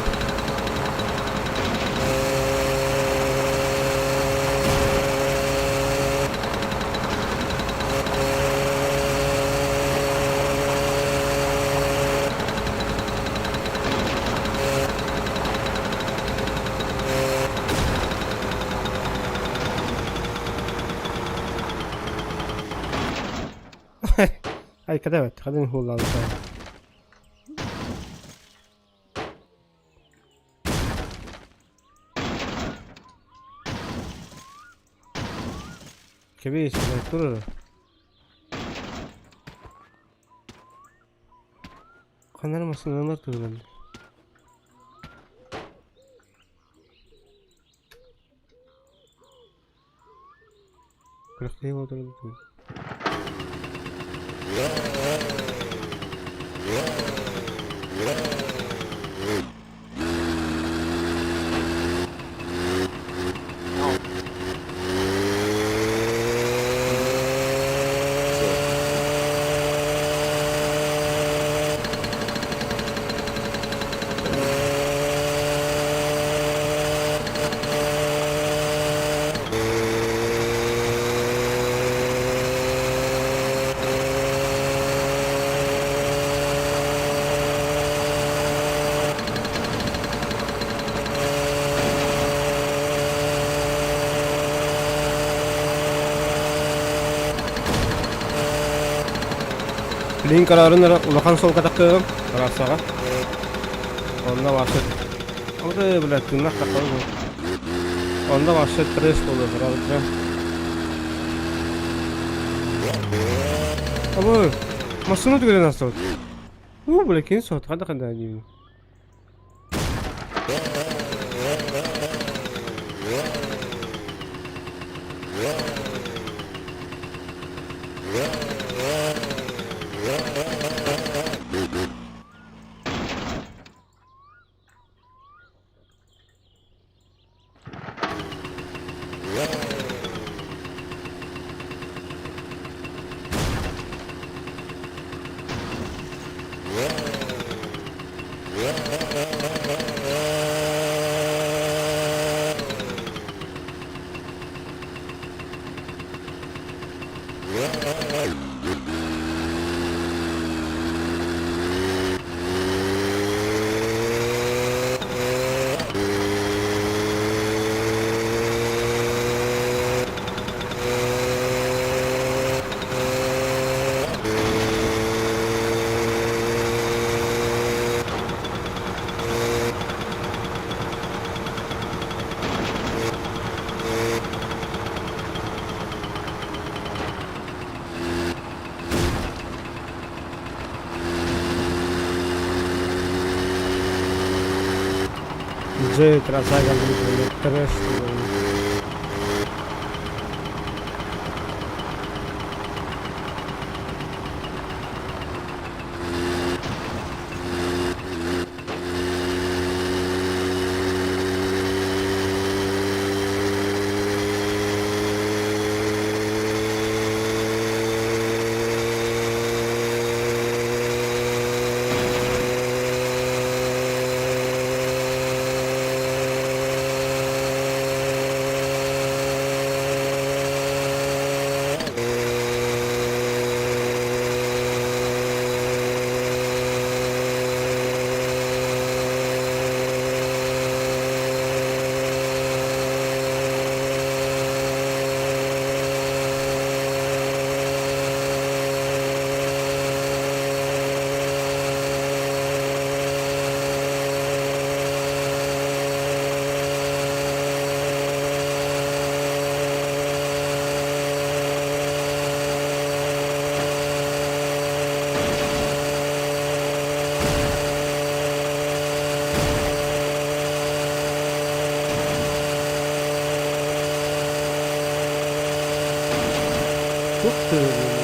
Ай, кадават, хадын хуллаабыта. Кэбиис, тур. Ханар массыыналар туһунан. Күрэхтэһии буоларын Билигин көрөөрүн эрэ улахан суолга тахсыаҕым, трассаҕа. Онно вообще... Ото, бля, тыыннах таххабы бу. Онно вообще трэш буолуо сорох. Абы, массыына түгэнэн астыбыт. Уу, бля, кини соһутха да ханда диибин. Дьэ, трасса кэлбит трэш Ух ты, блин.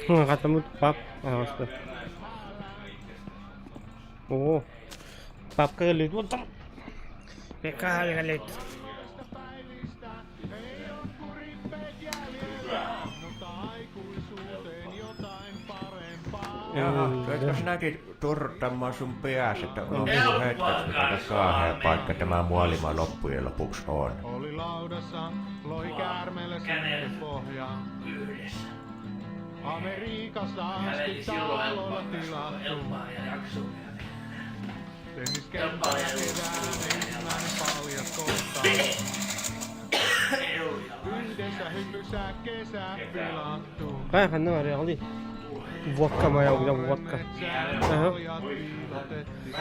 Хатаммыт пап аҕыста. Оо, папка өлүт буолтам. Пекка өлүт. Jaha, etkö sinäkin turruttamaan sun pääs, että unohtuu hetkeksi, mikä kaahea paikka tämä maailma loppujen lopuksi on. Oli laudassa, lohikäärmeelle Kävely. pohjaan. Yhdessä. Amerikasta asti Käveli silloin talolla helppoa tilattu. helppoa ja jaksoa. Tenniskentällä kevään ensimmäinen paljas kohta. Yhdessä hymyssä kesä pilattu. Кай ханна бар яғли. Водка моя угда водка. Ага. Paljat piilotettiin.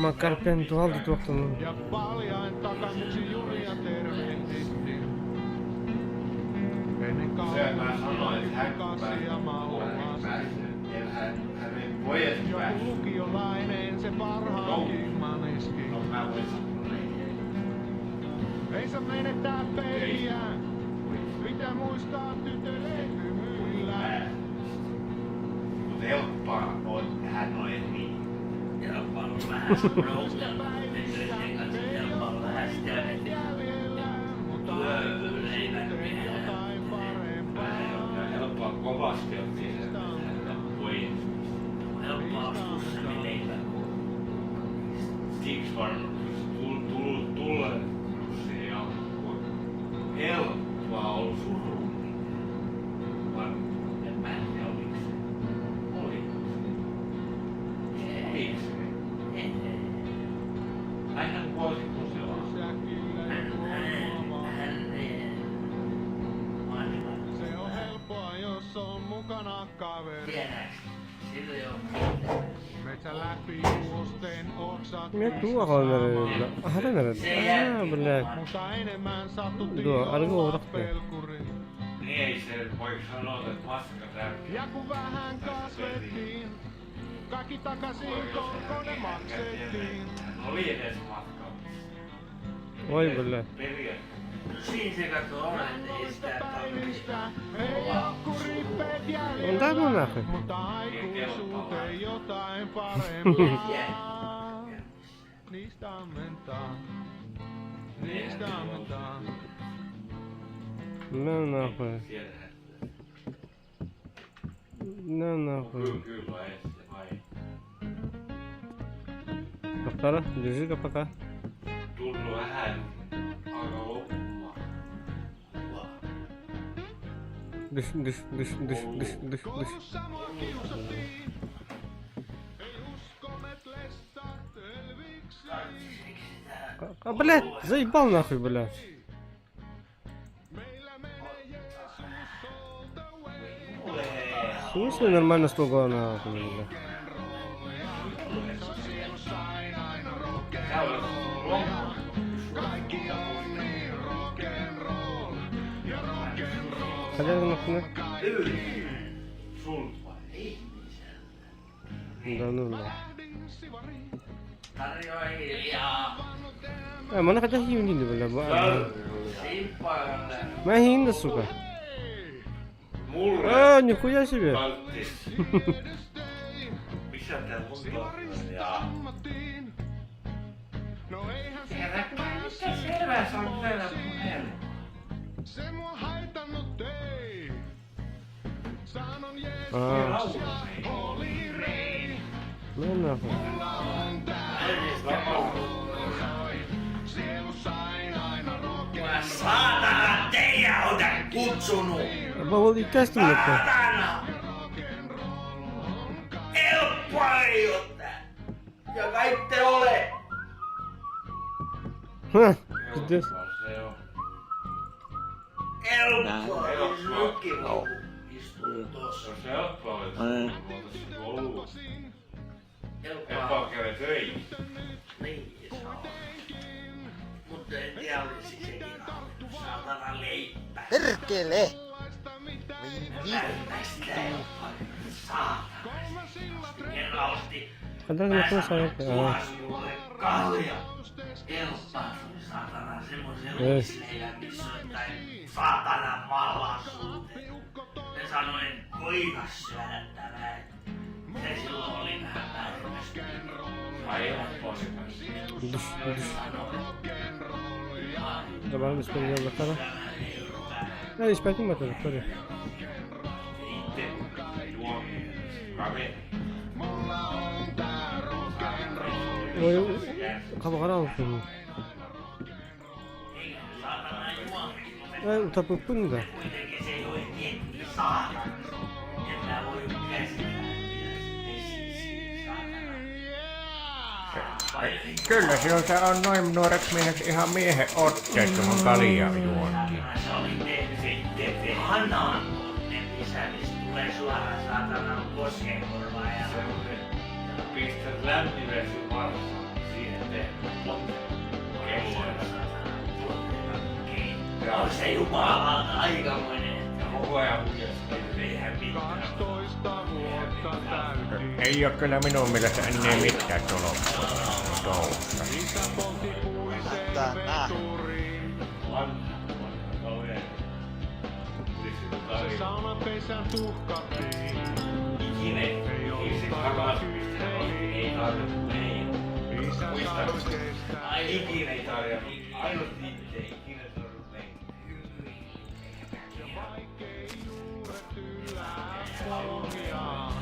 Макарпен туалды туақтан. Ja paljain takamuksi juria tervehdittiin. Ennen kaupungin kassia mauasti. Joku lukiolainen se parhaankin maniski. Ei saa menettää peliä. Pitää muistaa tytölle hymyillä. Helppoa on vähän semmoinen ongelma. Menneiden kanssa helppoa on vähän sitä, että Jäljellä, mutta leivän aikuisuuteen jotain parempaa. Helppoa kovasti on siihen, että voi Helppoa ostaa se leivän. Siksi varmaan tulee siihen alkuun. Helppoa on surullinen. Varmaan. En mä en tiedä oliko se. Oliko se? Oliko se? En. Hänhän kuoli tosiaan. Säkillä Hän, joku hän, on hän, vanhemmat. Se on helppoa, jos on mukana kaveri. Tiedäks, sillä ei oo Metsän läpi juosten oksat Мен туа қаланар. Аханар. А, бля. Mutta enemmän sattu Tuo, arvo tiolla odottaa. pelkuri. Niin ei se voi sanoa, että paska tärkeä. Ja kun vähän kasvettiin, kaikki takaisin korkoinen maksettiin. Oli edes matkalla. Ой, бля. Periaatteessa. No siinä se kato on, että ei sitä tarvitse. Päivistä ei oo kuin rippeet Он да ну jäljellä, нахуй. mutta aikuisuuteen jotain parempaa. Niistä ammentaa, niistä ammentaa. На нахуй. Siellähän. На нахуй. Kyllä ei se vai. Повтора, держи-ка пока. Tunnu vähän aika loppumaan. Дыш, дыш, дыш, дыш, дыш, дыш, дыш. Koulussa mua kiusattiin, ei uskoneet lessat elvikseen. А, блядь, заебал нахуй, блядь. Meillä menee Jeesus all the way. В смысле нормально стол нахуй, блядь? Kaikki on niin rock'n'roll ja rock'n'roll. Хотя нахуй. Sult vai? Да ну бля. Lähdin sivariin, Tarjoilija, А, мана хотя химни, бля. simppaille. Mä hinda, сука. Mulle А, нихуя себе. kalttis. Missä tää monta ja ammattiin. No eihän se, Mitä selvää se on täällä puhelu? se mua haitannut ei. Sanon Jeesus А, ja oli rei. ну нахуй. Mulla on tää soi. Sielussain aina rock'n'roll. Mä saatana teijä ota kutsunut! Бабал и тестом нахуй. Saatana! Helppoa ei oo tää! Ja kai te ole! Ха, пиздец. se on. Helppoa! Jos nytkin voi istuu tossa. No se helppoa oli, että me oltais koulussa. Helppoa. Helppoa käydä töihin. Niin se on. Mutta en tiedä olisi sekin saatana leipää. Perkele! Täynnä sitä helppoa. Saatana. Kerran osti Хотя нахуй сам. А, Suhasmulle kalja. Elppa se oli saatana semmoisen Ei. ruisleivän, missä on jotain saatana malasuuteen. Sanoin, kuinka syödä tämä. Se silloin oli vähän väärin. Душ, душ. Добавим исполнение. Ei, исполнение тоже. Ой, хабаҕар алпын. Эй, утапыппын да. Kuitenkin se joi tietty saatana. En mä voi käsittää. Saatana. Kyllä sinulta on noin nuoreksi mieheksi ihan miehen otteet tuohon kaljajuontiin. Se oli tehnyt sitten se hanan ne pisämistä tulee suoraan saatanan koskenkorvaan ja Pistät lämmin vesi varsaan, siihen tehdään potte. On se jumalauta aikamoinen. Ja koko ajan huijasi, eihän mitään. 12 vuotta täytti. Ei oo kyllä minun mielestä enää mitään tolkkua tuossa touhussa. Isä poltti puisen veturin. Vanha, vanha kaveri. Se saunapesän tuhkattiin. Ikinä Ei ollut ei takakyyheliin. tarjottu meille. Isä sanoi Muistatko? kestää. Ikinä ei tarjottu. Ainut itse ei ikinä tarjottu meille. Ja vaikkei juuret yllä pohjaan,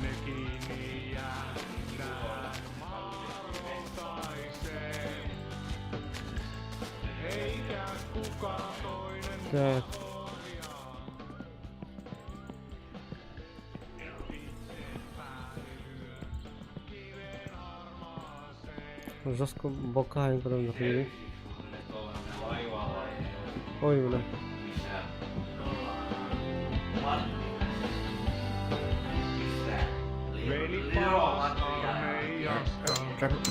ne kiinni jäättää maarotaiseen. Eikä kukaan toinen Так. ohjaa. Жестко бока потом заходили. Ой, бля. Veli palas armeijasta.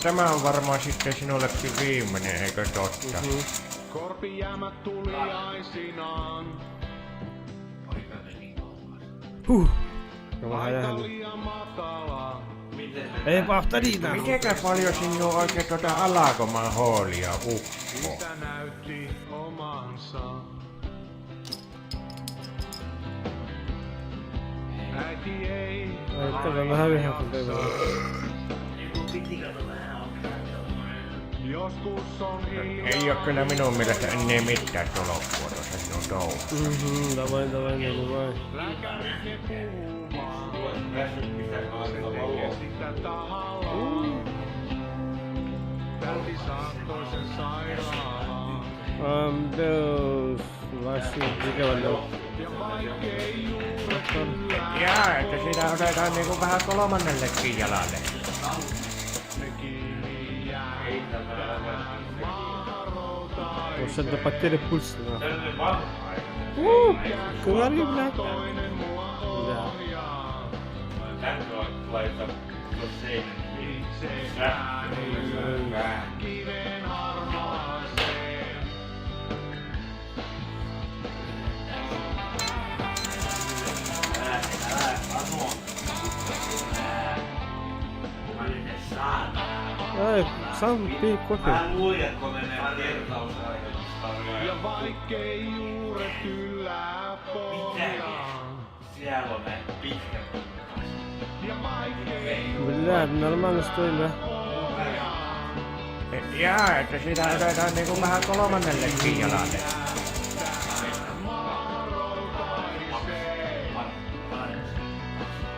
Tämä on varmaan sitten sinullekin viimeinen, eikö totta? Korpijäämät tuliaisinaan. Фух. Vähän Aita liian matala. Ei повтори нахуй. Mitenkä paljon sinun oikein tuota alakoman hoolia uppoo? Isä näytti omansa. Äiti ei Ai, että vähän vihaa Joskus on hiljaa. Ei oo kyllä minun mielestä enää mitään tolkkua tuossa sinun touhussa. Угу, давай, давай, наливай. Lääkärit ne puhumaan. Se tekee sitä tahallaan. Täti saattoi sen sairaalaan. Амбеус, Вася, Дикавалев. Ja vaikkei juuret yllä Jaa, että siitä otetaan niinku vähän kolmannellekin jalalle. ne kiinni jäättää maarotaiseen. Вообще до потери пульса, нахуй. Tällainen vanha aika. Говори, блядь. Toinen mua Да. ohjaa. Tän laita tuossa seinän. Itse ääni kiven harmaaseen. Ай, сам пей кофе. Mä luulin, että kun menee kertausharjoitusta Ja vaikkei juuret yllä pohjaan. Siellä on ne pitkät tukkat. Ja vaikkei Бля, нормально стой, да. Jaa, että siitä otetaan niinku vähän kolmannellekin jalalle.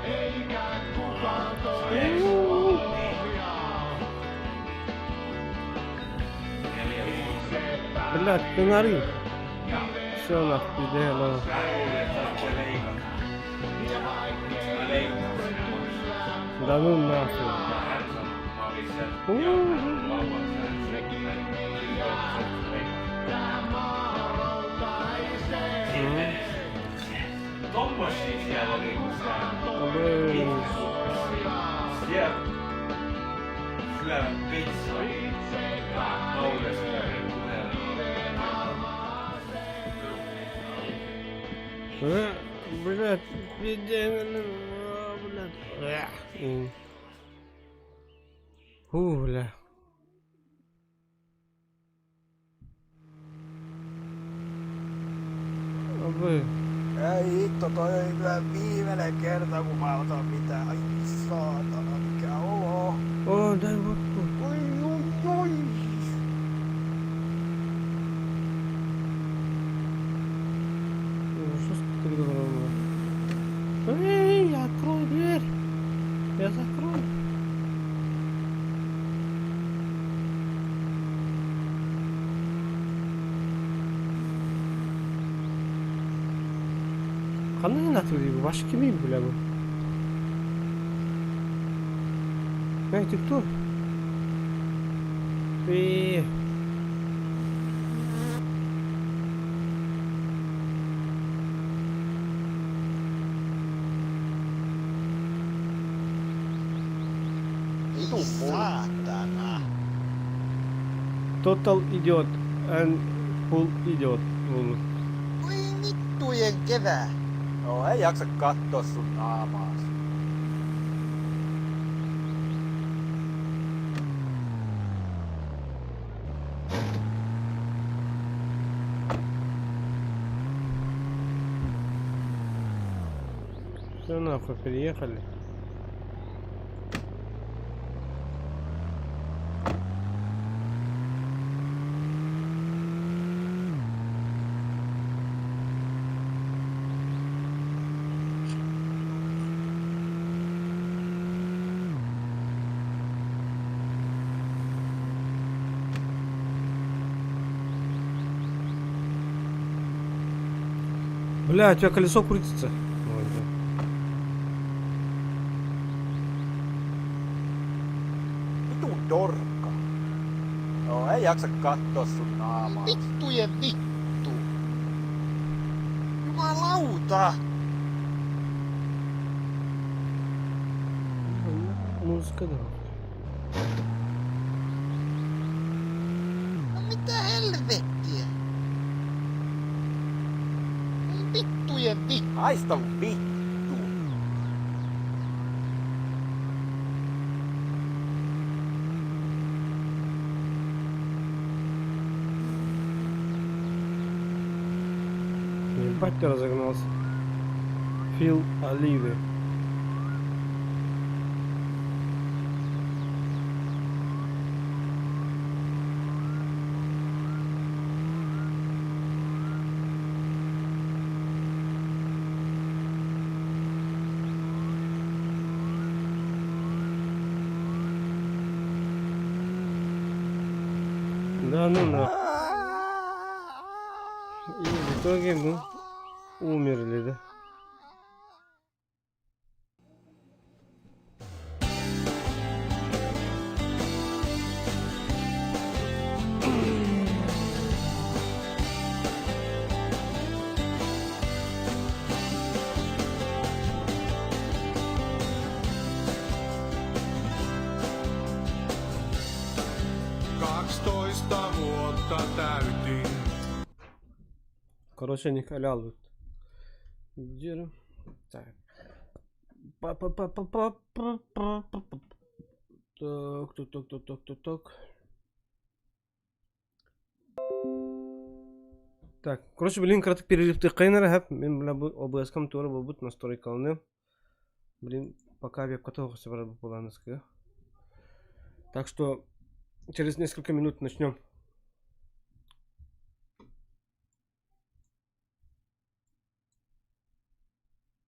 eikä kukaan toinen ohjaa. Бля, ты нари. Все, нахуй, пизде, ладно. Да ну нахуй. Tommosia siellä oli, kun sä Блин. siellä syövät pizzaa ja naureskelevat puhelimella. Блядь, пизде, блядь. М. Фу, бля. Абы. Ei hitto, toi oli kyllä viimeinen kerta, kun mä otan mitään. Ai saatana, mikä olo. О, дай водку. Oi, oi, oi. Что с переговором? Эй, открой дверь! Я закрою. Ханна натуре, ваш кими, бля, бу? Эй, ты кто? Ты... Vitun saatana. Total idiot and full idiot. Буолла. Oi vittujen kevät. No ei jaksa katsoa sun naamaas. Все нахуй, переехали. Бля, у тебя колесо крутится. Ой, да. Vitun dorkka. No ei jaksa katsoa sun naamaas. Vittujen vittu. Jumalauta. Музыка, да. No mitä helvettiä? Oi vittujen vittu. Haista vittu. Ебать ты разогнался. Фил Оливы. Да ну на. И в итоге мы умерли, да? 12 vuotta täytin. Короче, не халял. Где? Так. Па па па па па па па па па. Так, так, так, так, так, так, так. Так, короче, блин, кратко перерыв кайнар хэп. Мин бля бу OBS-кам туора буолбут настройкалны. Блин, пока веб-каталог собрал. Так что через несколько минут начнем.